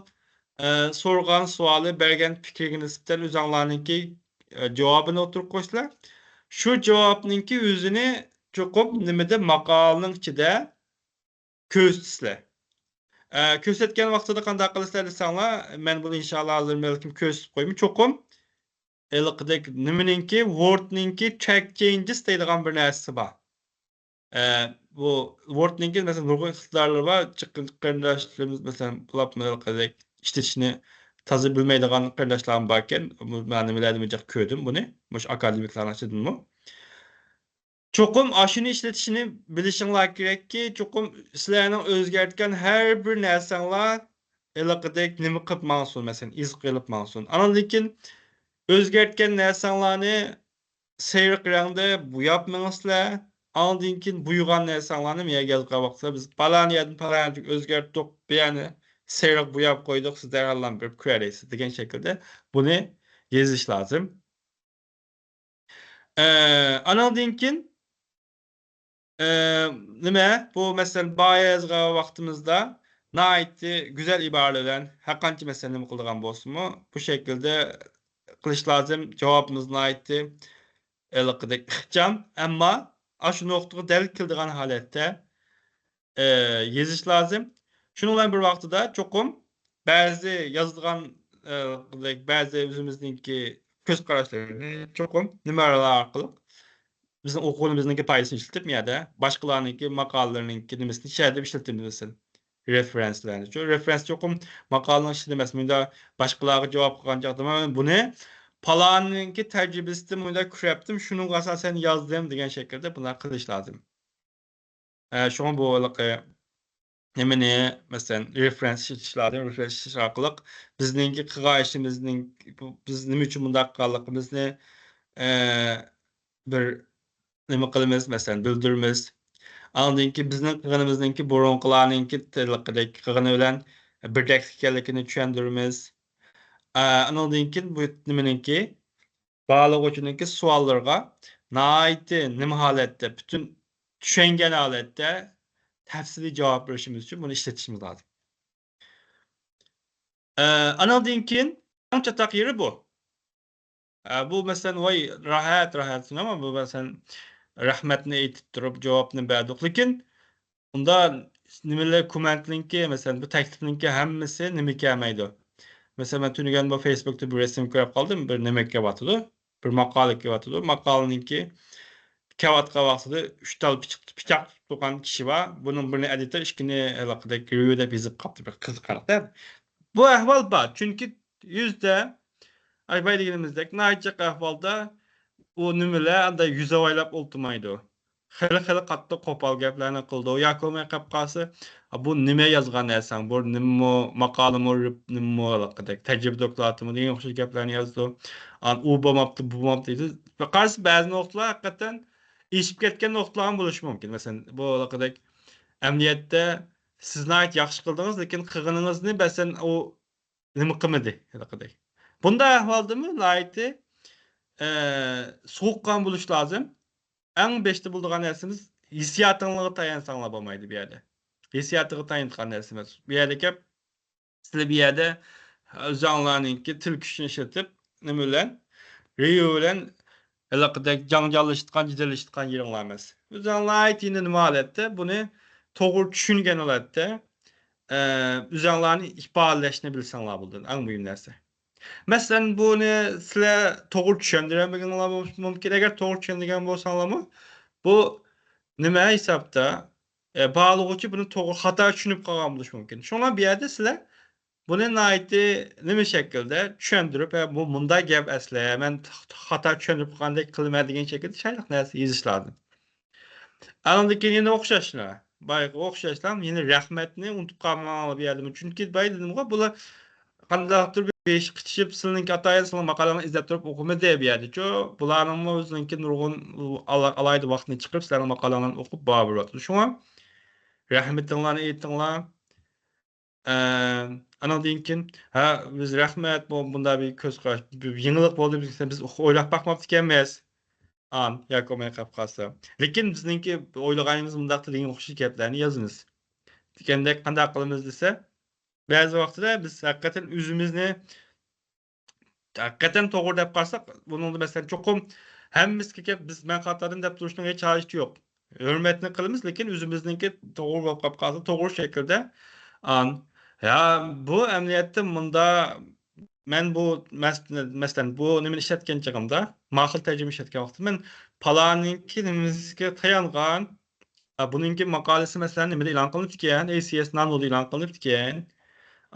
ئە، سورىغان سوئالى، بەرگەن پىكرىگە نىسبەتەن ئۆزۈڭلارنىڭكى، ئە، جاۋابىنى ئوتتۇرىغا قويىسىلەر. شۇ جاۋابنىڭكى ئۆزىنى چوقۇم نېمىدە، ماقالىنىڭ ئىچىدە كۆرسىتىسىلەر. ئە، كۆرسەتكەن ۋاقتىدا قانداق قىلىسىلەر دېسەڭلار، مەن بۇنى ئىنشاللا ھازىر بەلكىم كۆرسىتىپ قويىمەن. چوقۇم ھېلىقىدەك نېمىنىڭكى، ۋوردنىڭكى تراك چېنجېس دەيدىغان بىر نەرسىسى بار. ئە، بۇ ۋوردنىڭكى، مەسىلەن، نۇرغۇن ئىقتىدارلىرى بار. جىق قېرىنداشلىرىمىز، مەسىلەن، بۇلاپ ھېلىقىدەك ئىشلىتىشنى تازا بىلمەيدىغان قېرىنداشلارمۇ باركەن. بۇ مەن نېمىلەردىمۇ جىق كۆردۈم بۇنى. مۇشۇ ئاكادېمىكلارنىڭ ئىچىدىنمۇ. چوقۇم ئاشۇنى ئىشلىتىشنى بىلىشىڭلار كېرەككى، چوقۇم سىلەرنىڭ ئۆزگەرتكەن ھەر بىر نەرسەڭلار ھېلىقىدەك نېمە قىلىپ ماڭسۇن، مەسىلەن، ئىز قېلىپ ماڭسۇن. ئانىڭدىن كېيىن ئۆزگەرتكەن نەرسەڭلارنى سېرىق رەڭدە بوياپ مېڭىسىلەر. ئاندىن كېيىن بويىغان نەرسەڭلارنى مېنىڭ يازغان ۋاقتىدا، بىز پالان يەردىن پالان يەرگە ئۆزگەرتتۇق، بۇ يەرنى سېرىق بوياپ قويدۇق، سىز دەرھاللا بېرىپ كۆرەلەيسىز دېگەن شەكىلدە بۇنى يېزىش لازىم. ئە، ئانىڭدىن كېيىن، ئە، نېمە، بۇ، مەسىلەن، بايا يازغان ۋاقتىمىزدا ناھايىتى گۈزەل ئىبارىلەر بىلەن، ھەرقانچە، مەسىلەن، نېمە قىلىدىغان بولسىمۇ، بۇ شەكىلدە قىلىش لازىم. جاۋابىمىز ناھايىتى ھېلىقىدەك ئىخچام، ئەمما ئاشۇ نۇقتىغا دەل كېلىدىغان ھالەتتە، ئە، يېزىش لازىم. شۇنىڭ بىلەن بىر ۋاقتىدا چوقۇم بەزى يازىدىغان، ئە، بەزى ئۆزىمىزنىڭكى كۆز قاراشلىرىنى چوقۇم نېمە ئارقىلىق بىزنىڭ ئوقۇغىنىمىزنىڭكى پايدىسىنى ئىشلىتىپ، يەنە باشقىلارنىڭكى ماقالىلىرىنىڭكى نېمىسىنى شۇ يەردە ئىشلىتىمىز. رېفېرېنسلەرنى. شۇ رېفېرېنس چوقۇم ماقالىنىڭ ئىچىدە ئەمەس، مۇنداق باشقىلارغا جاۋاب قىلغان چاغدا، مەن بۇنى پالانىنىڭكى تەجرىبىسىدىن مۇنداق كۆرۈپتىم، شۇنىڭغا ئاساسەن يازدىم دېگەن شەكىلدە بۇنداق قىلىش لازىم. ئە، شۇڭا بۇ ھېلىقى نېمىنى، مەسىلەن، رېفېرېنس ئىشلىتىش لازىم. رېفېرېنس ئىشلىتىش ئارقىلىق بىزنىڭكى قىلغان ئىشىمىزنىڭ، بۇ، بىز نېمە ئۈچۈن بۇنداق قىلغانلىقىمىزنى، ئە، بىر نېمە قىلىمىز، مەسىلەن، بىلدۈرىمىز. ئاندىن كېيىن بىزنىڭ قىلغىنىمىزنىڭكى بۇرۇنقىلارنىڭكى تىللىقىدەك قىلغىنى بىلەن بىردەكلىك ئىكەنلىكىنى چۈشەندۈرىمىز. ئە، ئانىڭدىن كېيىن بۇ نېمىنىڭكى، بارلىغۇچىنىڭكى سوئاللىرىغا ناھايىتى نېمە ھالەتتە، پۈتۈن چۈشەنگەن ھالەتتە تەپسىلىي جاۋاب بېرىشىمىز ئۈچۈن بۇنى ئىشلىتىشىمىز لازىم. ئە، ئانىڭدىن كېيىن ئەڭ چاتاق يېرى بۇ. ئە، بۇ، مەسىلەن، ۋاي، راھەت، راھەت، شۇنداقمۇ؟ بۇ، مەسىلەن، رەھمەتنى ئېيتىپ تۇرۇپ جاۋابنى بەردۇق. لېكىن ئۇندا نېمىلەر، كوممېنتنىڭكى، مەسىلەن، بۇ تەكلىپنىڭكى ھەممىسى نېمە كەلمەيدۇ. مەسىلەن، مەن تۈنۈگۈن بۇ فېيسبۇكتا بىر رەسىم كۆرۈپ قالدىم، بىر نېمە كېلىۋاتىدۇ، بىر ماقالە كېلىۋاتىدۇ. ماقالىنىڭكى كېلىۋاتقان ۋاقتىدا ئۈچ تال پىچاق، پىچاق تۇتقان كىشى بار. بۇنىڭ بىرىنى ئېدىتور، ئىككىنى ھېلىقىدەك رېۋيۇ دەپ يېزىپ قاپتۇ، بىر قىزىقارلىق. بۇ ئەھۋال بار، چۈنكى يۈزدە، ئاي، بايا دېگىنىمىزدەك، ناھايىتى جىق ئەھۋالدا ئۇ نېمىلەر ئاندا يۈز ئاۋايلاپ ئولتۇرمايدۇ. خېلى، خېلى قاتتىق قوپال گەپلەرنى قىلىدۇ. ياكى بولماي قېلىپ قالسا، «بۇ نېمە يازغان نەرسەڭ؟ بۇ نېمىمۇ ماقالىمۇ، رېپ-، نېمىمۇ ھېلىقىدەك، تەجرىبە دوكلاتىمۇ؟» دېگەن ئوخشاش گەپلەرنى يازىدۇ. ئان-، «ئۇ بولماپتۇ، بۇ بولماپتۇ» دەيدۇ. قارىسا، بەزى نۇقتىلار ھەقىقەتەن ئېشىپ كەتكەن نۇقتىلارمۇ بولۇشى مۇمكىن. مەسىلەن، بۇ ھېلىقىدەك ئەمەلىيەتتە سىز ناھايىتى ياخشى قىلدىڭىز، لېكىن قىلغىنىڭىزنى، مەسىلەن، ئۇ نېمە قىلمىدى ھېلىقىدەك. بۇنداق ئەھۋالدىمۇ ناھايىتى، ئە، سوغۇققان بولۇش لازىم. ئەڭ بېشىدا بولىدىغان نەرسىمىز ھېسسىياتىڭلارغا تايانساڭلار بولمايدۇ بۇ يەردە. ھېسسىياتىغا تايىنىدىغان نەرسە ئەمەس. بۇ يەردە كەپ، سىلەر بۇ يەردە ئۆزۈڭلارنىڭكى تىل كۈچىنى ئىشلىتىپ، نېمە بىلەن، رېۋيۇ بىلەن ھېلىقىدەك جاڭجاللىشىدىغان، جېدەللىشىدىغان يېرىڭلار ئەمەس. ئۆزۈڭلار ناھايىتى نېمە ھالەتتە بۇنى توغرا چۈشەنگەن ھالەتتە، ئە، ئۆزۈڭلارنى ئىپادىلەشنى بىلسەڭلار بولىدۇ. ئەڭ مۇھىم نەرسە. مەسىلەن، بۇنى سىلەر توغرا چۈشەندۈرەلمىگىنىڭلار بولۇشى مۇمكىن. ئەگەر توغرا چۈشەنگەن بولساڭلارمۇ، بۇ نېمە ھېسابتا، ئە، باھالىغۇچى بۇنى توغرا خاتا چۈشىنىپ قالغان بولۇشى مۇمكىن. شۇڭا بۇ يەردە سىلەر بۇنى ناھايىتى نېمە شەكىلدە چۈشەندۈرۈپ، ھە، بۇ مۇنداق گەپ ئەسلى، مەن خاتا چۈشەندۈرۈپ قالغاندەك قىلىمەن دېگەن شەكىلدە شايلىق نەرسە يېزىش لازىم. ئاندىن كېيىن يەنە ئوخشاشلا، بايىقى ئوخشاشلا يەنە رەھمەتنى ئۇنتۇپ قالماڭلار بۇ يەردىمۇ. چۈنكى بايا دېدىمغۇ، بۇلار قانداقتۇر بىر بېشى قېتىشىپ، سىلىنىڭكى ئاتايىن سىلىنىڭ ماقالىڭىزنى ئىزدەپ تۇرۇپ ئوقۇمىدى بۇ يەردىچۇ. بۇلارنىڭمۇ ئۆزىنىڭكى نۇرغۇن ئالا-، ئالاھىدە ۋاقتىنى چىقىرىپ، سىلەرنىڭ ماقالەڭلارنى ئوقۇپ باھا بېرىۋاتىدۇ. شۇڭا رەھمىتىڭلارنى ئېيتىڭلار. ئە، ئانىڭدىن كېيىن، ھە، بىز رەھمەت، بۇ، بۇنداق بىر كۆز قاراش، بىر يېڭىلىق بولدى، بىز، بىز ئويلاپ باقماپتىكەنمىز. ئان ياكى ئوماي قاپ قالسا. لېكىن بىزنىڭكى ئويلىغىنىمىز مۇنداقتا دېگەن ئوخشاش گەپلەرنى يازىمىز. دېگەندەك قانداق قىلىمىز دېسە، بەزى ۋاقتىدا بىز ھەقىقەتەن ئۆزىمىزنى، ھەقىقەتەن توغرا دەپ قارىساق، بۇنىڭدا مەسىلەن چوقۇم ھەممىسىگە كەپ بىز مەن خاتادىن دەپ تۇرۇشنىڭ ھېچ ھاجىتى يوق. ھۆرمەتنى قىلىمىز، لېكىن ئۆزىمىزنىڭكى توغرا بولۇپ قاپ قالسا، توغرا شەكىلدە. ئان-، يا، بۇ ئەمەلىيەتتە مۇندا مەن بۇ مەس-، مەسىلەن، بۇ نېمىنى ئىشلەتكەن چېغىمدا، ما خىل تەرجىمە ئىشلەتكەن ۋاقتىدا مەن پالانىڭكى نېمىسىگە تايانغان، ئا، بۇنىڭكى ماقالىسى، مەسىلەن، نېمىدە ئېلان قىلىنىپتىكەن؟ ئەي سى ئەس نانودا ئېلان قىلىنىپتىكەن.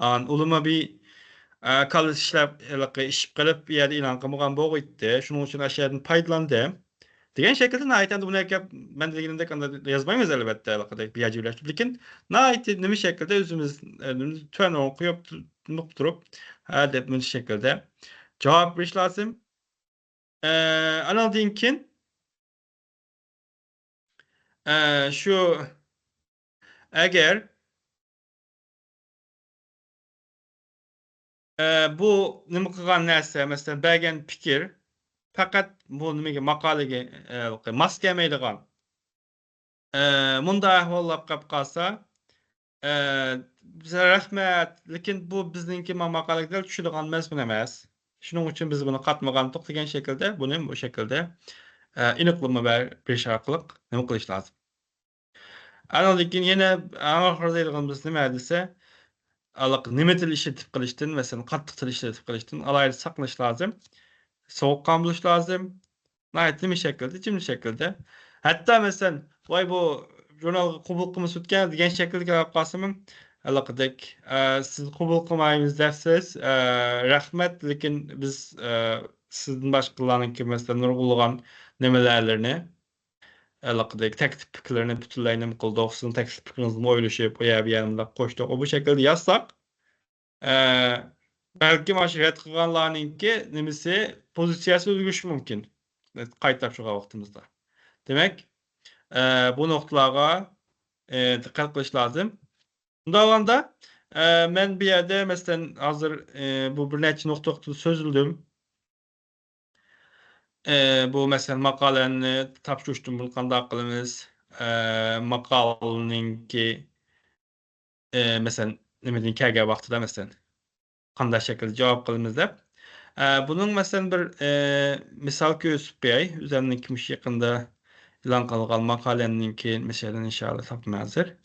ئان-، ئۇلىمۇ بىر، ئا، كاللا ئىشلەپ، ھېلىقى ئىشىپ قېلىپ، بۇ يەردە ئېلان قىلمىغان بولغىيتتى. شۇنىڭ ئۈچۈن ئاشۇ يەردىن پايدىلاندىم. دېگەن شەكىلدە ناھايىتى ئەمدى بۇنى ئەكەپ، مەن دېگىنىمدەك ئاندا يازمايمىز، ئەلۋەتتە، ھېلىقىدەك بىر يەرجە بىرلەشتۈرۈپ. لېكىن ناھايىتى نېمە شەكىلدە ئۆزىمىز، ئە، تۆۋەن ئورۇن قويۇپ تۇ-، نۇقتا تۇرۇپ، ھە، دەپ مۇنداق شەكىلدە جاۋاب بېرىش لازىم. ئە، ئانىڭدىن كېيىن، ئە، شۇ، ئەگەر، ئە، بۇ نېمە قىلغان نەرسە، مەسىلەن، بەرگەن پىكىر پەقەت بۇ نېمىگە، ماقالىگە، ئە، ماس كەلمەيدىغان، ئە، مۇنداق ئەھۋاللار قاپ قالسا، ئە، بىز رەھمەت، لېكىن بۇ بىزنىڭكى ما-، ماقالىگە دەل چۈشىدىغان مەزمۇن ئەمەس. شۇنىڭ ئۈچۈن بىز بۇنى قاتمىغانتۇق دېگەن شەكىلدە بۇنى بۇ شەكىلدە، ئە، ئېنىقلىما بەر-، بېرىش ئارقىلىق نېمە قىلىش لازىم؟ ئانىڭدىن كېيىن يەنە ئەڭ ئاخىرىدا دەيدىغىنىمىز نېمە دېسە، ھېلىقى نېمە تىل ئىشلىتىپ قېلىشتىن، مەسىلەن، قاتتىق تىل ئىشلىتىپ قېلىشتىن ئالاھىدە ساقلىنىش لازىم. سوغۇققان بولۇش لازىم. ناھايىتى نېمە شەكىلدە، جىمجىت شەكىلدە. ھەتتا، مەسىلەن، ۋاي، بۇ ژۇرنالغا قوبۇل قىلمىسىدىكەن دېگەن شەكىلدە كېلىپ قالسىمۇ، ھېلىقىدەك، ئە، سىز قوبۇل قىلمايمىز دەپسىز، ئە، رەھمەت، لېكىن بىز، ئە، سىزدىن باشقىلارنىڭكى، مەسىلەن، نۇرغۇنلىغان نېمىلەرنى، ھېلىقىدەك تەكلىپ پىكىرلىرىنى پۈتۈنلەي نېمە قىلدۇق، سىزنىڭ تەكلىپ پىكرىڭىزنىمۇ ئويلىشىپ، ئۇ يەر بۇ يەرنى مۇنداق قوشتۇق. بۇ شەكىلدە يازساق، ئە، بەلكىم ئاشۇ رەت قىلغانلارنىڭكى نېمىسى، پوزىتسىيەسى ئۆزگىرىشى مۇمكىن، قايتا تاپشۇرغان ۋاقتىمىزدا. دېمەك، ئە، بۇ نۇقتىلارغا، ئە، دىققەت قىلىش لازىم. شۇنداق بولغاندا، ئە، مەن بۇ يەردە، مەسىلەن، ھازىر، ئە، بۇ بىر نەچچە نۇقتا ھەققىدە سۆزلىدىم. ئە، بۇ، مەسىلەن، ماقالەنى تاپشۇرۇشتىن بۇرۇن قانداق قىلىمىز؟ ئە، ماقالىنىڭكى، ئە، مەسىلەن، نېمىدىن كەلگەن ۋاقتىدا، مەسىلەن، قانداق شەكىلدە جاۋاب قىلىمىز دەپ. ئە، بۇنىڭ، مەسىلەن، بىر، ئە، مىسال كۆرسىتىپ قوياي. ئۆزۈمنىڭكى مۇشۇ يېقىندا ئېلان قىلغان ماقالەمنىڭكى مەسىلىنى ئىنشائاللا تاپىمەن ھازىر.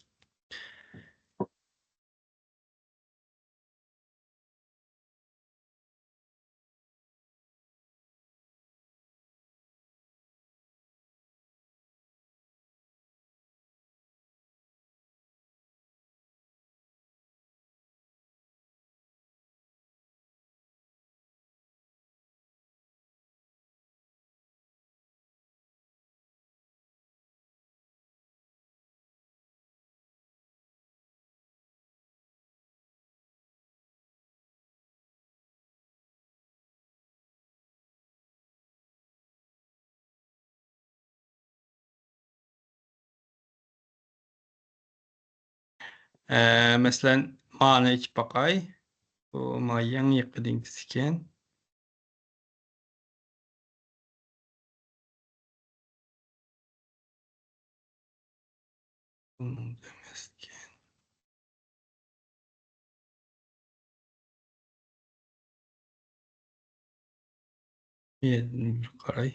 ئە، مەسىلەن، مانى ئېچىپ باقاي. بۇ ما يېڭى يېقىدىنكىسىكەن. بۇنىڭ ئەمەسكەن. يەنە بىر قاراي.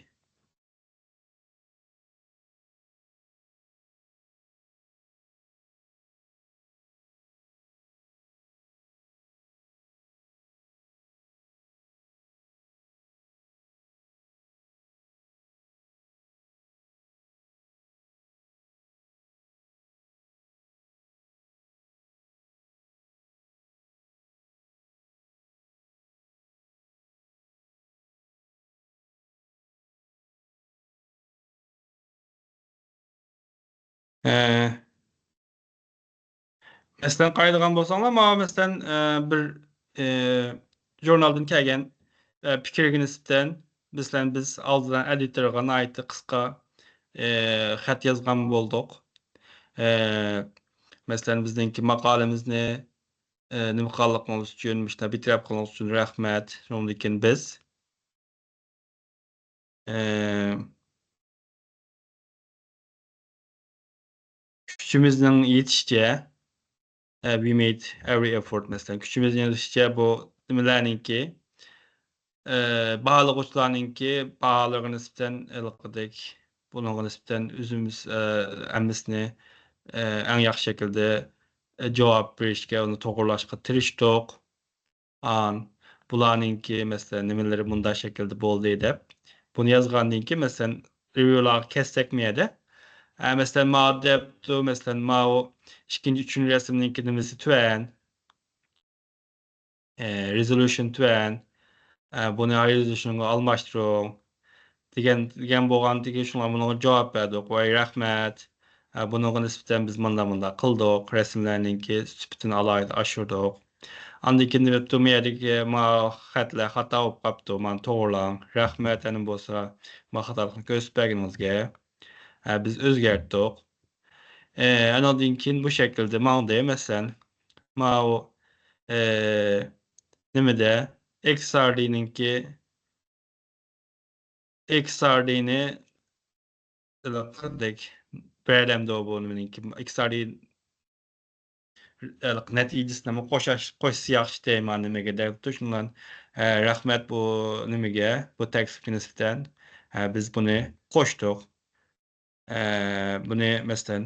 ئە، مەسىلەن، قارايدىغان بولساڭلار، مانا، مەسىلەن، ئە، بىر، ئە، ژۇرنالدىن كەلگەن، ئە، پىكىرگە نىسبەتەن، مەسىلەن، بىز ئالدىن ئېدىتورغا ناھايىتى قىسقا، ئە، خەت يازغان بولدۇق. ئە، مەسىلەن، بىزنىڭكى ماقالىمىزنى، ئە، نېمە قىلغانلىقىڭىز ئۈچۈن، مۇشۇنداق بىر تەرەپ قىلغانلىقىڭىز ئۈچۈن رەھمەت. شۇنىڭدىن كېيىن بىز، ئە، كۈچىمىزنىڭ يېتىشىچە، ئە، we made every effort، مەسىلەن، كۈچىمىزنىڭ يېتىشىچە بۇ نېمىلەرنىڭكى، ئە، باھالىغۇچىلارنىڭكى باھالىرىغا نىسبەتەن ھېلىقىدەك، بۇنىڭغا نىسبەتەن ئۆزىمىز، ئە، ھەممىسىنى، ئە، ئەڭ ياخشى شەكىلدە، ئە، جاۋاب بېرىشكە، ئۇنى توغرىلاشقا تىرىشتۇق. ئان، بۇلارنىڭكى، مەسىلەن، نېمىلىرى مۇنداق شەكىلدە بولدى دەپ، بۇنى يازغاندىن كېيىن، مەسىلەن، رېۋيۇلارغا كەتسەكمۇ يەردە، ئە، مەسىلەن، ماۋۇ دەپتۇ، مەسىلەن، ماۋۇ ئىككىنچى، ئۈچىنچى رەسىمنىڭكى نېمىسى تۆۋەن، ئە، رېزولۇشن تۆۋەن، ئە، بۇنى ھاي رېزولۇشنغا ئالماشتۇرۇڭ. دېگەن، دېگەن بولغاندىكىن، شۇڭلار بۇنىڭغا جاۋاب بەردۇق. ۋاي، رەھمەت. ئە، بۇنىڭغا نىسبەتەن بىز مۇنداق، مۇنداق قىلدۇق. رەسىملەرنىڭكى سۈپىتىنى ئالاھىدە ئاشۇردۇق. ئاندىن كېيىن دېمەپتۇ، مۇ يەردىكى ما خەتلەر خاتا بولۇپ قاپتۇ. مانا توغرىلاڭ. رەھمەت، يەنە بولسا ما خاتالىقنى كۆرسىتىپ بەرگىنىڭىزگە. ئە، بىز ئۆزگەرتتۇق. ئە، ئانىڭدىن كېيىن بۇ شەكىلدە ماڭدى. مەسىلەن، ماۋۇ، ئە، نېمىدە؟ ئېكس ئار دى نىڭكى ئېكس ئار دى نى ھېلىقىدەك بىرەر ئەمدى بۇ نېمىنىڭكى ئېكس ئار دى ھېلىقى نەتىجىسىنى قوشاش، قوشسا ياخشى تېما نېمىگە دەپتۇ. شۇنىڭ بىلەن، ئە، رەھمەت بۇ نېمىگە، بۇ تەكلىپكە نىسبەتەن، ئە، بىز بۇنى قوشتۇق. ئە، بۇنى مەسىلەن،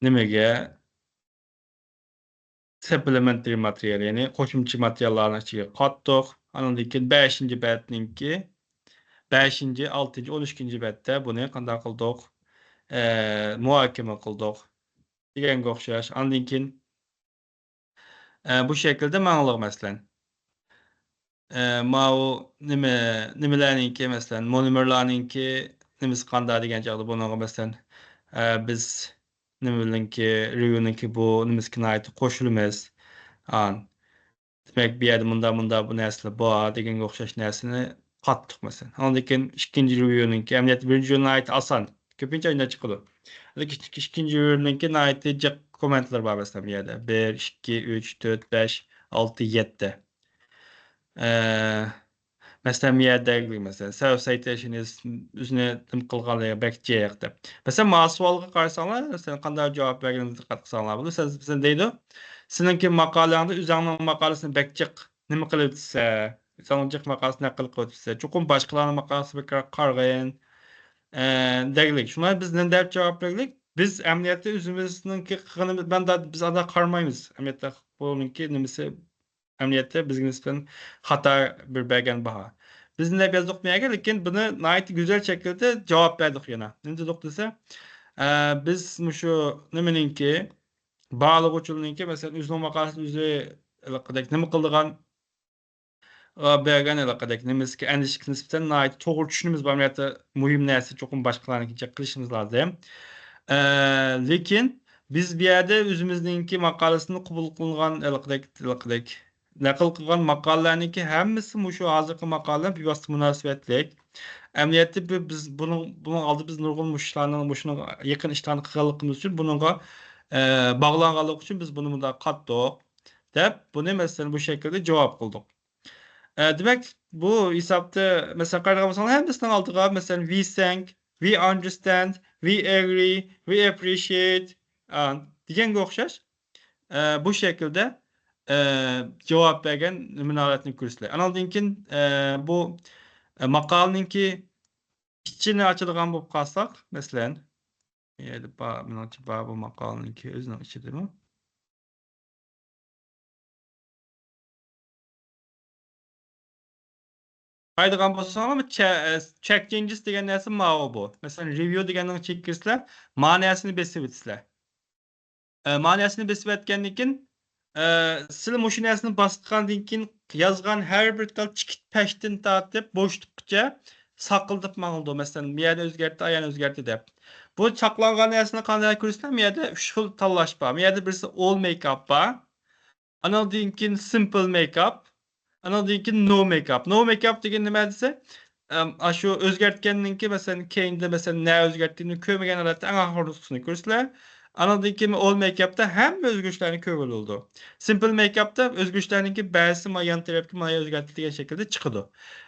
نېمىگە؟ سەپلىمېنترى ماتېرىيال، يەنى قوشۇمچە ماتېرىياللارنىڭ ئىچىگە قاتتۇق. ئانىڭدىن كېيىن بەشىنچى بەتنىڭكى، بەشىنچى، ئالتىنچى، ئون ئىككىنچى بەتتە بۇنى قانداق قىلدۇق؟ ئە، مۇھاكىمە قىلدۇق دېگەنگە ئوخشاش. ئاندىن كېيىن، ئە، بۇ شەكىلدە ماڭىلىغ، مەسىلەن. ئە، ماۋۇ نېمە، نېمىلەرنىڭكى، مەسىلەن، مونومېرلارنىڭكى نېمىسى قانداق دېگەن چاغدا بۇنىڭغا، مەسىلەن، ئە، بىز نېمىنىڭكى، رېۋيۇنىڭكى بۇ نېمىسىگە ناھايىتى قوشۇلىمىز. ئان، دېمەك، بۇ يەردە مۇنداق، مۇنداق بۇ نەرسىلەر بار دېگەنگە ئوخشاش نەرسىنى قاتتۇق، مەسىلەن. ئاندىن كېيىن ئىككىنچى رېۋيۇنىڭكى، ئەمەلىيەتتە بىرىنچى رېۋيۇ ناھايىتى ئاسان. كۆپىنچە ئۇنداق چىقىدۇ. لېكىن ئىككىنچى رېۋيۇنىڭكى ناھايىتى جىق كوممېنتلار بار، مەسىلەن، بۇ يەردە. بىر، ئىككى، ئۈچ، تۆت، بەش، ئالتە، يەتتە. ئە، مەسىلەن، بۇ يەردە، مەسىلەن، self citation is ئۆزىنى نېمە قىلغانلىقى بەك جىق دەپ. مەسىلەن، ماۋۇ سوئالغا قارىساڭلار، مەسىلەن، قانداق جاۋاب بەرگىنىمىزگە دىققەت قىلساڭلار بولىدۇ. سەن، سەن دەيدۇ، سېنىڭكى ماقالەڭدە ئۆزۈڭنىڭ ماقالىسىنى بەك جىق نېمە قىلىۋېتىسەن؟ ئۆزۈڭنىڭ جىق ماقالىسىنى نەقىل قىلىۋېتىسەن. چوقۇم باشقىلارنىڭ ماقالىسىغا بەكرەك قارىغىن، ئە، دەگلىك. شۇڭا بىز نېمە دەپ جاۋاب بەرگلىك؟ بىز ئەمەلىيەتتە ئۆزىمىزنىڭكى قىلغىنىمىز، مەن دا، بىز ئانداق قارىمايمىز. ئەمەلىيەتتە بۇنىڭكى نېمىسى ئەمەلىيەتتە بىزگە نىسبەتەن خاتا بىر بەرگەن باھا. بىز نېمە دەپ يازدۇق بۇ يەرگە، لېكىن بۇنى ناھايىتى گۈزەل شەكىلدە جاۋاب بەردۇق يەنە. نېمە دېدۇق دېسە، ئە، بىز مۇشۇ نېمىنىڭكى، باھالىغۇچىلارنىڭكى، مەسىلەن، ئۆزىنىڭ ماقالىسىنى ئۆزى ھېلىقىدەك نېمە قىلىدىغان، ئە، بەرگەن ھېلىقىدەك نېمىسىگە، ئەندىشىگە نىسبەتەن ناھايىتى توغرا چۈشىنىمىز بۇ ئەمەلىيەتتە مۇھىم نەرسە، چوقۇم باشقىلارنىڭكىچە قىلىشىمىز لازىم. ئە، لېكىن بىز بۇ يەردە ئۆزىمىزنىڭكى ماقالىسىنى قوبۇل قىلغان ھېلىقىدەك، ھېلىقىدەك نەقىل قىلغان ماقالىلەرنىڭكى ھەممىسى مۇشۇ ھازىرقى ماقالە بىۋاسىتە مۇناسىۋەتلىك. ئەمەلىيەتتە بۇ، بىز بۇنىڭ، بۇنىڭ ئالدىدا بىز نۇرغۇن مۇشۇ ئىشلارنىڭ، مۇشۇنىڭغا يېقىن ئىشلارنى قىلغانلىقىمىز ئۈچۈن بۇنىڭغا، ئە، باغلانغانلىقى ئۈچۈن بىز بۇنى مۇنداق قاتتۇق دەپ، بۇنى، مەسىلەن، بۇ شەكىلدە جاۋاب قىلدۇق. ئە، دېمەك، بۇ ھېسابتا، مەسىلەن، قارايدىغان بولساڭلار، ھەممىسىنىڭ ئالدىغا، مەسىلەن، we thank، we understand، we agree، we appreciate، ئە، دېگەنگە ئوخشاش، ئە، بۇ شەكىلدە، ئە، جاۋاب بەرگەن نېمىنى ھالەتنى كۆرىسىلەر. ئانىڭدىن كېيىن، ئە، بۇ، ئە، ماقالىنىڭكى ئىچىنى ئاچىدىغان بولۇپ قالساق، مەسىلەن، يەردە بار، مېنىڭچە بار بۇ ماقالىنىڭكى ئۆزىنىڭ ئىچىدىمۇ. قارايدىغان بولساڭلار، چە-، check changes دېگەن نەرسە ماۋۇ بۇ. مەسىلەن، review دېگەننىڭ ئىچىگە كىرىسىلەر، ما نەرسىنى بېسىۋېتىسىلەر. ئە، ما نەرسىنى بېسىۋەتكەندىن كېيىن، ئە، سىلەر مۇشۇ نەرسىنى باسقاندىن كېيىن يازغان ھەر بىر تال چېكىت پەشتىن تارتىپ بوشلۇققىچە، ساقلىتىپ ماڭىدۇ. مەسىلەن، بۇ يەرنى ئۆزگەرتتى، ئايەرنى ئۆزگەرتتى دەپ. بۇ ساقلانغان نەرسىنى قانداق كۆرىسىلەر؟ بۇ يەردە ئۈچ خىل تاللاش بار. بۇ يەردە بىرسى ئول مېيكاپ بار. ئانىڭدىن كېيىن سىمپل مېيكاپ. ئانىڭدىن كېيىن نو مېيكاپ. نو مېيكاپ دېگەن نېمە دېسە، ئەم، ئاشۇ ئۆزگەرتكەندىن كېيىن، مەسىلەن، كەينىدە، مەسىلەن، نە ئۆزگەرتكىنىنى كۆرمىگەن ھالەتتە ئەڭ ئاخىرقى نۇسخىسىنى كۆرىسىلەر. ئانىڭدىن كېيىن ئول مېيكاپتا ھەممە ئۆزگىرىشلەرنى كۆرگىلى بولىدۇ. سىمپل مېيكاپتا ئۆزگىرىشلەرنىڭكى بەزىسى مانا يان تەرەپكە مانا ئۆزگەرتىلگەن شەكىلدە چىقىدۇ.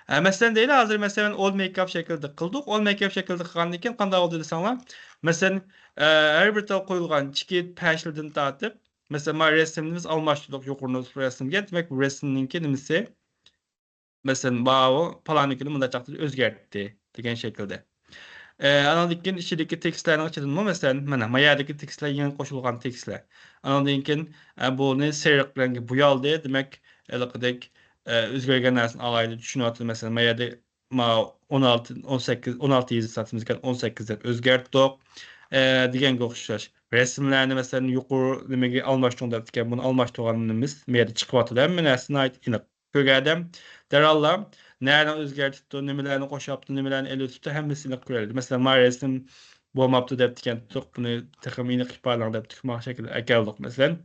ئە، مەسىلەن، دەيلى، ھازىر، مەسىلەن، ئول مېيكاپ شەكلىدە قىلدۇق. ئول مېيكاپ شەكلىدە قىلغاندىن كېيىن قانداق بولدى دېسەڭلار، مەسىلەن، ئە، ھەر بىر تال قويۇلغان چېكىت پەشلىدىن تارتىپ، مەسىلەن، مانا رەسىمنى بىز ئالماشتۇردۇق يۇقىرى نۇسخا رەسىمگە. دېمەك، بۇ رەسىمنىڭكى نېمىسى؟ مەسىلەن، ماۋۇ پالانى كۈنى مۇنداق چاغدا ئۆزگەرتتى دېگەن شەكىلدە. ئە، ئانىڭدىن كېيىن ئىچىدىكى تېكىستلەرنىڭ ئىچىدىنمۇ، مەسىلەن، مانا، ما يەردىكى تېكىستلەر يېڭى قوشۇلغان تېكىستلەر. ئانىڭدىن كېيىن، ئە، بۇنى سېرىق رەڭگە بويالدى. دېمەك، ھېلىقىدەك، ئە، ئۆزگەرگەن نەرسىنى ئالاھىدە چۈشىنىۋاتىدۇ. مەسىلەن، ما يەردە ما ئون ئالتە، ئون سەككىز، ئون ئالتە يېزىپ ساتىمىزكەن، ئون سەككىز دەپ ئۆزگەرتتۇق، ئە، دېگەنگە ئوخشاش. رەسىملەرنى، مەسىلەن، يۇقىرى نېمىگە ئالماشتۇرۇڭ دەپتىكەن، بۇنى ئالماشتۇرغىنىمىز ما يەردە چىقىۋاتىدۇ. ھەممە نەرسە ناھايىتى ئېنىق. كۆرگەدەم، دەرھاللا نەنى ئۆزگەرتىپتۇ، نېمىلەرنى قوشاپتۇ، نېمىلەرنى ئېلىۋېتىپتۇ، ھەممىسىنى كۆرەلەيدۇ. مەسىلەن، ما رەسىم بولماپتۇ دەپتىكەن، بۇنى تېخىمۇ ئېنىق ئىپادىلەڭ دەپتىكەن، ما شەكىلدە ئەكەلدۇق، مەسىلەن.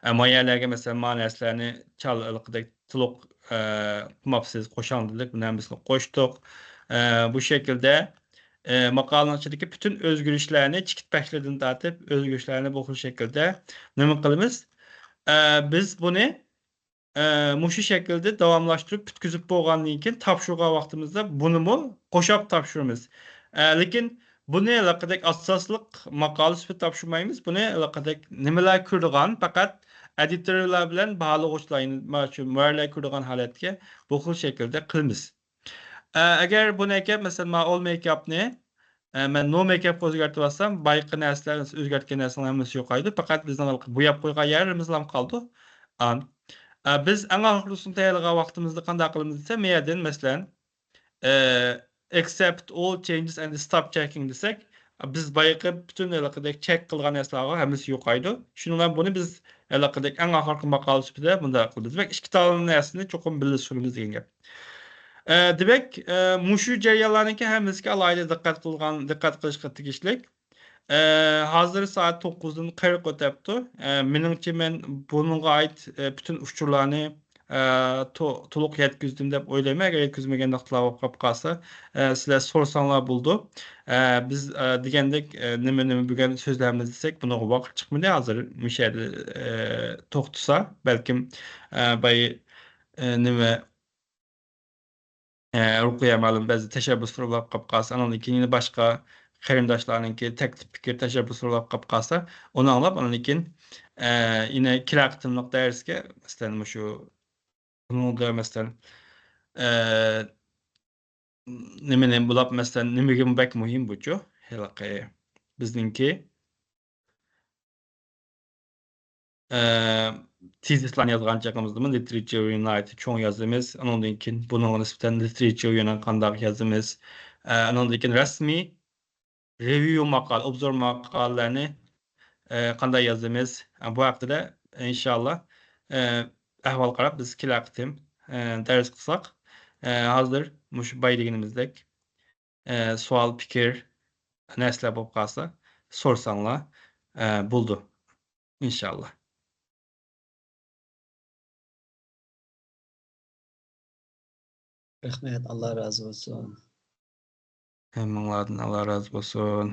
ئە، ما يەرلەرگە، مەسىلەن، ما نەرسىلەرنى چال ھېلىقىدەك تولۇق، ئە، قىلماپسىز، قوشاڭ دېدۇق، بۇنى ھەممىسىنى قوشتۇق. ئە، بۇ شەكىلدە، ئە، ماقالىنىڭ ئىچىدىكى پۈتۈن ئۆزگىرىشلەرنى، چېكىت پەشلىرىدىن تارتىپ ئۆزگىرىشلەرنى بۇ خىل شەكىلدە نېمە قىلىمىز؟ ئە، بىز بۇنى ئە، مۇشۇ شەكىلدە داۋاملاشتۇرۇپ پۈتكۈزۈپ بولغاندىن كېيىن تاپشۇرغان ۋاقتىمىزدا بۇنىمۇ قوشاپ تاپشۇرىمىز. ئە، لېكىن بۇنى ھېلىقىدەك ئاساسلىق ماقالە سۈپىتىدە تاپشۇرمايمىز. بۇنى ھېلىقىدەك نېمىلەر كۆرىدىغان، پەقەت ئېدىتورلار بىلەن باھالىغۇچىلار، يەنى مانا شۇ مۇھەررىرلەر كۆرىدىغان ھالەتكە بۇ خىل شەكىلدە قىلىمىز. ئە، ئەگەر بۇنى ئەكەپ، مەسىلەن، مانا ئول مېيكاپنى ئە، مەن نو مېيكاپقا ئۆزگەرتىۋالسام، بايىقى نەرسىلەر، ئۆزگەرتكەن نەرسىلەرنىڭ ھەممىسى يوقايدۇ. پەقەت بىزنىڭ بوياپ قويغان يەرلىرىمىزلا قالىدۇ. ئان-، ئە، بىز ئەڭ ئاخىرقىسىنى تەييارلىغان ۋاقتىمىزدا قانداق قىلىمىز دېسە، مەيەردىن، مەسىلەن، ئە، accept all changes and stop checking دېسەك، بىز بايىقى پۈتۈن ھېلىقىدەك چەك قىلغان نەرسىلەرگە ھەممىسى يوقايدۇ. شۇنىڭ بىلەن بۇنى بىز ھېلىقىدەك ئەڭ ئاخىرقى ماقالە سۈپىتىدە بۇنداق قىلىمىز. دېمەك، ئىككى تال نەرسىنى چوقۇم بىللە سۈرىمىز دېگەن گەپ. ئە، دېمەك، ئە، مۇشۇ جەريانلارنىڭكى ھەممىسىگە ئالاھىدە دىققەت قىلغان، دىققەت قىلىشقا تېگىشلىك. ئە، ھازىر سائەت توققۇزدىن قىرىق ئۆتەپتۇ. ئە، مېنىڭچە مەن بۇنىڭغا ئائىت، ئە، پۈتۈن ئۇچۇرلارنى، ئە، تو-، تولۇق يەتكۈزدۈم دەپ ئويلايمەن. ئەگەر يەتكۈزمىگەن نۇقتىلار بولۇپ قاپ قالسا، ئە، سىلەر سورىساڭلار بولىدۇ. ئە، بىز، ئە، دېگەندەك، ئە، نېمە، نېمە بۈگۈن سۆزلەرمىز دېسەك، بۇنىڭغا ۋاقىت چىقمىدى. ھازىر مۇشۇ يەردە، ئە، توختىسا، بەلكىم، ئە، باي-، ئە، نېمە، ئە، رۇقىيە مۇئەللىم بەزى تەشەببۇسلىرى بولۇپ قاپ قالسا، ئانىڭدىن كېيىن يەنە باشقا قېرىنداشلارنىڭكى تەكلىپ پىكىر تەشەببۇسلىرى بولۇپ قاپ قالسا، ئۇنى ئاڭلاپ، ئانىڭدىن كېيىن، ئە، يەنە كېلەر قېتىملىق دەرسكە، مەسىلەن، مۇشۇ، بۇنىڭدا، مەسىلەن، ئە، نېمە، نېمە بولۇپ، مەسىلەن، نېمىگىمۇ بەك مۇھىم بۇچۇ؟ ھېلىقى بىزنىڭكى ئە، تېزىسلارنى يازغان چېغىمىزدىمۇ لىتېراتۇرىنى ناھايىتى چوڭ يازىمىز. ئۇنىڭدىن كېيىن بۇنىڭغا نىسبەتەن لىتېراتۇرا يەنە قانداق يازىمىز. ئە، ئۇنىڭدىن كېيىن رەسمىي رېۋىيۇ ماقالە، ئوبزور ماقالىلەرنى، ئە، قانداق يازىمىز. ئە، بۇ ھەققىدە ئىنشاللا، ئە، ئەھۋال قاراپ بىز كېلەر قېتىم، ئە، دەرس قىلساق. ئە، ھازىر مۇشۇ باي دېگىنىمىزدەك، ئە، سوئال، پىكىر، نەرسىلەر بولۇپ قالسا، سورىساڭلار، ئە، بولىدۇ. ئىنشاللا. رەھمەت، ئاللا رازى بولسۇن. ھەممىڭلاردىن ئاللا رازى بولسۇن.